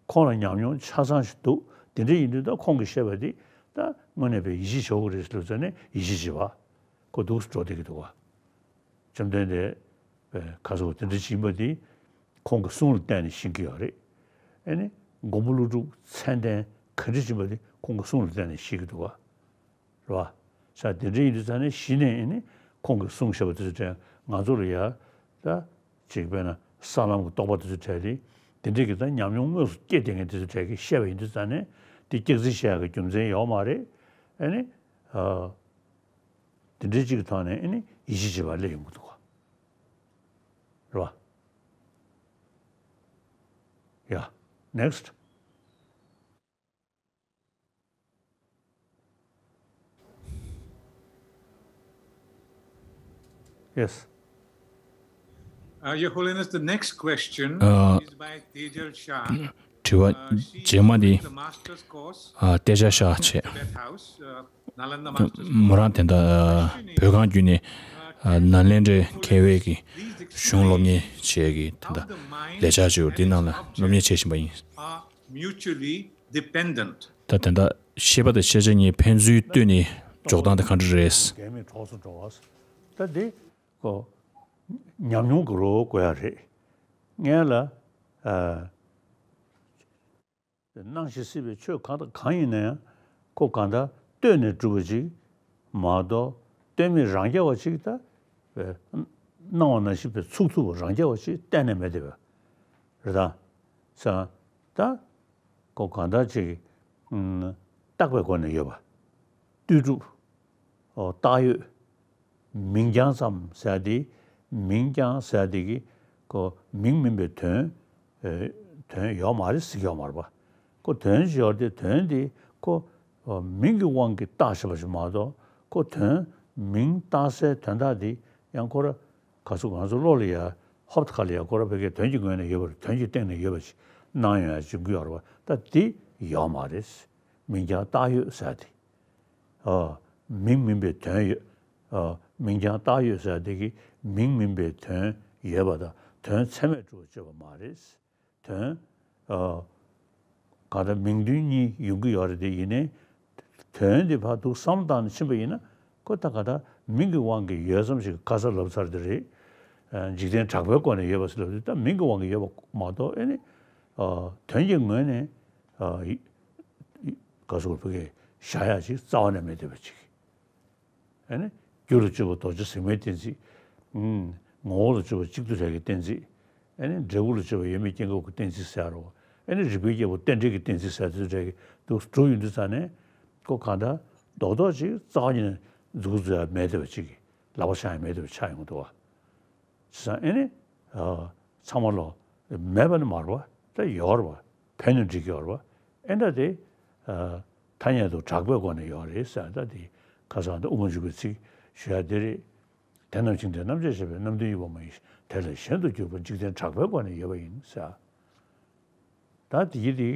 ཁོང་ལ་ཉམས་མྱོང་ཆ་ཚང་ཞིག་འདུག་དེ་འདྲ་ཡིན་དུས་ད་ཁོང་གིས་བཤད་པ་འདི་ད་དངོས་གནས་པའི་ཡིད་ཆེས་བྱེད་དགོས་རེད་ཟེར་ལབ་ཙང་ནས་ཡིད་ཆེས་བྱེད་པ་ཁོ་འདུག་སེ་འགྲོ་བསྡད་ཀྱི་འདུག་བ། བཅོམ་ལྡན་འདས་ པའི་ཁ་སོགས་དེ་འདྲ་ཅིག་ཡིན་པ་དེ་ཁོང་གི་གསུང་ལ་བརྟེན་ནས་ཤེས་ཀྱི་ཡོད་རེད། ཨ་ནི་མགོན་པོ་ཀླུ་སྒྲུབ་མཚན་ལྡན་ག་འདྲ་ཅིག་ཡིན་པ་དེ་ཁོང་གི་གསུང་ལ་བརྟེན་ནས་ཤེས་ཀྱི་འདུག་ག་རེད་བ། ས་དེ་འདྲ་ཡིན་དུས་ཙང་ནས་གཞི་ནས་ཨ་ནི་ཁོང་གི་གསུང་བཤད་པ་དེ་ཚོ་དྲན་ང་ཚོ་ལ་ཡ་ད་ཅིག་དཔེར་ན་ས་ལམ་གྱི་རྟོགས་པ་དེ་ཚོ་དྲན་རེད། དེ་འདྲས་ཀྱི་ད་ཉམས་མྱོང་དངོས་སུ་སྐྱེས་བསྡད་མཁན་དེ་ཚོ་གྲས་ཀྱིས་བཤད་པ་ཡིན་དུས་ཙང་ནས་དེ་སྐྱག་རྫུན་བཤད་ཡག་གི་རྒྱུ་མཚན་ཡོད་མ་རེད། ཨ་ནི། ཨ། དེ་འདྲའི་གཅིག་གི་ཐོག་ནས་ཨ་ནི་ཡིད་ཆེས་བྱེད་པ་སླེབས་ཡོང་གི་འདུག་ག་རེད་བ། Yeah. Next. Yes. Uh, Your Holiness, the next question uh, is by Tejal Shah. དྲི་བ་རྗེས་མ་འདི་ཨ་ཏེ་ཇ་ཤ་བྱས། མོ་རང་དེ་འདྲ་བོད་ཁང་བརྒྱུད་ནས་ནཱ་ལེནྡྲའི་མཁས་པའི་གི་གཞུང་སློབ་གཉེར་བྱས་ཀྱི་དེ་འདྲ་ལས་འཆར་བྱས་འདི་ནང་ལ་སློབ་གཉེར་བྱེད་བཞིན་པ་ཡིན། ད་དེ་འདྲ་ཤེས་པ་དང་ཤེས་བྱ་གཉིས་ཕན་ཚུན་བསྟུན་ནས་འཇོག་སྟངས་དེ་ག་འདྲ་རེད། ད་འདི་ཁོ་ཉམས་མྱོང་གི་རོ་དགོས་ཡ་རེད། ངས་ལ་ཨ། སྣང་ཞིང་སྲིད་པའི་ཆོས་གང་དང་གང་ཡིན་ན་ཡང་ཁོ་གང་ལྟར་ལྟོས་ནས་གྲུབ་པ་ཅིག་མ་གཏོགས་ལྟོས་མེད་རང་རྐྱ་བ་ཅིག་ད་སྣང་བ་ནང་བཞིན་པའི་ཚུགས་ཐུབ་པ་རང་རྐྱ་བ་ཅིག་གཏན་ནས་མེད་དེ་བས་རེད་ད། ས་ད་ཁོ་གང་ལྟར་ཅིག་རྟག་པའི་སྒོ་ནས་ཡོད་པ། ལྟོས་གྲུབ། རྟགས་ཡོད། མིང་རྐྱང་ཙམ་ཟེར་ཏེ། མིང་རྐྱང་ཟེར་ཏེ་གི་ཁོ་མིང་མིན་པའི་དོན། དོན་ཡོད་མ་རེད་ཟེར་གྱི་ཡོད་མ་རེད་པ། ཁོ་དོན་ཅིག་ཡོད་དེ་དོན་དེ་ཁོ་མིང་གི་དབང་གིས་བཏགས་བཞག་པ་ཞིག་མ་གཏོགས་ཁོ་དོན་མིང་བཏགས་སའི་དོན་དག་དེ་ཡང་ཁོ་ར་ག་ཚོད་ང་ཚོ་བློ་ལ་ཡ་ཧོབ་ཁ་ལ་ཡ་ཁོ་ར་བོད་སྐད་དོན་གྱི་ངོས་ནས་ཡོད་པ་རེད། དོན་གྱི་སྟེང་ནས་ཡོད་པ་ཞིག་སྣང་ཡོང་ཡ་བྱུང་གི་ཡོད་རེད་པ། ད་དེ་ཡོད་མ་རེད། མིང་རྐྱང་བཏགས་ཡོད་ཟེར་དེ། ཨ། མིང་མིན་པའི་དོན་ཡོད། ཨ། མིང་རྐྱང་བཏགས་ཡོད་ཟེར་དེ་གི་མིང་མིན་པའི་དོན་ཡོད་པ་དང་དོན་ཚད་མས་གྲུབ་པར་བརྗོད་པ་མ་རེད། དོན། ཨ། གང་ལྟར་མིང་དོན་གཉིས་ཡོང་གི་ཡོད་རེད་དེ་ཡིན་ནའི། དོན་དེ་ཕར་འདུག་བསམ་བློ་བཏང་ནས་ཕྱིན་པ་ཡིན་ན་ཁོ་ད་ག་ད་མིང་གི་དབང་གིས་ཡོད་ཙམ་ཞིག་ག་ས་ལབ་ཚར་དེ་རེད། ཨ། འཇིག་རྟེན་གྲགས་པའི་སྒོ་ནས་ཡོད་པ་ཟེར་ལབ་དུས་ད་མིང་གི་དབང་གིས་ཡོད་པ་མ་གཏོགས་ཨེ་ནི། ཨ། དོན་གྱི་ངོས་ནས། ཨ། ག་ཟེར་བོད་སྐད་བཞག་ཡ་ཅིག་རྩ་བ་ནས་མེད་བསྡད་པ་ཅིག་ཨེ་ནི། རྒྱུ་ལ་དཔྱོད་པ་རྡོ་རྗེ་ཟེགས་མའི་གཏན་ཚིགས། ཨུམ། ངོ་བོ་ལ་དཔྱོད་པ་གཅིག་ཏུ་རེག་གི་གཏན་ཚིགས། ཨེ་ནི། འབྲས་བུ་ལ་དཔྱོད་པ་ཡོད་མེད་སྐྱེ་འགག་གི་གཏན་ཚིགས་ཟེར་རོ། ཨེ་ནི། རིགས་པས་དཔྱད་པ་རྟེན་འབྲེལ་གྱི་གཏན་ཚིགས་ཟེར་དེ་ཚོ་རེག་གི་འདུག་གྲུབ་ཡོང་དུས་ཙང་ནས་ཁོ་གང་ལྟར་རྡོག་རྡོག་ཅིག་རྩ་བ་ཉིད་ནས་མཛུབ་གུ་འཛུགས་ཡ་མེད་བསྡད་པ་ཅིག་གི་ལག་པ་འཆང་ཡ་མེད་བསྡད་པ་ཆགས་ཡོང་གི་འདུག་བ། བྱས་ཙང་ཨེ་ནི། ཨ། ཚང་མ་ལོ་མེད་པ་ནི་མ་རེད་བ། ད་ཡོད་རེད་བ། ཕན་ནུས་འགྲིག་གི་ཡོད་རེད་བ། ཨེ་འདྲ་དེ། ཨ། ཐ་སྙད་དུ་གྲགས་པའི་སྒོ་ནས་ཡོད་རེད་ཟེར་ད་དེ་ཁ་སང་དུ་དབུ་མ་འཇུག་པའི་ཚིག་ཞུ་ཡ་དེ་རེད། དེ་རྣམས་ཤིང་རྟའི་རྣམ་བཅད་བྱས་པའི་རྣམ་བདུན་ཡོད་པ་མ་ཡིན་དེ་ལས་གཞན་དུ་གྱུར་པ་འཇིག་རྟེན་གྲགས་པའི་སྒོ་ནས་ཡོད་པ་ཡིན་ཟེར། ད་དེ་ཡི་དེ།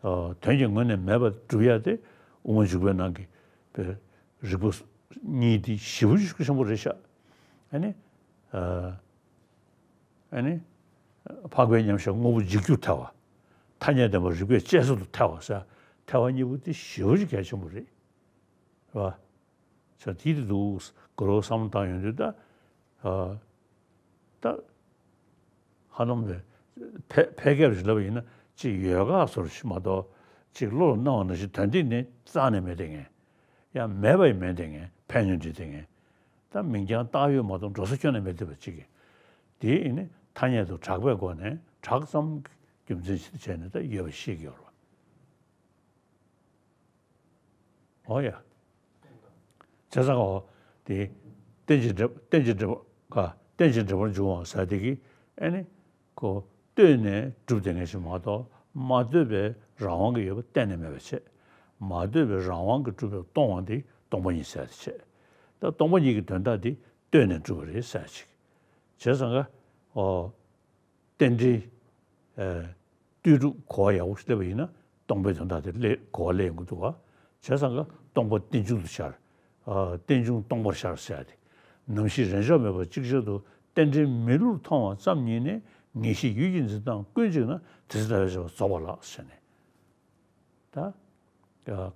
ཨ། དོན་གྱི་ངོས་ནས་མེད་པར་སྒྲུབ་ཡ་དེ་དབུ་མ་འཇུག་པའི་ནང་གི་པའི་རིགས་པ་གཉིས་དེ་ཞེ་པོ་ཞིག་ཆེན་པོ་རེད་ཤག་ཨ་ནི། ཨ། ཨ་ནི། འཕགས་པའི་མཉམ་གཞག་དངོས་པོ་འཇིག་རྒྱུར་ཐལ་བ། ཐ་སྙད་བདེན་པ་རིགས་པས་དཔྱད་བཟོད་དུ་ཐལ་བ་ཟེར་ཐལ་བ་གཉིས་པོ་དེ་ཞེ་པོ་ཞིག་གལ་ཆེན་པོ་རེད། རེད་བ། ས་དེ་དེ་འདུག་གོ་རོ་བསམ་བློ་བཏང་ཡོང་དུས་ད། ཨ། ད། ཧ་ལམ་པའི་ཕལ་ཕལ་སྐད་ཞིག་ལབ་པ་ཡིན་ན་ཅིག་ཡོད་ག་ཟེར་ཞིག་མ་གཏོགས་ཅིག་བློ་ལ་སྣང་བ་ནང་བཞིན་དོན་སྟེང་ནས་རྩ་ནས་མེད་བསྡད་མཁན། ཡང་མེད་པ་ཡང་མེད་བསྡད་མཁན་ཕན་ཡོན་འདྲེས་བསྡད་མཁན། ད་མིང་རྐྱང་བཏགས་ཡོད་མ་གཏོགས་འགྲོ་ས་ཁྱོན་ནས་མེད་བསྡད་པ་ཅིག་གི། དེ་ཡིན་ནི་ཐ་སྙད་དུ་གྲགས་པའི་སྒོ་ནས་གྲགས་ཙམ་གྱི་རྒྱུ་མཚན་ཞིག་བྱས་ནས་ད་ཡོད་པ་ཤེས་ཀྱི་ཡོད་རེད་བ། འོ་ཡ། བྱས་ཙང་འོ་དེ་རྟེན་ཅིང་འབྲེལ་རྟེན་ཅིང་འབྲེལ་བ་ག་རྟེན་ཅིང་འབྲེལ་པར་འབྱུང་བ་ཟེར་དེ་གི་ཨེ་ནི་ཁོ་ལྟོས་ནས་གྲུབ་བསྡད་མཁན་ཞིག་མ་གཏོགས་མ་ལྟོས་པའི་རང་དབང་གི་ཡོད་པ་གཏན་ནས་མེད་པ་བྱས། མ་ལྟོས་པའི་རང་དབང་གིས་གྲུབ་པའི་སྟོང་པ་འདི་སྟོང་པ་ཉིད་ཟེར་དེ་བྱས། ད་སྟོང་པ་ཉིད་ཀྱི་དོན་དག་འདི་ལྟོས་ནས་གྲུབ་པ་རེད་ཟེར་ཅིག་བྱས་ཙང་ག་འོ། རྟེན་འབྲེལ། ཨ། ལྟོས་གྲུབ་གོ་བ་ཡག་པོ་ཞིག་སླེབས་པ་ཡིན་ན་སྟོང་པའི་དོན་དག་དེ་སླེབས་གོ་བ་སླེབས་ཡོང་གི་འདུག་བ། བྱས་ཙང་ཀ་སྟོང་པ་རྟེན་འབྱུང་དུ་ཤར། ཨ། རྟེན་འབྱུང་སྟོང་པར་ཤར་ཟེར་ཡ་དེ། ནམ་ཞིག་རེས་འཇོག་མེད་པར་ཅིག་ཆར་དུ་རྟེན་འབྲེལ་མི་བསླུར་མཐོང་བ་ཙམ་ཉིད་ནས་ངེས་ཤེས་ཡུལ་གྱི་འཛིན་སྟངས་ཀུན་གཅིག་ན་དེ་ཚེ་ལྟ་བའི་བྱ་བ་རྫོགས་པ་ལགས་ཟེར་ནས། ད།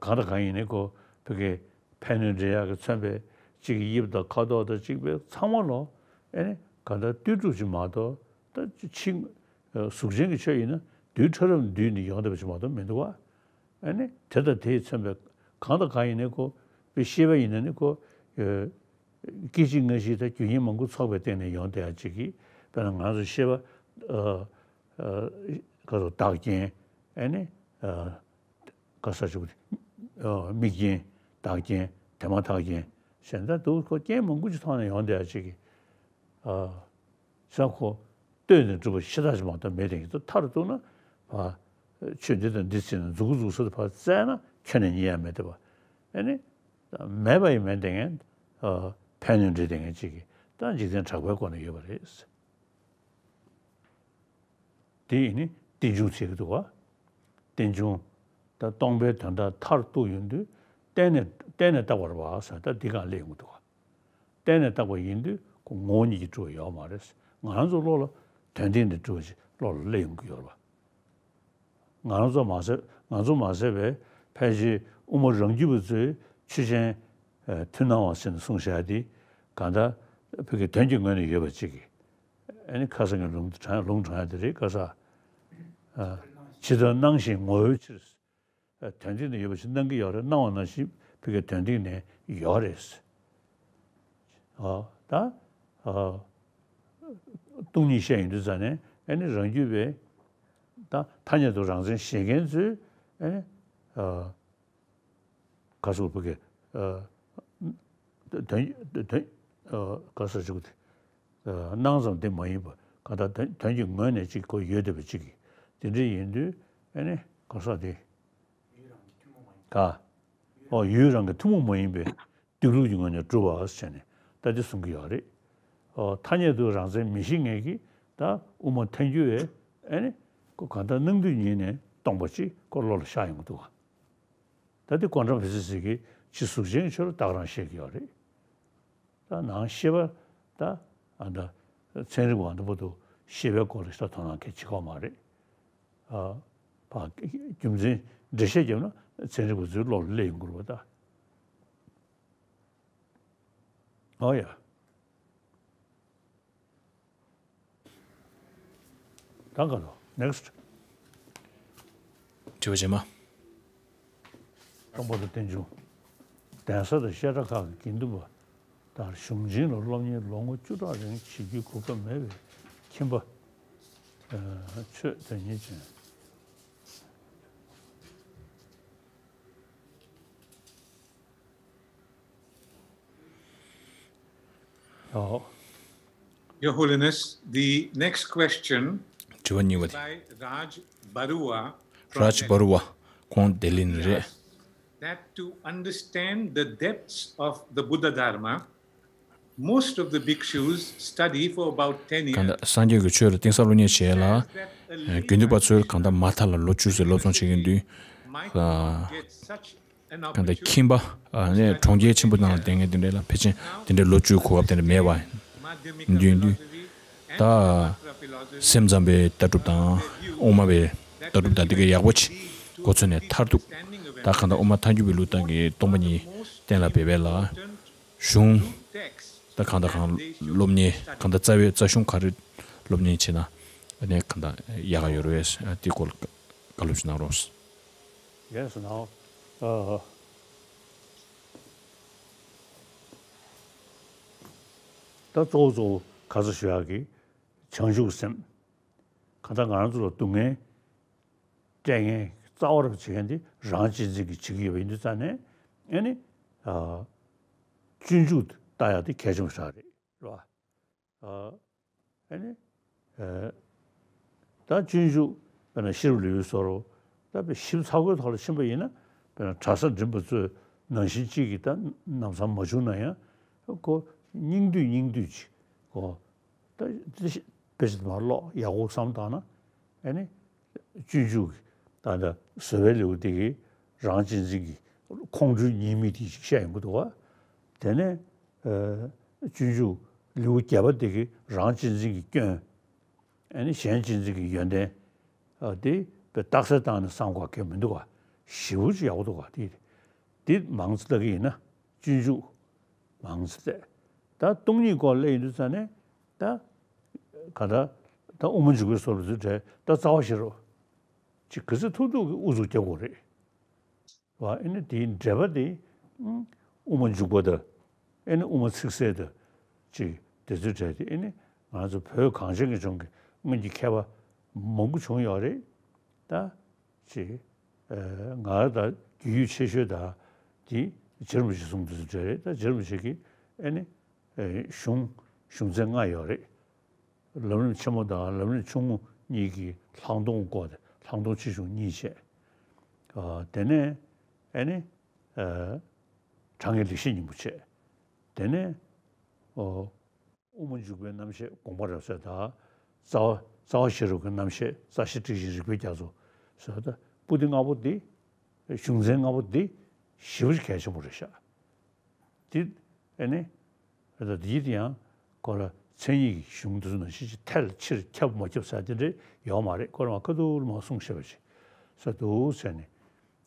གང་དང་གང་ཡིན་ནའི་ཁོ་བོད་སྐད་ཕན་གནོད་འདྲེས་ཡག་གི་མཚོན་པའི་གཅིག་གི་དབྱིབས་དང་ཁ་དོག་དང་གཅིག་པའི་ཚང་མ་ལོ་ཨེ་ནི་ གང་ལྟར་ལྟོས་གྲུབ་ཅིག་མ་གཏོགས། ད་ཕྱི་གཟུགས་ཅན་གྱི་ཆོས་ཡིན་ན་རྡུལ་ཕྲ་རབ་འདུས་ནས་ཡོང་བསྡད་པ་ཅིག་མ་གཏོགས་མི་འདུག་བ། ཨ་ནི་དེ་དང་དེས་མཚོན་པའི་གང་དང་གང་ཡིན་ནའི་ཁོ། དཔེ་ཤེས་པ་ཡིན་ན་ནི་ཁོ། ཨ། སྐད་ཅིག་སྔ་ཕྱི་དང་རྒྱུ་རྐྱེན་མང་པོ་ཚོགས་པའི་སྟེང་ནས་ཡོང་བསྡད་ཡ་ཅིག་གིས། དཔེར་ན་ང་ཚོ་ཤེས་པ། ཨ། ཨ། ག་ཚོད་བདག་རྐྱེན། ཨ་ནི། ཨ། ག་ས་ཅིག་ཨ། དམིགས་རྐྱེན། བདག་རྐྱེན། དེ་མ་ཐག་རྐྱེན་ཟེར་ད་འདུག་ཁོ་རྐྱེན་མང་པོ་ཅིག་ཐོག་ནས་ཡོང་བསྡད་ཡ་ཅིག་གིས། ཨ། ས་ཁོ་ལྟོས་ནས་གྲུབ་པ་ཤ་སྟག་ཅིག་མ་གཏོགས་མེད་དེ། ཡིན་ད་མཐར་གཏུགས་ན་ཕ། ཆོས་འདི་དང་འདི་བྱས་ན་མཛུག་གུ་མཛུག་ས་དེ་ཕར་བཙལ་ན་ཁྱོན་ནས་རྙེད་ཡ་མེད་དེ་བ། ཨ་ནི། མེད་པ་ཡིན་མིན་དེ་ངན། ཨ། ཕན་གནོད་འབྲེལ་དེ་ངན་ཅིག་གིས་ད་འཇིག་རྟེན་གྲགས་པའི་སྒོ་ནས་ཡོད་པ་རེད། དེ་ཡིན་ནི་རྟེན་འབྱུང་བྱེད་ཀྱི་འདུག་བ། རྟེན་འབྱུང་། ད་སྟོང་པའི་དོན་དག་མཐར་གཏུགས་ཡོང་དུས་གཏན་ནས་གཏན་ནས་བཏགས་པ་རེད་བ་ཟེར་ད་འདི་གང་སླེབས་ཡོང་གི་འདུག་བ། གཏན་ནས་བཏགས་པ་ཡིན་དུས་ཁོ་ངོ་བོ་ཉིད་ཀྱིས་གྲུབ་པ་ཡོད་མ་རེད། ང་རང་ཚོ་བློ་ལ་དོན་སྟེང་ནས་གྲུབ་པ་ཞིག་བློ་ལ་སླེབས་ཡོང་གི་ཡོད་རེད་བ། ང་རང་ཚོ་མ་ཟད། ང་ཚོ་མ་ཟད་པའི་ཕལ་ཆེར་དབུ་མ་རང་རྒྱུད་པ་ཚོའི་ཆོས་ཅན། ཨ། མཐུན་སྣང་བ་ཟེར་ནས་གསུངས་བཞག་དེ་གང་ལྟར་བོད་ཀྱི་དོན་གྱི་ངོས་ནས་ཡོད་པ་ཅིག་གིས། ཨ་ནི་ཁ་སང་གི་ལུང་དྲངས་ལུང་དྲངས་ཡ་དེ་རེད། ཁ་སང་། ཨ། ཇི་ལྟར་སྣང་ཞིང་ངོ་བོའི་ཕྱིར། ཨ། དོན་སྟེང་ནས་ཡོད་པ་ཞིག་སྣང་གི་ཡོད་རེད། སྣང་བ་ནང་བཞིན་བོད་ཀྱི་དོན་སྟེང་ནས་ཡོད་རེད། ཨ། ད། ཨ། སྟོང་ཉིད་བཤད་ཡོང་དུས་ཙ་ནས་ཨ་ནི་རང་རྒྱུད་པའི། ད་ཐ་སྙད་དུ་རང་མཚན་བཞེད་མཁན་ཚོས་ཨ་ནི། ཨ། ག་སོགས་བོད་ཀྱི། ཨ། དོན་དོན། ཨ། ག་སོགས་ཅིག་དེ། ཨ། སྣང་ཙམ་དེ་མ་ཡིན་པ་གང་ལྟར་དོན་དོན་གྱི་ངོས་ནས་ཅིག་ཁོ་ཡོད་བསྡད་པ་ཅིག་གིས་དེ་འདྲ་ཡིན་དུས་ཨ་ནི་ག་སོགས་དེ། ག་ཨོ། ཡུལ་རང་གི་ཐུན་མོང་མ་ཡིན་པའི་སྡོད་ལུགས་ཀྱི་ངོས་ནས་གྲུབ་པ་ཟེར་ནས་ད་དེ་གསུང་གི་ཡོད་རེད། ཨོ། ཐ་སྙད་དུ་རང་མཚན་མི་བཞེད་མཁན་གྱིས་ད་དབུ་མ་ཐལ་འགྱུར་བས་ཨ་ནི་ཁོ་གང་ལྟར་སྣང་དུས་ཉིད་ནས་སྟོང་པ་ཅིག་ཁོ་བློ་ལ་ཤར་ཡོང་གི་འདུག་ག་ད་དེ་ཀོན་ཊམ་ཕི་སི་སི་གི་ཕྱི་གཟུགས་ཅན་ཆོས་ལ་རྟགས་རང་བཤད་ཀྱི་ཡོད་རེད། ད་ནང་ཤེས་པ་ད་ཨ་ད་ཚན་རིག་པ་འདི་བར་དུ་ཤེས་པའི་སྐོར་ལ་ཤ་དོ་སྣང་གལ་ཆེ་གོ་མ་རེད། ཨ། ཕ་རྒྱུ་མཚན་འགྲེལ་བཤད་བརྒྱབ་ན་ཚན་རིག་པ་ཚོའི་བློ་ལ་སླེབས་ཡོང་གི་རེད་པ་ད། ཨོ་ཡ། ད་ག་ལོ། ནེག་སི་ཊི། དྲི་བ་རྗེས་མ། སྟོང་པ་དང་རྟེན་འབྱུང་། གདན་ས་དང་བཤད་གྲྭ་ཁག་གི་དགེ་འདུན་པ་ལྟར་གཞུང་ཆེན་ལ་སློབ་གཉེར་ལོ་ངོ་བཅུ་ཕྲག་རིང་བྱེད་རྒྱུའི་གོ་སྐབས་མེད་པའི་ཁྱིམ་པ། ཨ། ཆོས་དོན་གཉེར་ཅན། ཨོ། Your Holiness, the next question དྲི་བ་གཉིས་པ་དེ། By Raj Barua from རཱཇ་བ་རུ་ཝ། ཁོང་ལྡི་ལི་ནས་རེད། That to understand the depths of the Buddha Dharma, most of the bhikkhus study for about ten years. གང་ལྟར་སངས་རྒྱས་ཀྱི་ཆོས་ལ་གཏིང་ཟབ་སློབ་གཉེར་བྱེད་ཡ་ལ། ཨ། དགེ་འདུན་པ་ཚོས་གང་ལྟར་མ་མཐའ་ལ་ལོ་བཅུ་ཙམ་སློབ་སྦྱོང་བྱེད་ཀྱི་འདུག་ཨ། གང་ལྟར་ཁྱིམ་པ། ཨ་ནི་གྲོང་ཁྱེར་ཆེན་པོ་ནང་ལ་བསྡད་མཁན་དེ་འདྲ་ལ་ཕལ་ཆེར་དེ་འདྲའི་ལོ་བཅུའི་གོ་སྐབས་དེ་འདྲ་མེད་པ་ཡིན་དུས། ད་སེམས་ཙམ་པའི་ལྟ་གྲུབ་དང་དབུ་མ་པའི་ལྟ་གྲུབ་དང་དེ་ག་ཡག་པོ་ཅིག་གོ་ཚོད་ནས་མཐར་ཐུག་ད་གང་ལྟར་དབུ་མ་ཐལ་འགྱུར་བའི་ལུགས་སྟངས་ཀྱི་སྟོང་པ་ཉིད་གཏན་ལ་འབེབས་པ་ལ་གཞུང་ད་གང་ལྟར་གང་སློབ་གཉེར་གང་ལྟར་རྩ་བའི་རྩ་གཞུང་ག་རེ་སློབ་གཉེར་བྱེད་ན་ཨ་ནི་གང་ལྟར་ཡག་ག་ཡོད་རེད། དེའི་སྐོར་ལ་བཀའ་སློབ་ཞིག་གནང་རོགས། Yes, now, uh, ད་གཙོ་བོ་གཙོ་བོ་ག་ཚོད་ཞུ་ཡག་གི་བྱང་ཆུབ་སེམས། གང་ལྟར་ང་རང་ཚོ་ལ་སྡུག་བསྔལ་སྤྲད་མཁན་རྩ་བ་རུ་བྱེད་མཁན་དེ་རང་གཅེས་འཛིན་གྱིས་བྱེད་ཀྱི་ཡོད་པ་ཡིན་དུས་ཙང་ནས་ཨ་ནི། ཨ། སྤྱོད་འཇུག་ལྟ་ཡག་དེ་གལ་ཆེན་པོ་ཞིག་རེད། རེད་བ། ཨ། ཨ་ནི། ཨ། ད་སྤྱོད་འཇུག་དཔེར་ན་ཤེས་རབ་ལེའུའི་བཟོ་འདྲ་ད་དཔེ་ཞིབ་ཚགས་པོའི་ཐོག་ལ་ཕྱིན་པ་ཡིན་ན་དཔེར་ན་གྲྭ་ས་འགྲིམ་པ་ཚོས་ནང་བཞིན་གཅིག་གིས་ད་ལམ་སང་མ་བྱུང་ན་ཡང་ཁོ་སྙིང་བསྡུས་སྙིང་བསྡུས་ཅིག་ཁོ་ད་དཔེ་ཆ་དེ་མར་ཀློག་ཡག་པོ་བསམ་བཏང་ན་ཨ་ནི། སྤྱོད་འཇུག་གི་ད་ལྟ་བཟོད་པའི་ལེའུ་དེ་གི་རང་གཅེས་འཛིན་གྱི་ཁོང་ཁྲོའི་ཉེས་དམིགས་དེ་ཞིག་བཤད་ཡོང་གི་འདུག་བ། དེ་ནས་ཨ་སྤྱོད་འཇུག་ལེའུ་བརྒྱད་པ་དེ་གི་རང་གཅེས་འཛིན་གྱི་སྐྱོན། ཨ་ནི་གཞན་གཅེས་འཛིན་གྱི་ཡོན་ཏན། ཨ་དེ་དཔེ་རྟགས་གསལ་བཏང་ནས་བསམ་དགོས་གལ་མི་འདུག་བ། ཞེ་པོ་ཅིག་ཡག་པོ་འདུག་བ། དེ་དེ་མང་ཙམ་ལྟ་གི་ཡིན་ན་སྤྱོད་འཇུག་མང་ཙམ་བལྟས། ད་སྟོང་ཉིད་སྐོར་ལ་ཡིན་དུས་ཙང་ནས་ད་ ག་ད་ད་དབུ་མ་འཇུག་པའི་སོར་བུ་ཚོའི་གྲས་ད་རྩ་བ་ཤེས་རབ་ཅིག་ག་ཚོད་ཐུབ་ཐུབ་ཀྱི་དབུ་ཚུགས་རྒྱབ་དགོས་རེད། བ་ཨེ་ནི་དེའི་འགྲེལ་པ་དེ་ཨུམ་དབུ་མ་འཇུག་པ་དང་ཨེ་ནི་དབུ་མ་ཚིག་གསལ་དང་ཅིག་དེ་ཚོའི་གྲས་དེ་ཨེ་ནི་ང་ཚོ་བོད་གངས་ཅན་གྱི་ལྗོངས་ཀྱི་སྔོན་གྱི་མཁས་པ་མང་པོ་བྱུང་ཡོད་རེད། ད་ཅིག་ཨ་ང་ད་རྒྱུས་ཡོད་ཆེ་ཤོས་ད་དེ་རྗེ་རིན་པོ་ཆེ་གསུང་དེ་ཚོའི་གྲས་རེད། ད་རྗེ་རིན་པོ་ཆེ་གིས་ཨེ་ནི་ཨ་གཞུང་གཞུང་ཚན་ལྔ་ཡོད་རེད། ལམ་རིམ་ཆེན་མོ་དང་ལམ་རིམ་ཆུང་ངུ་གཉིས་ཀྱི་ལྷག་མཐོང་བསྐོར་ཏེ་ལྷག་མཐོང་ཆེ་ཆུང་གཉིས་བྱས། ཨ་དེ་ནས་ཨེ་ནི་ཨ་དྲང་ངེས་ལེགས་བཤད་སྙིང་པོ་བྱས། དེ་ནས་ཨོ་དབུ་མ་འཇུག་པའི་རྣམ་བཤད་དགོངས་པ་རབ་གསལ་དང་། རྩ་བ་རྩ་བ་ཤེས་རབ་ཀྱི་རྣམ་བཤད་རྩ་ཤེ་ཊཱིཀ་ཞེས་རིགས་པའི་རྒྱ་མཚོ་ཟེར་བ་དང་པོ་ཏི་ལྔ་པོ་འདི་གཞུང་ཚན་ལྔ་པོ་འདི་ཞེ་པོ་ཅིག་གལ་ཆེན་པོ་རེད་ཤག་འདི་ཨེ་ནི་ད་འདི་དེ་ཡང་ཁོ་ར་མཚན་ཉིད་ཀྱི་གཞུང་འདི་ཚོ་ནང་བཞིན་ཅིག་ཐལ་ཕྱིར་ཁྱབ་མ་ཁྱབ་ཟེར་དེ་འདྲ་ཡོད་མ་རེད། ཁོ་རང་ཁ་ཐུག་ལ་མ་གསུངས་ཤེས་པ་ཅིག་ཟེར་འདུག་ཟེར་ནས་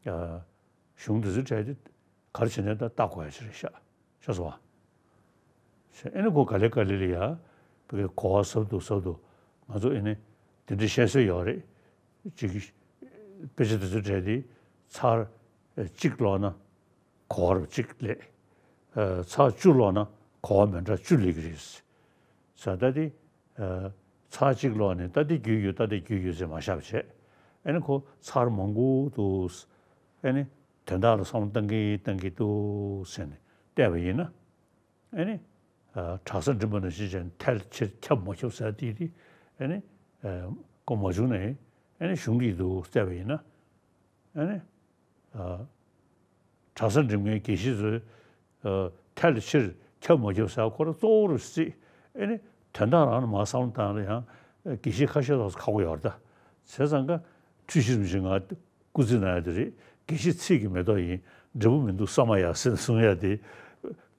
ཨ་གཞུང་འདི་ཚོའི་གྲས་དེ་ག་རེ་བྱས་ནས་ད་ལྟ་དགོས་ཡ་ཅིག་རེད་ཤག་ཤག་སོང་བ། ཨེ་ནི་ཁོ་ག་ལེ་ག་ལེ་ལ་ཡ་བི་གའི་གོ་བ་ཟབ་འདུག་ཟབ་འདུག་ང་ཚོ་ཨེ་ནི་དེ་འདྲ་བཤད་སྲོལ་ཡོད་རེད། ཅིག་དཔེ་ཆ་དེ་ཚོའི་གྲས་དེ་ཚར་གཅིག་ཀློག་ན་གོ་བ་རུ་གཅིག་སླེབས། ཚར་བཅུ་ཀློག་ན་གོ་བ་མི་འདྲ་བཅུ་སླེབས་ཀྱི་རེད། ས་ད་དེ་ཚར་གཅིག་ཀློག་ནས་ད་དེ་རྒྱུས་ཡོད་ད་དེ་རྒྱུས་ཡོད་ཟེར་མ་བཞག་པ་བྱས། ཨེ་ནི་ཁོ་ཚར་མང་པོ་འདུག་ཨེ་ནི་དོན་དག་ལ་བསམ་བློ་གཏང་གི་གཏང་གི་འདུག་ཟེར་ནས་བལྟས་པ་ཡིན་ན། ཨེ་ནི། ཨ་གྲྭ་ས་འགྲིམ་པ་ནང་བཞིན་བྱས་ནས་ཐལ་ཕྱིར་ཁྱབ་མ་ཁྱབ་ཟེར་དེ་དེ་ཨེ་ནི། ཨ་གོ་མ་བྱུང་ནས་ཨེ་ནི་གཞུང་གིས་འདུག་བལྟས་པ་ཡིན་ན། ཨེ་ནི། ཨ་གྲྭ་ས་འགྲིམ་མཁན་དགེ་བཤེས་ཚོས་ཨ་ཐལ་ཕྱིར་ཁྱབ་མ་ཁྱབ་ཟེར་ཁོ་རང་གཙོ་བོ་རུ་བརྩིས། ཨེ་ནི་དོན་དག་རང་ལ་མ་བསམ་བློ་བཏང་ན་ཡང་དགེ་བཤེས་ཁ་ཤས་ལ་ཁག་པོ་ཡོད་རེད་ད། བྱས་ཙང་ཀ་འཁྲུལ་ཞིག་རིན་པོ་ཆེ་ང་སྐུ་རྩིས་གནང་ཡ་དེ་རེད། དགེ་བཤེས་ཚིག་གི་མེ་ཏོག་ཡིན། འབྲས་བུ་མི་འདུག་ས་མ་ཡ་ཟེར་ནས་གསུང་ཡ་དེ་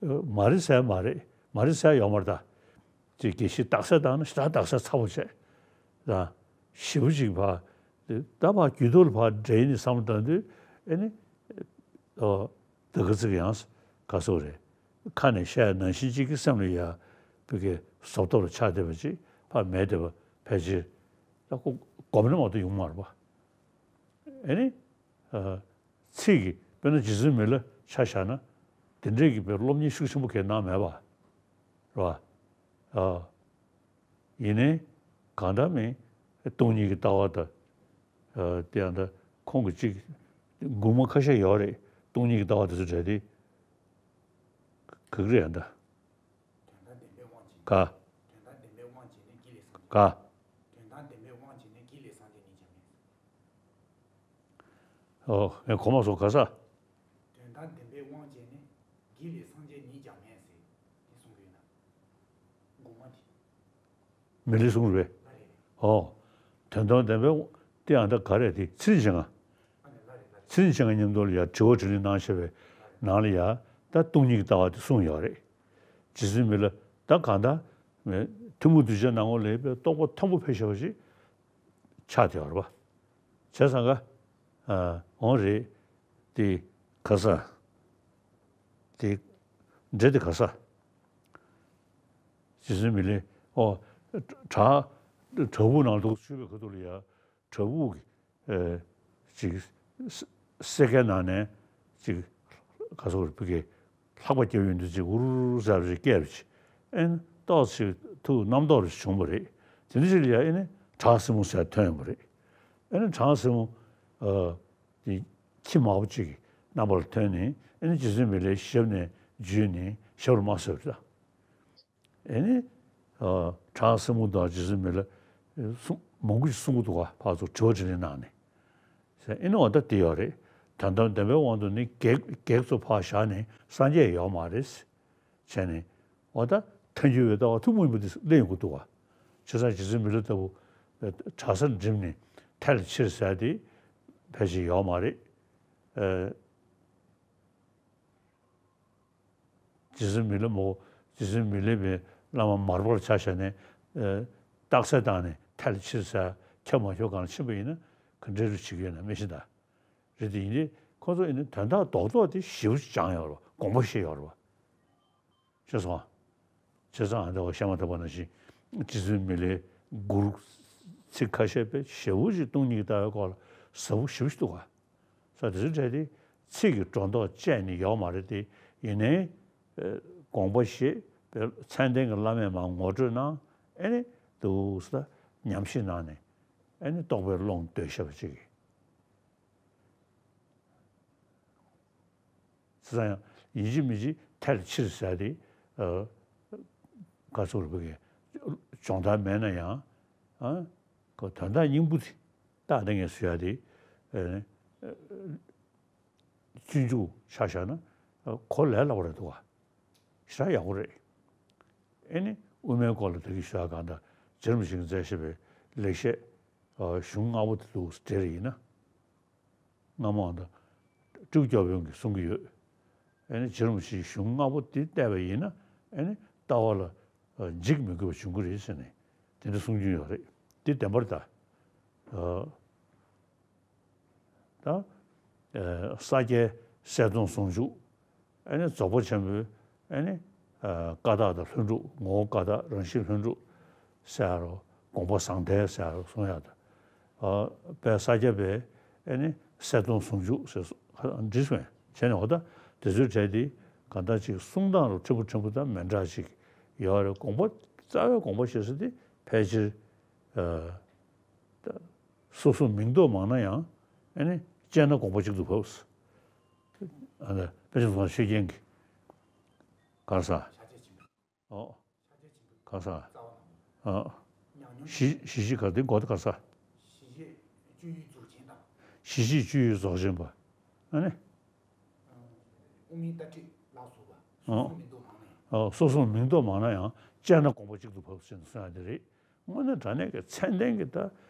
མ་རེད་ཟེར་མ་རེད། མ་རེད་ཟེར་ཡོད་མ་རེད་ད། ཅིག་དགེ་བཤེས་རྟགས་གསལ་བཏང་ན་ཞེ་དྲག་རྟགས་གསལ་ཚ་པོ་བྱས། ད་ཞེ་པོ་ཅིག་ཕར་ད་ཕར་རྒྱུད་ཐོག་ལ་ཕར་འདྲེས་ནས་བསམ་བློ་བཏང་དུས་ཨེ་ནི། ཨོ། ད་ག་ཚིག་ཡང་ག་སོགས་རེད། ཁ་ནས་བཤད་ཡ་ནང་བཞིན་གཅིག་གི་སེམས་ལ་ཡ་བི་གའི་བཟོ་ལྟ་བུར་ཆགས་བསྡད་པ་ཅིག་ཕར་མེད་བསྡད་པ་ཕལ་ཆེར་ད་ཁོ་སྒོམ་ན་མ་གཏོགས་ཡོང་མ་རེད་པ། ཨེ་ནི། ཨ་ཚིག་གི་དཔེར་ན་རྗེ་བཙུན་མི་ལ་ཆ་བཞག་ན་དེ་འདྲས་ཀྱི་དཔེ་སློབ་གཉེར་ཤུགས་ཆེན་པོ་གས་གནང་མེད་པ་རེད་པ། ཨ། ཡིན་ནའི་གང་ལྟར་མིན་སྟོང་ཉིད་ཀྱི་ལྟ་བ་དང་། ཨ་དེ་ཡང་ད་ཁོང་གི་ཅིག་མགུར་མ་ཁ་ཤས་ཡོད་རེད། སྟོང་ཉིད་ཀྱི་ལྟ་བ་དེ་ཚོ་གྲས་དེ་ག་གི་རེད་ཡང་ད། དོན་དམ་བདེན་པའི་དབང་བྱས་ནས། ག་དོན་དམ་བདེན་པའི་དབང་བྱས་ནས་གྱི་ལས་སམ། ག་དོན་དམ་བདེན་པའི་དབང་བྱས་ནས་གྱི་ལས་སམ་དེ་ཉིད་ཀྱང་མེད། ཨོ། ངས་གོ་མ་སོང་ག་ས། དོན་དམ་བདེན་པའི་དབང་བྱས་ནས་གྱི་ལས་སམ་དེ་ཉིད་ཀྱང་མེད་ཟེར་དེ་གསུང་གི་ཡོད་ན། མགུར་མ་དེ། མི་ལས་གསུང་རེད་པས། ལ་རེད། ཨོ། དོན་དམ་བདེན་པའི་དབང་དེ་ཡང་ད་ག་རེད་དེ་ཚེ་རིང་སྤྱན་སྔ། ཨ་ནི་ལ་རེད་ལ་རེད། ཚེ་རིང་སྤྱན་སྔ་མཉམ་དུ་ལ་ཡ་དྲི་བ་དྲིས་ལན་གནང་བྱས་པའི་ནང་ལ་ཡ་ད་སྟོང་ཉིད་ཀྱི་ལྟ་བ་དེ་གསུངས་ཡོད་རེད། རྗེ་བཙུན་མི་ལ་ད་གང་ལྟར་མེད་ཐུན་མོང་གདུལ་བྱའི་སྣང་ངོ་ལ་ཡོད་པའི་རྟོགས་པ་མཐོན་པོ་ཕེབས་བཞག་པ་ཞིག་ཆགས་བསྡད་ཡོད་རེད་པ། བྱས་ཙང་ཀ་ཨ་འོང་རེད། དེ་ག་ས། དེ་འདྲེ་དེ་ག་ས། རྗེ་བཙུན་མི་ལས་ཨོ། བྲག་བྲག་ཕུག་ནང་དུ་ཆུད་པའི་ཁ་ཐུག་ལ་ཡ་བྲག་ཕུག་གི་ཨེ་ཅིག་ས་སེར་ཁའི་ནང་ནས་ཅིག་ག་སོགས་རེ་ཕུ་གེ་ལྷགས་པ་བརྒྱབ་ཡོང་དུས་ཅིག་འུར་ཟེར་རེ་སྐད་རེ་ཅིག་ཨེ་ཏོག་ཅིག་ཐུག་རྣམ་རྟོག་རེ་བྱུང་བ་རེད། དེ་འདྲ་ཅིག་ལ་ཡ་ཨེ་ནི་གྲང་སྲིན་མོ་ཟེར་ཐོན་ཡོང་བ་རེད། ཨེ་ནི་གྲང་སྲིན་མོ་ཨ་དེ་ཁྱི་མང་པོ་ཅིག་གི་རྣམ་པ་ལ་ཐོན་ནས་ཨེ་ནི་རྗེ་བཙུན་མི་ལའི་ཞབས་ནས་འཇུས་ནས་ཞབས་ལ་མར་གསོལ་བ་རེད། ཨེ་ནི། ཨ་གྲང་སྲིན་མོ་དང་རྗེ་བཙུན་མི་ལ་གསུང་མང་པོ་ཞིག་གསུང་གི་འདུག་ག་ཕར་ཚུར་དྲི་བ་དྲིས་ལན་གནང་ནས། ཟེར་ཨེ་ནི་འོ་ད་དེ་ཡོད་རེད། དོན་དམ་བདེན་པའི་དབང་དུ་ནི་བགེགས་བགེགས་ཚོ་ཕར་བཞག་ནས་སངས་རྒྱས་ཡོད་མ་རེད། བྱས་ནས་འོ་ད་ཐལ་འགྱུར་བའི་ལྟ་བ་ཐུན་མོང་མིན་པ་དེ་སླེབས་ཡོང་གི་འདུག་ག་བྱས་ཙང་རྗེ་བཙུན་མི་ལ་ལྟ་བུ་གྲྭ་སར་འགྲིམས་ནས་ཐལ་ཕྱིར་ཟེར་དེ་ཕལ་ཆེར་ཡོད་མ་རེད། ཨ། རྗེ་བཙུན་མི་ལ་མོ། རྗེ་བཙུན་མི་ལའི་བླ་མ་མར་པ་ལ་ཆ་བཞག་ནས་རྟགས་གསལ་བཏང་ནས་ཐལ་ཕྱིར་ཟེར་ཁྱབ་མ་ཁྱབ་སྒང་ལ་ཕྱིན་པ་ཡིན་ན་ག་འདྲའི་རུ་བྱེད་ཀྱི་ཡོད་ན་མི་ཤེས་ད། རེད་དེ་ཡིན་དེ་ཁོ་ཚོ་ཡིན་ན་དོན་དག་རྡོག་རྡོག་དེ་ཞེ་པོ་ཅིག་སྦྱངས་ཡོད་རེད་པ། དགོངས་པ་བཞེས་ཡོད་རེད་པ། ཤེས་སོང་ཨ། བྱས་ཙང་ཨ་འདྲ་བ་བཤད་མ་ཐུབ་པ་ནང་བཞིན་རྗེ་བཙུན་མི་ལའི་ མགུར་ཚིག་ཁ་ཤས་དཔེ་ཞེ་པོ་ཅིག་སྟོང་ཉིད་ཀྱི་ལྟ་བའི་སྐོར་ལ་ཟབ་པོ་ཞེ་པོ་ཅིག་འདུག་ག། ས་དེ་ཚོའི་གྲས་དེ་ཚིག་གི་སྒྲོ་འདོགས་བཅད་ནས་ཡོད་མ་རེད་དེ། ཡིན་ནའི་དགོངས་པ་བཞེས་པའི་མཚན་ལྡན་གྱི་བླ་མས་མར་ངོ་སྤྲོད་གནང་། ཨེ་ནི་འདུག་ཟེར་ཉམས་བཞེས་གནང་ནས། ཨེ་ནི་རྟོགས་པའི་ཀློང་བརྡོལ་བཞག་པ་ཅིག་གིས། བྱས་ཙང་ཡང་ཡིན་གཅིག་མིན་གཅིག་ཐལ་ཕྱིར་ཟེར་ཏེ། ཨ། ག་ཚོད་རེད་པ་གི་སྦྱོང་བརྡར་མེད་ན་ཡང་། ཨ། ཁོ་དོན་དག་སྙིང་པོ་དེ་རྟགས་དེ་ངས་བཟོ་ཡ་དེ། ཨ། སྤྱོད་འཇུག་ཆ་བཞག་ན། ཨ། གོ་ལས་སླ་པོ་རེད་འདུག་ག། ཞེ་དྲག་ཡག་པོ་རེད། ཨེ་ནི་དབུ་མའི་སྐོར་ལ་ད་གིན་ཞུ་ཡ་གང་ལྟར་རྗེ་རིན་པོ་ཆེས་མཛད་བཞག་པའི་ལེགས་བཤད། ཨ། གཞུང་ལྔ་པོ་དེ་འདུག་འགྲེལ་ཡིན་ན། སྔ་མ་ད་སྤྲེའུ་སྐྱབས་ཡོན་གྱིས་གསུང་གི་ཡོད། ཨེ་ནི་རྗེ་རིན་པོ་ཆེའི་གཞུང་ལྔ་པོ་འདི་བལྟས་པ་ཡིན་ན། ཨེ་ནི་ལྟ་བ་ལ་འཇིགས་མི་དགོས་པ་འབྱུང་གི་རེད་ཟེར་ནས་དེ་འདྲ་གསུང་རྒྱུ་ཡོད་རེད། འདི་བདེན་པ་རེད་ད། ཨ། ད། ཨ། ས་སྐྱའི་གསལ་སྟོང་ཟུང་འཇུག། ཨེ་ནི་རྫོགས་པ་ཆེན་པོའི། ཨེ་ནི། ཨ། ཀ་དག་དང་ལྷུན་གྲུབ། ངོ་བོ་ཀ་དག་རང་བཞིན་ལྷུན་གྲུབ་ཟེར་རོ། དགོངས་པ་ཟང་ཐལ་ཟེར་རོ་གསུང་ཡ་ད། ཨ། དཔལ་ས་སྐྱ་པའི། ཨེ་ནི་གསལ་སྟོང་ཟུང་འཇུག་ཟེར་སོ་འདྲི་སོང་བྱས་ནས། འོ་ད་དེ་ཚོའི་གྲས་དེ་གང་ལྟར་ཅིག་གསུང་སྟངས་རུ་ཕྲན་བུ་ཕྲན་བུ་དང་མི་འདྲ་ཅིག་ཡོད་རེད། དགོངས་པ་རྩ་བའི་དགོངས་པ་བཞེས་ས་དེ་ཕལ་ཆེར། ཨ། ད་སོ་སོ་མིང་འདོགས་མང་ན་ཡང་། ཨེ་ནི་དཔྱད་ན་དགོངས་པ་གཅིག་ཏུ་བབས། ཨ། ད་དཔེ་ཆ་ཚོང་ཤེས་མཁན་གྱི། ག་རེ་ཟ། ཨོ། ག་རེ་ཟ། ཨ། གཞི་གཞི་ག་དེ་མགོ་དེ་ག་རེ་ཟ། གཞི་བཅུ་ཡི་རྫོགས་ཆེན་པ། ཨ་ནི། ཨོ། སོ་སོ་མིང་འདོགས་མང་ན་ཡང་དཔྱད་ན་དགོངས་པ་གཅིག་ཏུ་བབས་ཟེར་ནས་གསུང་ཡ་དེ་རེད། དངོས་གནས་དྲང་གནས་ཀྱི་མཚན་ལྡན་གྱི་ད།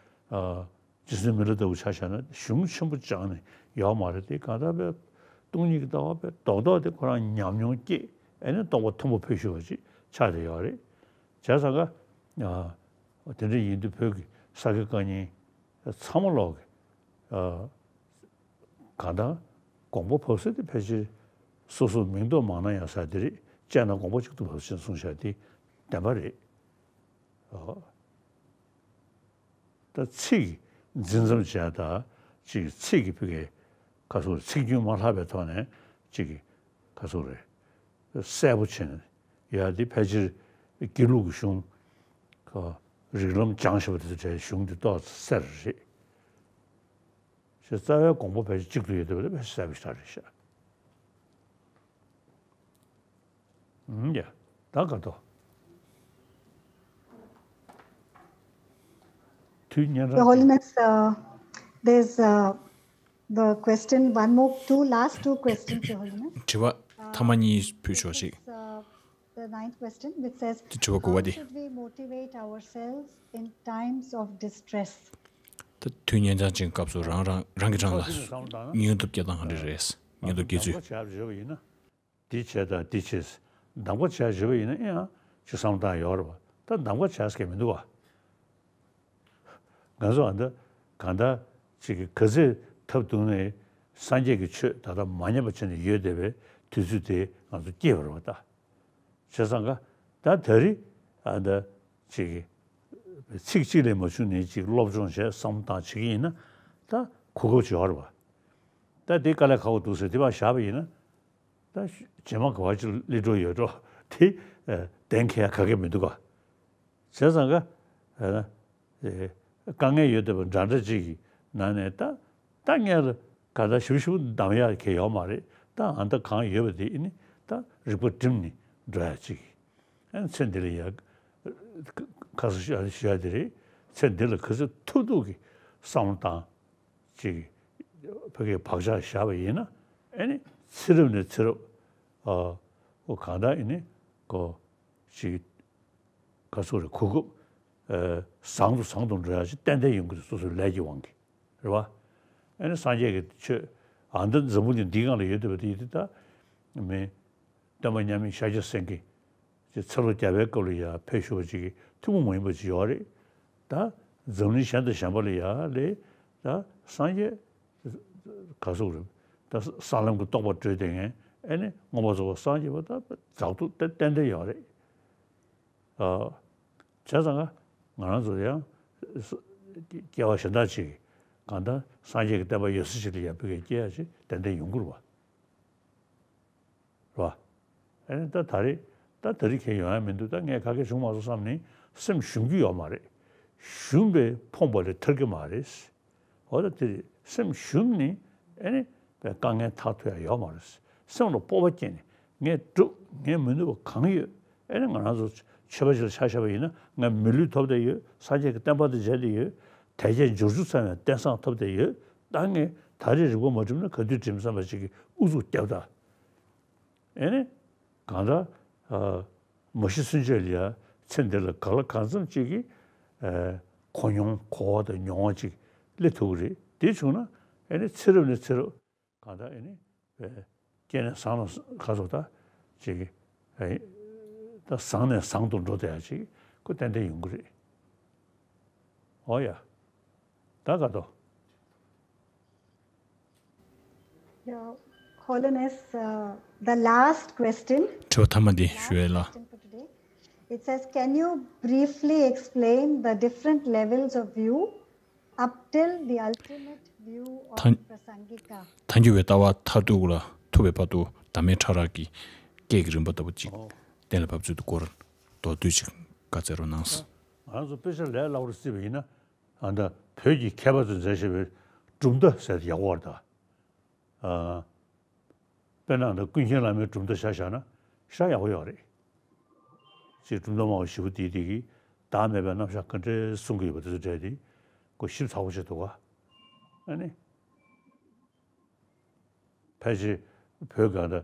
ཨ། རྗེ་བཙུན་མི་ལ་ལྟ་བུ་ཆ་བཞག་ན་གཞུང་ཆེན་པོ་སྦྱངས་ནས་ཡོད་མ་རེད་དེ། གང་ལྟར་དཔེ་སྟོང་ཉིད་ཀྱི་ལྟ་བ་དཔེ་རྡོག་རྡོག་དེ་ཁོ་རང་ཉམས་མྱོང་སྐྱེས། ཨེ་ནི་རྟོགས་པ་མཐོན་པོ་འཕེལ་ཤོར་བ་ཅིག་ཆགས་བསྡད་ཡོད་རེད། བྱས་ཙང་ཀ། ཨ། དེ་འདྲ་ཡིན་དུས་བོད་ཀྱི་ས་དགེ་བཀའ་རྙིང་ཚང་མ་ལོག་གི། ཨ། གང་ལྟར་དགོངས་པ་བབས་ས་དེ་ཕལ་ཆེར་སོ་སོ་མིང་འདོགས་མང་ན་ཡང་ས་དེ་རེད། དཔྱད་ན་དགོངས་པ་གཅིག་ཏུ་བབས་ཟེར་གསུངས་བཞག་དེ་བདེན་པ་རེད། ཨོ། ད་ཚིག་འཛིན་མཚམས་བྱས། ད་ཅིག་ཚིག་གི་ཕ་གི་ག་ཚོད་ཚིག་རྒྱུན་མ་ལྷག་པའི་ཐོག་ནས་ཅིག་ག་ཚོད་རེད། གསལ་པོ་བྱས་ནས་ཡ་དེ་ཕལ་ཆེར་དགེ་ལུགས་ཀྱི་གཞུང་། ཁོ་རིགས་ལམ་སྦྱངས་ཞེས་པ་དེ་ཚོ་གྲས་གཞུང་དེ་ཏོག་ཙམ་གསལ་རེད། ཞེས་རྩ་བའི་དགོངས་པ་ཕལ་ཆེར་གཅིག་ཏུ་ཡོད་བསྡད་པ་དེ་ཕལ་ཆེར་གསལ་པོ་ཞེ་དྲག་རེད་ཤག་ཨུམ། ཡ། ད་ག་དོ། དུས་ཉན་Your རང་Holiness, uh, there's, uh, the question, one more, two, last two questions, Your Holiness. དྲི་བ་ཐ་མ་གཉིས་ཕུལ་ཆོག་ཅིག This is, uh, the ninth question, which says, དྲི་བ་དགུ་པ་How དེ། Should we motivate ourselves in times of distress? ད་དུས་ཉེན་ཚང་ཅན་སྐབས་སུ་རང་རང་རང་གིས་རང་ལ་སྙིང་སྟོབས་སྐྱེ་སྟངས་ག་འདྲ་རེད། སྙིང་སྟོབས་སྐྱེ་ཚུལ། འདི་བྱས་ད་འདི་བྱས། གདམ་ག་བྱས་བྱས་པ་ཡིན་ན་ཡང་ཅིག་བསམ་སྟངས་ཡོད་རེད་པ། ད་གདམ་ག་བྱས་ཟེར་མཁན་མི་འདུག་ག། ང་ཚོ་ཨ་ད་གང་ལྟར་ཅིག་ག་ཚོད་ཐབས་བརྡུངས་ནས་སངས་རྒྱས་ཀྱི་ཆོས་ད་ལྟ་མ་ཉམས་པ་བྱས་ནས་ཡོད་བསྡད་པའི་དུས་ཚོད་དེ་ང་ཚོ་སྐྱེལ་བ་རེད་པ་ད། བྱས་ཙང་ཀ་ད་ད་རེས་ཨ་ད་ཅིག་ཚིག་གཅིག་ལས་མ་བྱུང་ནས་ཅིག་སློབ་སྦྱོང་བྱས་བསམ་སྟངས་བྱེད་ཀྱི་ཡིན་ན་ད་གོ་སྐབས་ཅིག་ཡོད་རེད་པ། ད་དེ་དཀའ་ལས་ཁག་པོ་འདུག་ཟེར་དེ་བ་བཞག་པ་ཡིན་ན། ད་རྗེས་མ་ག་བ་ཅིག་སླེབས་འགྲོ་ཡོད་འགྲོ་དེ་གཏན་འཁེལ་ཡ་ག་གེ་མི་འདུག་ག། བྱས་ཙང་ཀ་ཨ་ནི་དཀའ་ངལ་ཡོད་བསྡད་པ་འདྲ་འདྲ་ཅིག་གི་ནང་ནས་ད་ད་ངས་ལ་ག་ད་ཞིབ་ཞིབ་གདམ་ཡག་གི་ཡོད་མ་རེད། ད་ཨ་ད་གང་ཡོད་པ་དེ་ཨ་ནི་ད་རིག་པ་བསྒྲིམས་ནས་འགྲོ་ཡ་ཅིག་ཨ་ནི་ཚེ་འདི་ལ་ཡ་ཁ་སང་ཞུ་ཡ་དེ་རེད། ཚེ་འདི་ལ་ག་ཚོད་ཐུབ་ཐུབ་ཀྱི་བསམ་བློ་བཏང་། ཅིག་ཕ་གིའི་བག་ཆགས་བཞག་པ་ཡིན་ན་ཨེ་ནི་ཚེ་རབས་ནས་ཚེ་རབས། ཨ། ཨོ་གང་ལྟར་ཨེ་ནི་ཀོ་ཅིག་ག་ཚོད་རེད། གོ་སྐབས་ཨ་བཟང་དུ་བཟང་དུ་འགྲོ་ཡ་ཅིག་ཏན་ཏན་ཡོང་གི་རེད། སོ་སོའི་ལས་ཀྱི་དབང་གིས་རེད་བ། ཨེ་ནི་སངས་རྒྱས་ཀྱི་ཆོས་ཨ་འདི་འཛམ་བུ་གླིང་འདིའི་སྒང་ལ་ཡོད་བསྡད་པ་དེ་ཡིན་དུས་ད་མི། སྟོན་པ་མཉམ་མེད་ཤཱཀྱ་སེང་གེ་ཅིག་ཚེ་ལོ་བརྒྱ་པའི་སྐབས་ལ་ཡ་ཕེབས་བཞུགས་པ་ཅིག་གི་ཐུན་མོང་མ་ཡིན་པ་ཅིག་ཡོད་རེད། ད་འཛམ་གླིང་གཞན་དང་གཞན་པ་ལ་ཡ་ལས་ད་སངས་རྒྱས་ག་ཟེར་རེད། ད་ས་ལམ་གྱི་རྟོགས་པ་སྤྲོད་བསྡད་མཁན་ཨེ་ནི་མངོན་པར་རྫོགས་པར་སངས་རྒྱས་པ་ད་དྲག་ཏུ་ཏན་ཏན་ཡོད་རེད། ཨ། བྱས་ཙང་ང་ ང་རང་ཚོ་ཡང་སྐྱེ་བ་གཞན་དག་ཅིག་གང་ལྟར་སངས་རྒྱས་ཀྱི་བསྟན་པ་ཡོད་ས་ཅིག་ལ་ཡང་ཕ་གིར་སྐྱེ་ཡ་ཅིག་ཏན་ཏན་ཡོང་གི་རེད་པ། རེད་པ། ཨ་ནི་ད་ད་རེས་ད་ད་རེས་ཁྱེད་ཡོང་ཡ་མི་འདུག་ད་ངས་ག་གེ་བྱུང་མ་སོང་བསམ་ནས་སེམས་ཞུམ་གྱི་ཡོད་མ་རེད། ཞུམ་པས་ཕོངས་པ་ལས་ཐར་གྱི་མ་རེད། འོ་ད་དེ་རེད། སེམས་ཞུམ་ནས་ཨ་ནི་དཀའ་ངལ་ཐར་ཐུབ་ཡ་ཡོད་མ་རེད། སེམས་ལ་སྤོབས་པ་སྐྱེས་ནས་ངས་འགྲུབ། ངས་མི་ནུས་པ་གང་ཡོད། ཨ་ནི་ང་རང་ཚོ་ཆོས་པ་ཞིག་ལ་ཆ་བཞག་པ་ཡིན་ན་ང་མི་ལུས་ཐོབ་བསྡད་ཡོད། སངས་རྒྱས་ཀྱི་བསྟན་པ་དང་མཇལ་བསྡད་ཡོད། དལ་བརྒྱད་འབྱོར་བཅུ་ཚང་བའི་རྟེན་བཟང་ཐོབ་བསྡད་ཡོད། ད་ངས་ད་རེས་རིག་པ་མ་བསྒྲིམས་ན་ག་དུས་བསྒྲིམ་བསམ་པ་ཞིག་གི་ཨུ་ཚུགས་བརྒྱབ་ད། ཨེ་ནི། གང་ལྟར། ཨ། མ་ཤི་གསོན་བྱེད་ལ་ཡ་ཚེ་འདི་ལ་གང་ལ་གང་འཚམ་ཅིག་གི། ཨ། གོ་མྱོང་གོ་བ་དང་མྱོང་བ་ཅིག་སླེབས་ཐུབ་ཀྱི་རེད། དེ་བྱུང་ན་ཨེ་ནི་ཚེ་རབས་ནས་ཚེ་རབས་གང་ལྟར་ཨེ་ནི། ཨ། སྐྱེས་ནས་བཟང་ལ་ག་ཚོད་ད་ཅིག་གི། ཨ། ད་བཟང་ནས་བཟང་དུ་འགྲོ་བསྡད་ཡ་ཅིག་ཁོ་ཏན་ཏན་ཡོང་གི་རེད། ཨོ་ཡ། ད་ག་དོ། Your Holiness, uh, the last question, དྲི་བ་མཐའ་མ་འདི་ཞུ་ཡས་ལ། Question for today. It says, can you briefly explain the different levels of view up till the ultimate view of ཐ- Prasangika? ཐལ་འགྱུར་བའི་ལྟ་བ་མཐར་ཐུག་ལ་ཐུག་པའི་བར་དུ་བདག་མེད་ཕྲ་རགས་ཀྱི་སྐད་ཀྱི་རིམ་པ་ལྟ་བུ་ཅིག་ཨོ། གཏན་ལ་ཕབ་ཚུལ་དུ་སྐོར་མདོར་བསྡུས་ཅིག་བཀའ་སྩལ་རོགས་གནང་། ང་རང་ཚོ་དཔེ་ཆ་ལས་སླ་པོར་བརྩིས་པ་ཡིན་ན། ཨ་ད་བོད་ཀྱི་མཁས་པ་ཚོས་མཛད་བཞག་པའི་གྲུབ་མཐའ་ཟེར་ཡག་པོ་རེད་ད། ཨ། དཔེར་ན་ད་ཀུན་མཁྱེན་བླ་མའི་གྲུབ་མཐའ་ཆ་བཞག་ན་ཤ་ཡག་པོ་ཡོད་རེད། ཅེས་གྲུབ་མཐའ་སྨྲ་བ་བཞི་པོ་དེའི་སྟེང་གི་བདག་མེད་པའི་རྣམ་གཞག་ག་འདྲས་གསུང་གི་ཡོད་པ་དེ་ཚོ་འགྲེལ་ཏེ་ཁོ་ཞིབ་ཚགས་པོ་བྱས་འདུག་ག་ཨ་ནི། ཕལ་ཆེར་བོད་སྒང་ད་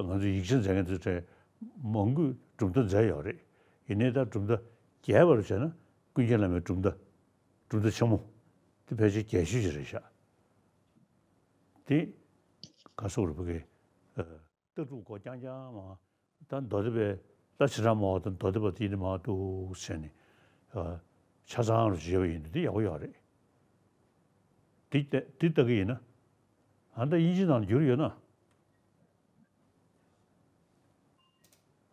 ང་ཚོ་ཡིག་ཆ་མཛད་མཁན་དེ་ཚོ་གྲས་མང་པོས་གྲུབ་མཐའ་མཛད་ཡོད་རེད། ཡིན་ནའི་ད་གྲུབ་མཐའ་རྒྱས་པར་བྱས་ན་ཀུན་མཁྱེན་བླ་མའི་གྲུབ་མཐའ། གྲུབ་མཐའ་ཆེན་མོ་དེ་ཕལ་ཆེར་རྒྱས་ཤོས་ཅིག་རེད་ཤག་དེ་ག་སོག་རུ་བུ་གའི་ལྟ་གྲུབ་སྐོར་རྐྱང་རྐྱང་མ། ད་མདོ་སྡེ་པའི་ལྷ་བྱེ་བྲག་སྨྲ་བ་དང་མདོ་སྡེ་པ་དེ་ཡིན་ན་མ་འདུག་བྱས་ནས་ཆ་ཚང་རུ་བརྗེས་པ་ཡིན་དུས་དེ་ཡག་པོ་ཡོད་རེད། འདི་ལྟ་འདི་ལྟ་གི་ཡིན་ན། ཨ་ད་དབྱིན་ཇི་ནང་ལ་བསྒྱུར་ཡོད་ན།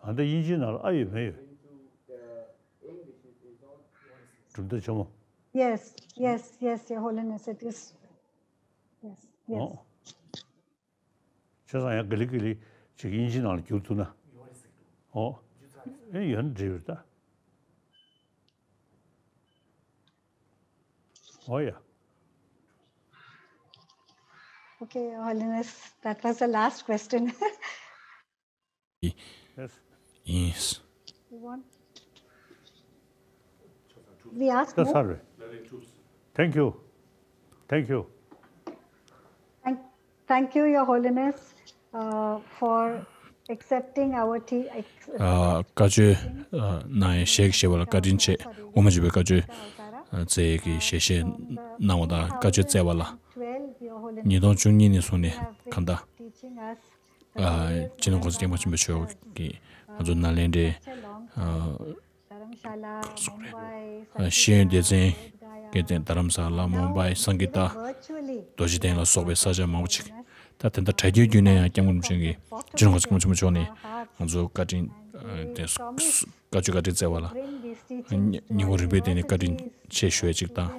ཨ་ད་དབྱིན་ཇི་ནང་ལ་ཨ་ཡོད་མེད་ཡོད། གྲུབ་མཐའ་ཆེན་མོ། Yes, yes, yes, Your Holiness, it is. Yes, yes. ཨོ། བྱས་ཙང་ཡང་ག་ལེ་ག་ལེ་ཅིག་དབྱིན་ཇི་ནང་ལ་བསྒྱུར་ཐུབ་ན། ཨོ། ཨེ་ཡོད་ན་འགྲིག་རེད་ད། ཨོ་ཡ། Okay, Your Holiness, that was the last question. Yes. Yes. You want? We ask That's more? All right. Thank you. Thank you. Thank, thank you, Your Holiness, uh, for accepting our tea. Ex- ཨ། བཀའ་ཆོས་ཨ་གནང་ཡའི་ཞལ་བཞེས་པ་ལ་བཀའ་དྲིན་ཆེ། དབུ་མ་འཇུག་པའི་བཀའ་ཆོས་ཨ་བསྩལ་ཡས་ཀྱི་ཞལ་བཞེས་གནང་བ་དང་བཀའ་ཆོས་བསྩལ་བ་ལ་ཉིས་སྟོང་བཅུ་གཉིས་ནས་བཟུང་ནས་གང་ལྟར། ཨ། སྤྱི་ནོར་༸གོང་ས་༸སྐྱབས་མགོན་ཆེན་པོ་མཆོག་གིས་ང་ཚོ་ནཱ་ལེནྡྲའི་ཨ་ག་རེ་ཟེར་དགོས་རེད། ཨ། ཤེས་ཡོན་སྡེ་ཚན་གྱི་སྟེང་རྡ་རམ་ས་ལ། མུམ་བྷའི། སངྒི་ཏ། རྡོ་རྗེ་གདན་ལ་སོགས་པའི་ས་ཆ་མང་པོ་ཅིག་ད་དེ་འདྲ་དྲ་རྒྱའི་བརྒྱུད་ནས་ཡང་༸སྐྱབས་མགོན་རིན་པོ་ཆེ་གིས་སྤྱི་ནོར་༸གོང་ས་༸སྐྱབས་མགོན་ཆེན་པོ་མཆོག་ནས་ང་ཚོ་བཀའ་དྲིན་ཨ་དེ་བཀའ་ཆོས་བཀའ་དྲིན་སྩལ་བ་ལ་ཉིན་གུང་རིམ་པས་བརྟེན་ནས་བཀའ་དྲིན་ཆེ་ཞུ་ཡས་ཅིག་དང་།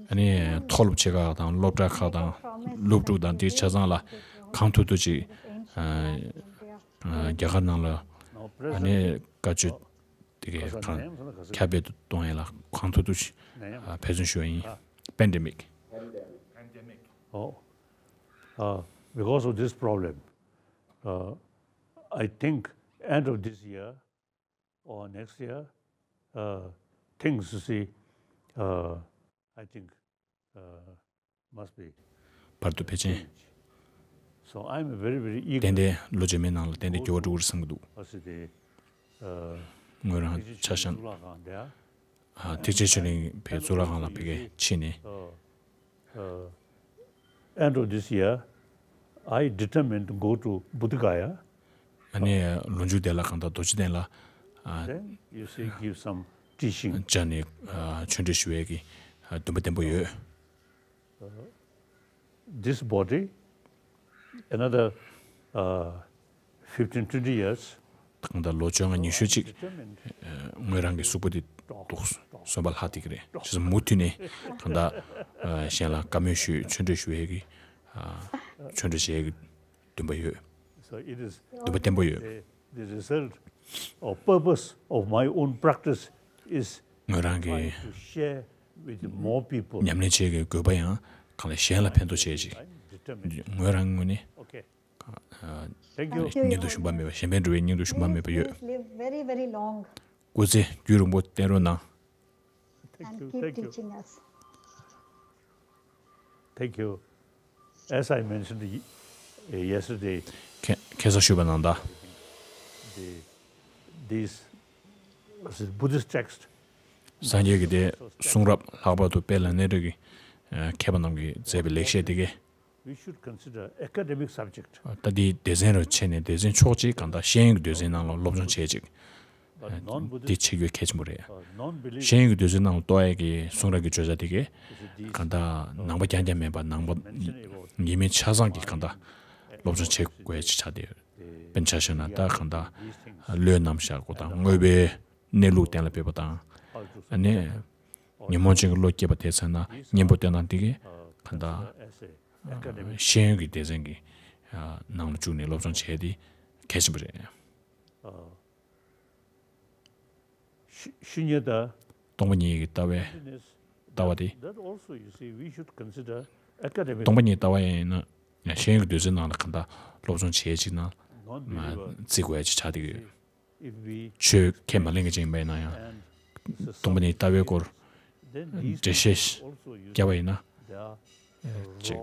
ཨ་ནི་མཐོ་སློབ་ཆེ་ཁག་དང་སློབ་གྲྭ་ཁག་དང་སློབ་ཕྲུག་དང་དེ་ཆ་ཚང་ལ་གང་ཐུབ་ཐུབ་ཅིག་ཨ་ཨ་རྒྱ་གར་ནང་ལ་ཨ་ནི་བཀའ་ཆོས་དེ་གའི་གང་ཁྱབ་སྤེལ་དུ་གཏོང་ཡས་ལ་གང་ཐུབ་ཐུབ་ཅིག་ཨ་འབད་བརྩོན་ཞུ་བ་ཡིན། Pandemic. Oh, uh, because of this problem, uh, I think end of this year or next year, uh, things, you see, uh, I think, uh, must be བར་དུ་ཕལ་ཆེར། So I'm very, very eager. ཏན་ཏན་ལོ་རྗེས་མའི་ནང་ལ་ཏན་ཏན་འགྱུར་བ་འགྲོ་གི་རེད་བསམ་གྱི་འདུག University, uh, ངོས་རང་ཆ་བཞག་ན། གཙུག་ལག་ཁང་དེ། ཨ། ཐེག་ཆེན་ཆོས་གླིང་བའི་གཙུག་ལག་ཁང་ལ་ཕ་གིར་ཕྱིན་ནས། Uh, uh, end of this year, I determined to go to Bodh Gaya. ཨ་ནི་ལོ་མཇུག་དེ་ལ་གང་ལྟར་རྡོ་རྗེ་གདན་ལ་ཨ་Then you see, give some teaching. བཅར་ནས་ཨ་ཆོས་འབྲེལ་ཞུ་ཡས་ཀྱི་ཨ་འདུན་པ་བརྟན་པོ་ཡོད། This body, another, uh, fifteen, twenty years. གང་ལྟར་ལོ་བཅོ་ལྔ་ཉི་ཤུ་ཅིག་ཨ་ངོས་རང་གི་གཟུགས་པོ་འདི་ འདུག་སེམས་པ་ལྷག་བསྡད་ཀྱི་རེད། བྱས་ཙང་མུ་མཐུད་ནས་གང་ལྟར་ཨ་གཞན་ལ་བཀའ་མོལ་ཞུ། ཆོས་འབྲེལ་ཞུ་ཡས་ཀྱི་ཨ་ཆོས་འབྲེལ་བྱེད་ཡས་ཀྱི་འདུན་པ་ཡོད། So it is འདུན་པ་བརྟན་པོ་ཡོད། the, the result or purpose of my own practice is ངོས་རང་གི trying to share with more people. ཉམས་ལེན་བྱེད་ཀྱི་དགོས་པ་ཡང་གང་ལ་གཞན་ལ་ཕན་ཐོགས་བྱེད་ཅིག I'm determined. ངོས་རང་ངོས་ནས Okay. Thank you. Thank you. སྙིང་སྟོབས་ཞུམ་པ་མེད་པ། གཞན་ཕན་སྒྲུབ་པའི་སྙིང་སྟོབས་ཞུམ་པ་མེད་པ་ཡོད། Please live very, very long. སྐུ་ཚེ་རྒྱུན་རིང་པོ་བརྟན་རོགས་གནང་། Thank And you. Keep Thank you. Teaching us. Thank you. As I mentioned ye- uh, yesterday, ཁ- ཁ་སང་ཞུས་པ་ནང་ལྟར། the, these, this Buddhist text སངས་རྒྱས་ཀྱི་སྡེ་གསུང་རབ་ལྷག་པར་དུ་དཔལ་ལྡན་རྣམ་གྲོལ་གྱི་ཨ་མཁས་པ་རྣམས་ཀྱིས་མཛད་པའི་ལེགས་བཤད་དེ་གས we should consider academic subject. ད་འདི་སྡེ་ཚན་རུ་ཕྱེ་ནས་སྡེ་ཚན་ཕྱོགས་གཅིག་གང་ལྟར་ཤེས་ཡོན་གྱི་སྡེ་ཚན་ནང་ལ་སློབ་སྦྱོང་བྱེད་ཅིག་འདི་བྱེད་རྒྱུ་གལ་ཆེན་པོ་རེད། ཤེས་ཡོན་གྱི་སྡེ་ཚན་ནང་ལ་གཏོགས་ཡས་ཀྱི་གསུང་རབ་ཀྱི་བརྗོད་བྱ་དེ་གས་གང་ལྟར་ནང་པ་རྐྱང་རྐྱང་མིན་པར་ནང་པ་ཡིན་མིན་ཆ་ཚང་གིས་གང་ལྟར་སློབ་སྦྱོང་བྱེད་དགོས་ཡས་ཅིག་ཆགས་བསྡད་ཡོད། དཔེར་ཆ་བཞག་ན་ད་གང་ལྟར་བློའི་རྣམ་གཞག་དགོས་དང་དངོས་པོའི་གནས་ལུགས་གཏན་ལ་ཕབ་པ་དང་། ཨ་ནི་ཉོན་མོངས་ཅན་གྱི་བློ་སྐྱེས་པ་དེ་ཚེ་ན་གཉེན་པོ་བསྟེན་སྟངས་དེ་གས་གང་ལྟར་ཤེས་ཡོན་གྱི་སྡེ་ཚན་གྱི་ནང་ལ་བཅུག་ནས་སློབ་སྦྱོང་བྱས་ཏེ་གལ་ཆེན་པོ་རེད། ཤུ- ཤུན་ཡ་ད། སྟོང་པ་ཉིད་ཀྱི་ལྟ་བའི་ལྟ་བ་དེ། That also, you see, we should consider academic. སྟོང་པ་ཉིད་ལྟ་བ་ཡིན་ན་ཤེས་ཡོན་གྱི་སྡེ་ཚན་ནང་ལ་གང་ལྟར་སློབ་སྦྱོང་བྱེད་ཅིག་ན་Non-believer. བརྩི་དགོས་ཡ་ཅིག་ཆགས་བསྡད་ཀྱི་ཡོད། If we ཆོས་ཁས་མ་ལེན་མཁན་ཅིག་ཡིན་པ་ཡིན་ན་ཡང་སྟོང་པ་ཉིད་ལྟ་བའི་སྐོར་འགྲེལ་བཤད་བརྒྱབ་པ་ཡིན་ན་ཅིག་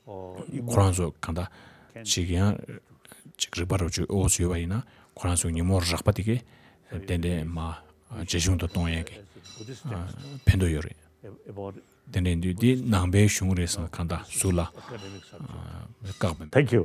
ཁོ་རང་ཚོ་གང་ལྟར་ཅིག་ཡང་ཅིག་རིག་པ་རུ་ཅིག་འོ་ཚོད་ཡོད་པ་ཡིན་ན་ཁོ་རང་ཚོ་ཉོན་མོངས་རགས་པ་དེ་གས་ཏན་ཏན་མ་ཇེ་ཆུང་དུ་གཏོང་ཡས་ཀྱི་ཕན་ཐོགས་ཡོད་རེད། དེ་འདྲ་ཡིན་དུས་འདི་ནང་པའི་གཞུང་རེད་ཟེར་ན་གང་ལྟར་ཟུར་ལ་བཀག་པ་མེད། Thank you.